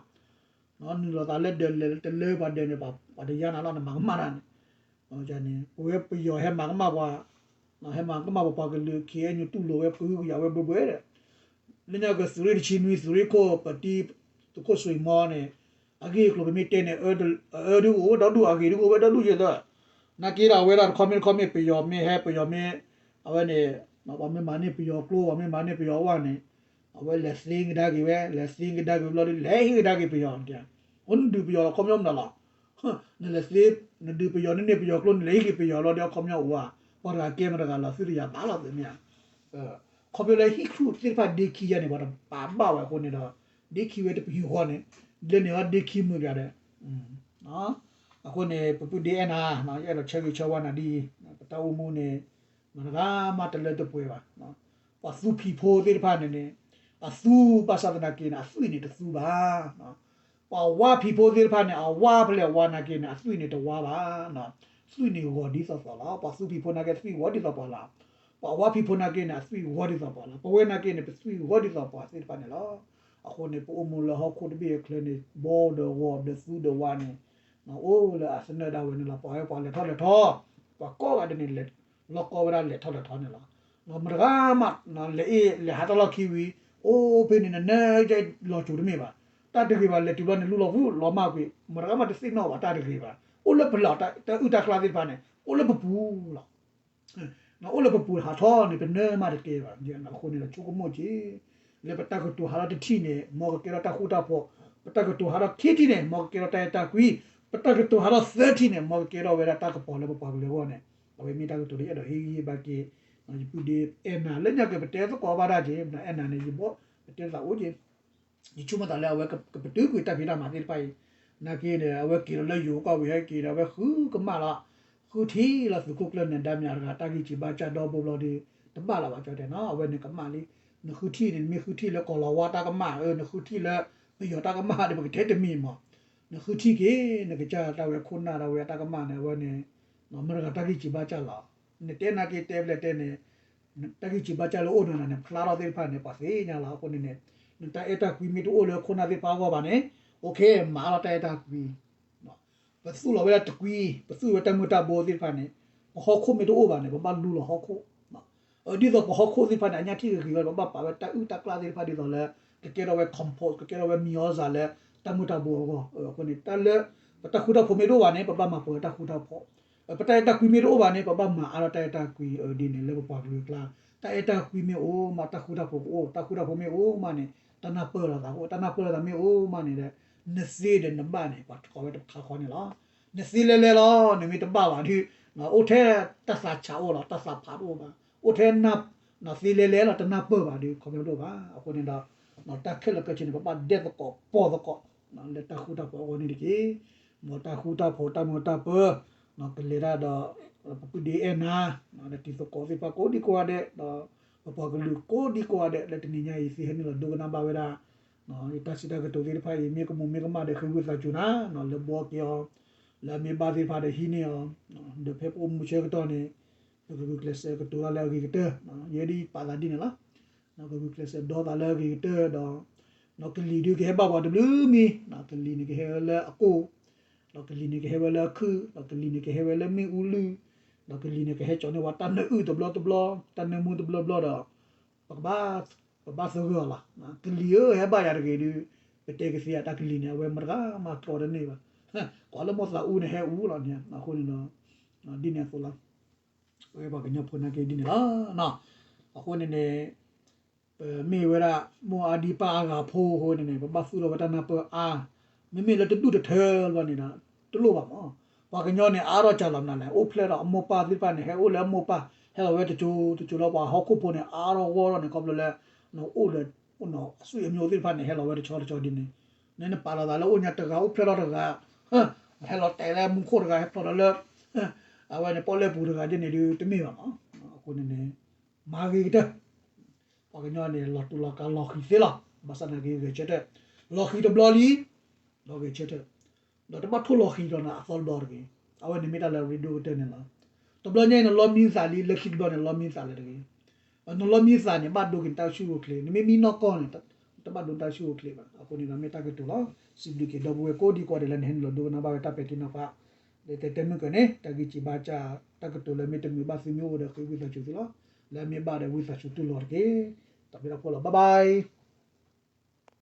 နုာ်လီၤသးလၢဒၢးလဲၤတလၢပှၤဒၢးန့ၣ် ပှၤတယါနၤလီၤ နမၤကမၣ်တၢ်န့ၣ်, ပဝဲပယီၤဟဲမၤကမၣ်ပှၤ, ဟဲမၤကမၣ်ပှၤပှၤကလုာ် KNU တူၢ်လိာ်ဝဲ ပှၤကယၤဝဲဘှဲဘှဲဒီး, လၢညါကသုးရ့ၣ်တဆံနွံ သုးရ့ၣ်ခိၣ် ပတံၤ, သုးခိၣ်စွ့ၤမီန့ၣ် အဂ့ၢ်အကျိၤပမ့ၢ်တဲန့ၣ် အၢဒုးအိၣ်ဝဲဒီဒူၣ် အဂ့ၤဒုးအိၣ်ဝဲဒီဒူၣ်ယဲၢ်သၢ, နာ်က့ဒီးအဝဲဒၣ်တခီမ့ၢ်တခီမ့ၢ် ပယီၤမ့ၢ်ဟဲ ပယီၤမ့ၢ် အဝဲန့ၣ် ပှၤမ့ၢ်မၤန့ၢ်ပယီၤကျိ ပှၤမ့ၢ်မၤန့ၢ်ပယီၤဝဲန့ၣ် အဝဲလဲၤသ့ကဒါက့ၤဝဲ လဲၤသ့ကဒါက့ၤဝဲဘျီဒီး လဲၤဟ့ၣ်ကဒါက့ၤပယီၤန့ၣ်, အိၣ်နဒုးပယီၤလီၤ ခီပညီမနုၤလီၤ, နလဲၤသ့ နဒုးပယီၤန့ၢ်န့ၢ်ပယီၤကျိ နလဲၤဟ့ၣ်က့ၤပယီၤလီၤဒီး ခီပညီအိၣ်ဧါ, ပှၤတဂၤကဲမတဂၤလီၤ သုတယၤဘၣ်လီၤ သုမ့ၢ်ဧါ, ခီဖျိလၢဟံၣ်ချူၣ်သ့ၣ်တဖၣ်ဒ့ခံယါန့ၣ် ပှၤတပာ်ဘၣ်ဝဲအဃိန့ၣ်ဒီး ဒ့ခံဝဲတပယူာ်ဃီန့ၣ် လၢန့ၣ်အီၤဒ့ခံမုာ်ကဒီး, အဃိန့ၣ် ပပုၢ်ဒ့အဲၣ်နၤ ယအဲၣ်ဒိးဆၢဂ့ၤဆၢဝါနၤဒ်အံၤ, ပတၢ်အိၣ်မူန့ၣ် မတဂၤမးတလၢတပှဲၤဘၣ်, ပှၤသူဖံးဖိသ့ၣ်တဖၣ်န့ၣ်န့ၣ် အသူဘၣ်ဆၣ်သနာ်က့န့ၣ် အသွံၣ်န့ၣ်တသူဘၣ် ပှၤဝါဖံးဖိသ့ၣ်တဖၣ်န့ၣ် အဝါဖဲလဲၣ်ဝါနာ်က့န့ၣ် အသွံၣ်န့ၣ်တဝါဘၣ်, သွံၣ်န့ၣ်ဂီၤဒ်သိးသိးလီၤ, ပှၤသူဖံးဖိနာ်က့သွံၣ်ဂီၤဒ်သိးပှၤလီၤ, ပှၤဝါဖံးဖိနာ်က့န့ၣ် အသွံၣ်ဂီၤဒ်သိးပှၤလီၤ, ပဝဲနာ်က့န့ၣ် ပသွံၣ်ဂီၤဒ်သိးပှၤသ့ၣ်တဖၣ်န့ၣ်လီၤ, အဃိန့ၣ် ပအိၣ်မူလၢဟီၣ်ခိၣ်တဘ့ၣ်အချၢန့ၣ် ဘီဒီးဂီၤဒီးသူဒီးဝါန့ၣ် အိၣ်လၢအသနၢၣ်ဒၣ်ဝဲန့ၣ်လီၤ, ပှၤဝဲပှၤလဲၤထီၣ်လဲၤထီ, ပှၤကိးဂၤဒဲးန့ၣ် လီၤကီဝဲဒၣ်လဲၤထီၣ်လဲၤထီန့ၣ်လီၤ, မတဂၤမး လဲၤအ့ၣ်လဲၤဟးတၢ်လီၢ်ခံဝံၤ အိၣ်ဖဲန့ၣ် နနၢ်လီၤစိၤတမ့ၢ်ဘၣ်, တၢ်တဂ့ၤဘၣ် လဲၤတုၤဘျီန့ၣ် လူလီၤဝူလီၤမၢ်ကွံာ် မတဂၤမးတသ့ၣ်နီၣ်ဘၣ်တၢ်တဂ့ၤဘၣ်, အိၣ်လၢပလီၢ် တၢ်အုၣ်တၢ်ကျါသ့ၣ်တဖၣ်န့ၣ် အိၣ်လၢပပူၤလီၤ အိၣ်လၢပပူၤဟးထီၣ်န့ၣ် ပနၢမးတကဲဘၣ်, အဃိန့ၣ်ဒီးဆိကမိၣ်က့ၤ လၢပတၢ်ကတိၤဟးထီၣ်တထံၣ်န့ၣ် မ်ကကဲထီၣ်တၢ်ဃူတၢ်ဖိး, ပတၢ်ကတိၤဟးထီၣ်ခံထံၣ်န့ၣ် မ်ကကဲထီၣ်တၢ်အဲၣ်တၢ်ကွံ, ပတၢ်ကတိၤဟးထီၣ်သၢထံၣ်န့ၣ် မ်ကကဲထီၣ်ဝဲဒၣ်တၢ်ကပီၤလၢပပှၤကလုာ်အဂီၢ်န့ၣ်, အဝဲမ့ၢ်တၢ်ကတိၤလၢအဲၣ်ဒိးဟ့ၣ်ဂံၢ်ဟ့ၣ်ဘါက့ၤ ယပုၢ်ဒ့အဲၣ်နၤ လၢညါက့ၤပတဲသကိးဘၣ်တၢ်က့ၤ အဲၣ်နၤန့ၣ် ယဘီ ပတဲသးအိၣ်က့ၤ ယဆိကမိၣ်သးလၢအဝဲကပတုာ်ကွံာ်တၢ်ဖံးတၢ်မၤသ့ၣ်တဖၣ်အံၤ, နာ်က့ဒီး အဝဲက့ၤဒီးလၢယိၤကီၢ်ဝံၤဟဲက့ၤဒီး အဝဲဃုကမၣ်လီၤ, ဃုထံၣ်လီၤသုးခိၣ်ကျၢၢ်နဲဒါမၠးတဂၤ တၢ်ဂံၢ်စံးဘါစၢ်ဒီဘိဘျီဒီး တဘၣ်လၢၤဘၣ်ကၠီတဲနီၤ, အဝဲန့ၣ်ကမၣ်လံ, နဃုထံၣ်န့ၣ် နမ့ၢ်ဃုထံၣ်လၢကီၢ်လီၤဝါတၢ်ကမၣ် နဃုထံၣ်လၢ ပယီၤတၢ်ကမၣ်ဒီး ပကတဲတမံၤမး, နဃုထံၣ်က့ၤ နကစၢ်တၢ်ဝဲခိၣ်နၢ်တၢ်ဝဲအတၢ်ကမၣ်န့ၣ် အဝဲန့ၣ် မတဂၤတၢ်ဂံၢ်စံးဘါစၢ်လီၤ, နတဲနာ်က့တဲဘျဲၣ်တဲန့ၣ် တၢ်ဂံၢ်စံးဘါစၢ်လၢအိၣ်နၤန့ၣ် ဖျါထီၣ်သ့ၣ်တဖၣ်န့ၣ် ပှၤသ့ၣ်ညါလီၤ, အဃိန့ၣ်န့ၣ် နတၢ်အဲၣ်တၢ်ကွံမ့ၢ်တအိၣ်လၢခိၣ်နၢ်သ့ၣ်တဖၣ်အဂီၢ်ဘၣ်န့ၣ် အိၣ်ခ့ မၤအါထီၣ်တၢ်အဲၣ်တၢ်ကွံ, ပသူၣ်လီၤဝဲဒၣ်တကွံ, ပသူၣ်ဝဲတၢ်မုၢ်တၢ်ဘိသ့ၣ်တဖၣ်န့ၣ် ပဟီၣ်ခိၣ်မ့ၢ်တအိၣ်ဘၣ်န့ၣ် ပဘၣ်လူလီၤဟီၣ်ခိၣ်, ဒ်သိးပဟီၣ်ခိၣ်သ့ၣ်တဖၣ်န့ၣ် အညၣ်ထံၣ်ဂ့ၤဂ့ၤလီၤ ပဘၣ်ပာ်ဝဲတၢ်အုၣ်တၢ်ကျၣ်သ့ၣ်တဖၣ်ဒ်သိးလၢ ကကဲထီၣ်ဝဲ compost ကကဲထီၣ်ဝဲ မြေဩဇာ လၢတၢ်မုၢ်တၢ်ဘိအဂီၢ်, အဃိန့ၣ် တၢ်လၢ ပတၢ်ဃူတၢ်ဖိးမ့ၢ်တအိၣ်ဘၣ်န့ၣ် ပဘၣ်မၤပှဲၤတၢ်ဃူတၢ်ဖိး, ပတၢ်အဲၣ်တၢ်ကွံမ့ၢ်တအိၣ်ဘၣ်န့ၣ် ပဘၣ်မၤအါထီၣ်တၢ်အဲၣ်တၢ်ကွံ, ဒ်န့ၣ်လၢပပှၤကလုာ်အကျါ တၢ်အဲၣ်တၢ်ကွံမ့ၢ်အိၣ်မး တၢ်ဃူတၢ်ဖိးကအိၣ်, တၢ်ဃူတၢ်ဖိးမ့ၢ်အိၣ်မးန့ၣ် တၢ်နၢ်ပၢၢ်လိာ်သးကအိၣ်, တၢ်နၢ်ပၢၢ်လိာ်သးမ့ၢ်အိၣ်မးန့ၣ်ဒီး နသ့ဒီးနဘၣ်န့ၣ် ပှၤတကိးဝဲတခါဃီန့ၣ်လီၤ, နသ့လဲၤလဲၤလီၤ နမ့ၢ်တဘၣ်ဘၣ်ဒီး အိၣ်ထဲတၢ်သးဆးအိၣ်လီၤ တၢ်သးဖးတအိၣ်ဘၣ်, အိၣ်ထဲ သ့လဲၤလဲၤလီၤ တနၢ်ပၢၢ်ဘၣ်ဒီး ခီပညီတအိၣ်ဘၣ်, အဃိန့ၣ်ဒီး တၢ်ခဲလၢာ်ခဲဆ့န့ၣ် ပဘၣ်ဒဲသကိးပီၢ်သကိး လၢတၢ်ဃူတၢ်ဖိးအဂီၢ်န့ၣ်တက့ၢ်, မ်တၢ်ဃူတၢ်ဖိးတၢ်မုာ်တၢ်ပၢၤ ကလဲၤတၢ်ဒီး ပပုၢ်ဒ့အဲၣ်နၤ ဒီးတံၤသကိးသ့ၣ်တဖၣ်ကိးဒံကိးဂၤဒဲး ဒီးပပှၤကလုာ်ကိးဒံကိးဂၤဒဲး လၢတနံၤညါအံၤ သုဟဲနုာ်လီၤဒိကနၣ်ဘၣ်ဝဲဒၣ် ယတၢ်စံးတၢ်ကတိၤသ့ၣ်တဖၣ်အံၤ မ့ၢ်ကမူးမ့ၢ်ကမၣ်ဒီး ဃ့ဝံသးစူၤနၤ လၢဘှီက့ၤအီၤ လၢအမ့ၢ်ဘၣ်သ့ၣ်တဖၣ်ဒီးဟံးန့ၢ်အီၤ, ဒီးဖဲပအိၣ်မူဆၢကတီၢ်န့ၣ် ပကဂုာ်ကျဲးစၢးကတိၤတၢ်လၢအဂ့ၤကတၢၢ်, ယဲဒ်ပာ်သးဒ်န့ၣ်လီၤ, ကဂုာ်ကျဲးစၢးဒီသးလၢအဂ့ၤကတၢၢ်ဒီး ကလံၤဒုးကဟဲဘၣ်ပှၤတဘျုးမံၤ, ကလံၤန့ၣ်ကဟဲဝဲလၢအကိၢ် ဒီးကလံၤန့ၣ်ကဟဲဝဲလၢအခုၣ်, ဒီးကလံၤန့ၣ်ကဟဲဝဲလၢမ့ၣ်အူလုၢ်, ဒီးကလံၤန့ၣ်ကဟဲကၠီန့ၢ်ဝဲတၢ်နၢအုၣ်တဘျီတဘျီ, တၢ်နၢမူတဘျီဘျီဒီး ပကဘၣ် ပဘၣ်သဂၢၢ်အီၤလီၤ. ကလံၤဧၢ ဟဲဘၣ်ယၤတဂ့ၤဒီး ပတဲကသ့ဧါ တၢ်ကလံၤန့ၣ် အဝဲမတဂၤမၤကျီတန့ၢ်ဘၣ်. ကွၢ်လၢမိၢ်သးအူန့ၣ်ဟဲအူလီၤန့ၣ် အဃိန့ၣ်ဒီး ဒ်န့ၣ်အသိးလီၤ. ပဝဲပှၤကညီဖိနာ်က့ဒ်န့ၣ်လီၤ. အဃိန့ၣ်န့ၣ် ပမ့ၢ်ဝဲဒၣ် မိၢ်အါဒံပၢ်အါဂၤဖိအဃိန့ၣ်န့ၣ် ပဘၣ်သူၣ်လီၤဝဲတၢ်နၢ်ပၢၢ်အါ, မ့မ့ၢ်လၢတဒူၣ်တထၢလီၤန့ၣ်ဒီး တလိၣ်ဘၣ်မး. ပှၤကညီန့ၣ် အါထီၣ်ကၢ်လီၤမနုၤလဲၣ်, အိၣ်ဖျဲၣ်ဒီးအမိၢ်ပၢ်သ့ၣ်တဖၣ်န့ၣ် ဟဲအိၣ်လၢအမိၢ်ပၢ် ဟဲလီၤဝဲတစိၤတစိၤလီၤ. ပှၤဟီၣ်ခိၣ်ဖိန့ၣ် အါထီၣ်ဂီၢ်ထီၣ်န့ၣ် ခီဖျိလၢ အိၣ်ဒီး အဆွေမျိုးသ့ၣ်တဖၣ်န့ၣ် ဟဲလီၤဝဲတဆီတဆီဒ်န့ၣ်, နနပာ်လီၤသးလၢအိၣ်ညါတဂၤ အိၣ်ဖျဲၣ်ထီၣ်တဂၤ ဟဲလီၤတဲာ်လၢမူခိၣ်တဂၤ ဟဲဖျိးဒီးလၢ အဝဲန့ၣ် ပီၣ်လဲၣ်ပူၤတဂၤဒ်န့ၣ်ဒုး တမ့ၢ်ဘၣ်မး. အဃိန့ၣ်န့ၣ် မၤဂ့ၤကတၢၢ် ပှၤကညီန့ၣ် လီၤတူာ်လီၤကာ်လီၤဃံၤသ့လီၤ. ဘၣ်ဆၣ်သနာ်က့ဂဲၤဆၢထၢၣ် လီၤဃံၤတဘျီလံ ဒီးဂဲၤဆၢထၢၣ် ဒီးတဘၣ်ထိၣ်လီၤဃံၤဒီးနၤအသီတဘျီတဂ့ၤ. အဝဲန့ၣ်မ့ၢ်တၢ်လၢအရ့ဒိၣ်ကတၢၢ်န့ၣ်လီၤ. တဘျီညါအံၤနလီမံသးလံ လၢခံတဘျီန့ၣ် လီမံသးလၢၤတဂ့ၤ. နလီမံသးန့ၣ် ဘၣ်ဒိက့ၤနတၢ်ဆူၣ်အိၣ်ချ့, နမ့ၢ်မံနီၢ်ကီၢ်န့ၣ် တဘၣ်ဒိနတၢ်ဆူၣ်အိၣ်ချ့ဘၣ်. အဃိန့ၣ်ဒီးမ့ၢ်တၢ်ကတိၤလီၤ. စံးဘျုးက့ၤဒီပုၢ်ဝဲၢ်ကိးဒံကိးဂၤဒဲးလၢနဟဲနုာ်လီၤဒိကနၣ်ဘၣ်ဝဲတၢ်ပဲာ်ထံနီၤဖး လၢတဲတဲမုၢ်ကၢန့ၣ် တၢ်ဂံၢ်စံးဘါစၢ် တၢ်ကတိၤလၢမ့ၢ်တမုာ်ဘၣ်သုမ့ၢ်အိၣ်ဒီးဃ့ဝံသးစူၤသုလီၤ. လၢအမ့ၢ်ဘၣ်ဒီးဝံသးစူၤတူၢ်လိာ်တက့ၢ်. တၢ်ဘျုးတၢ်ဖှိၣ်လီၤ. Bye bye.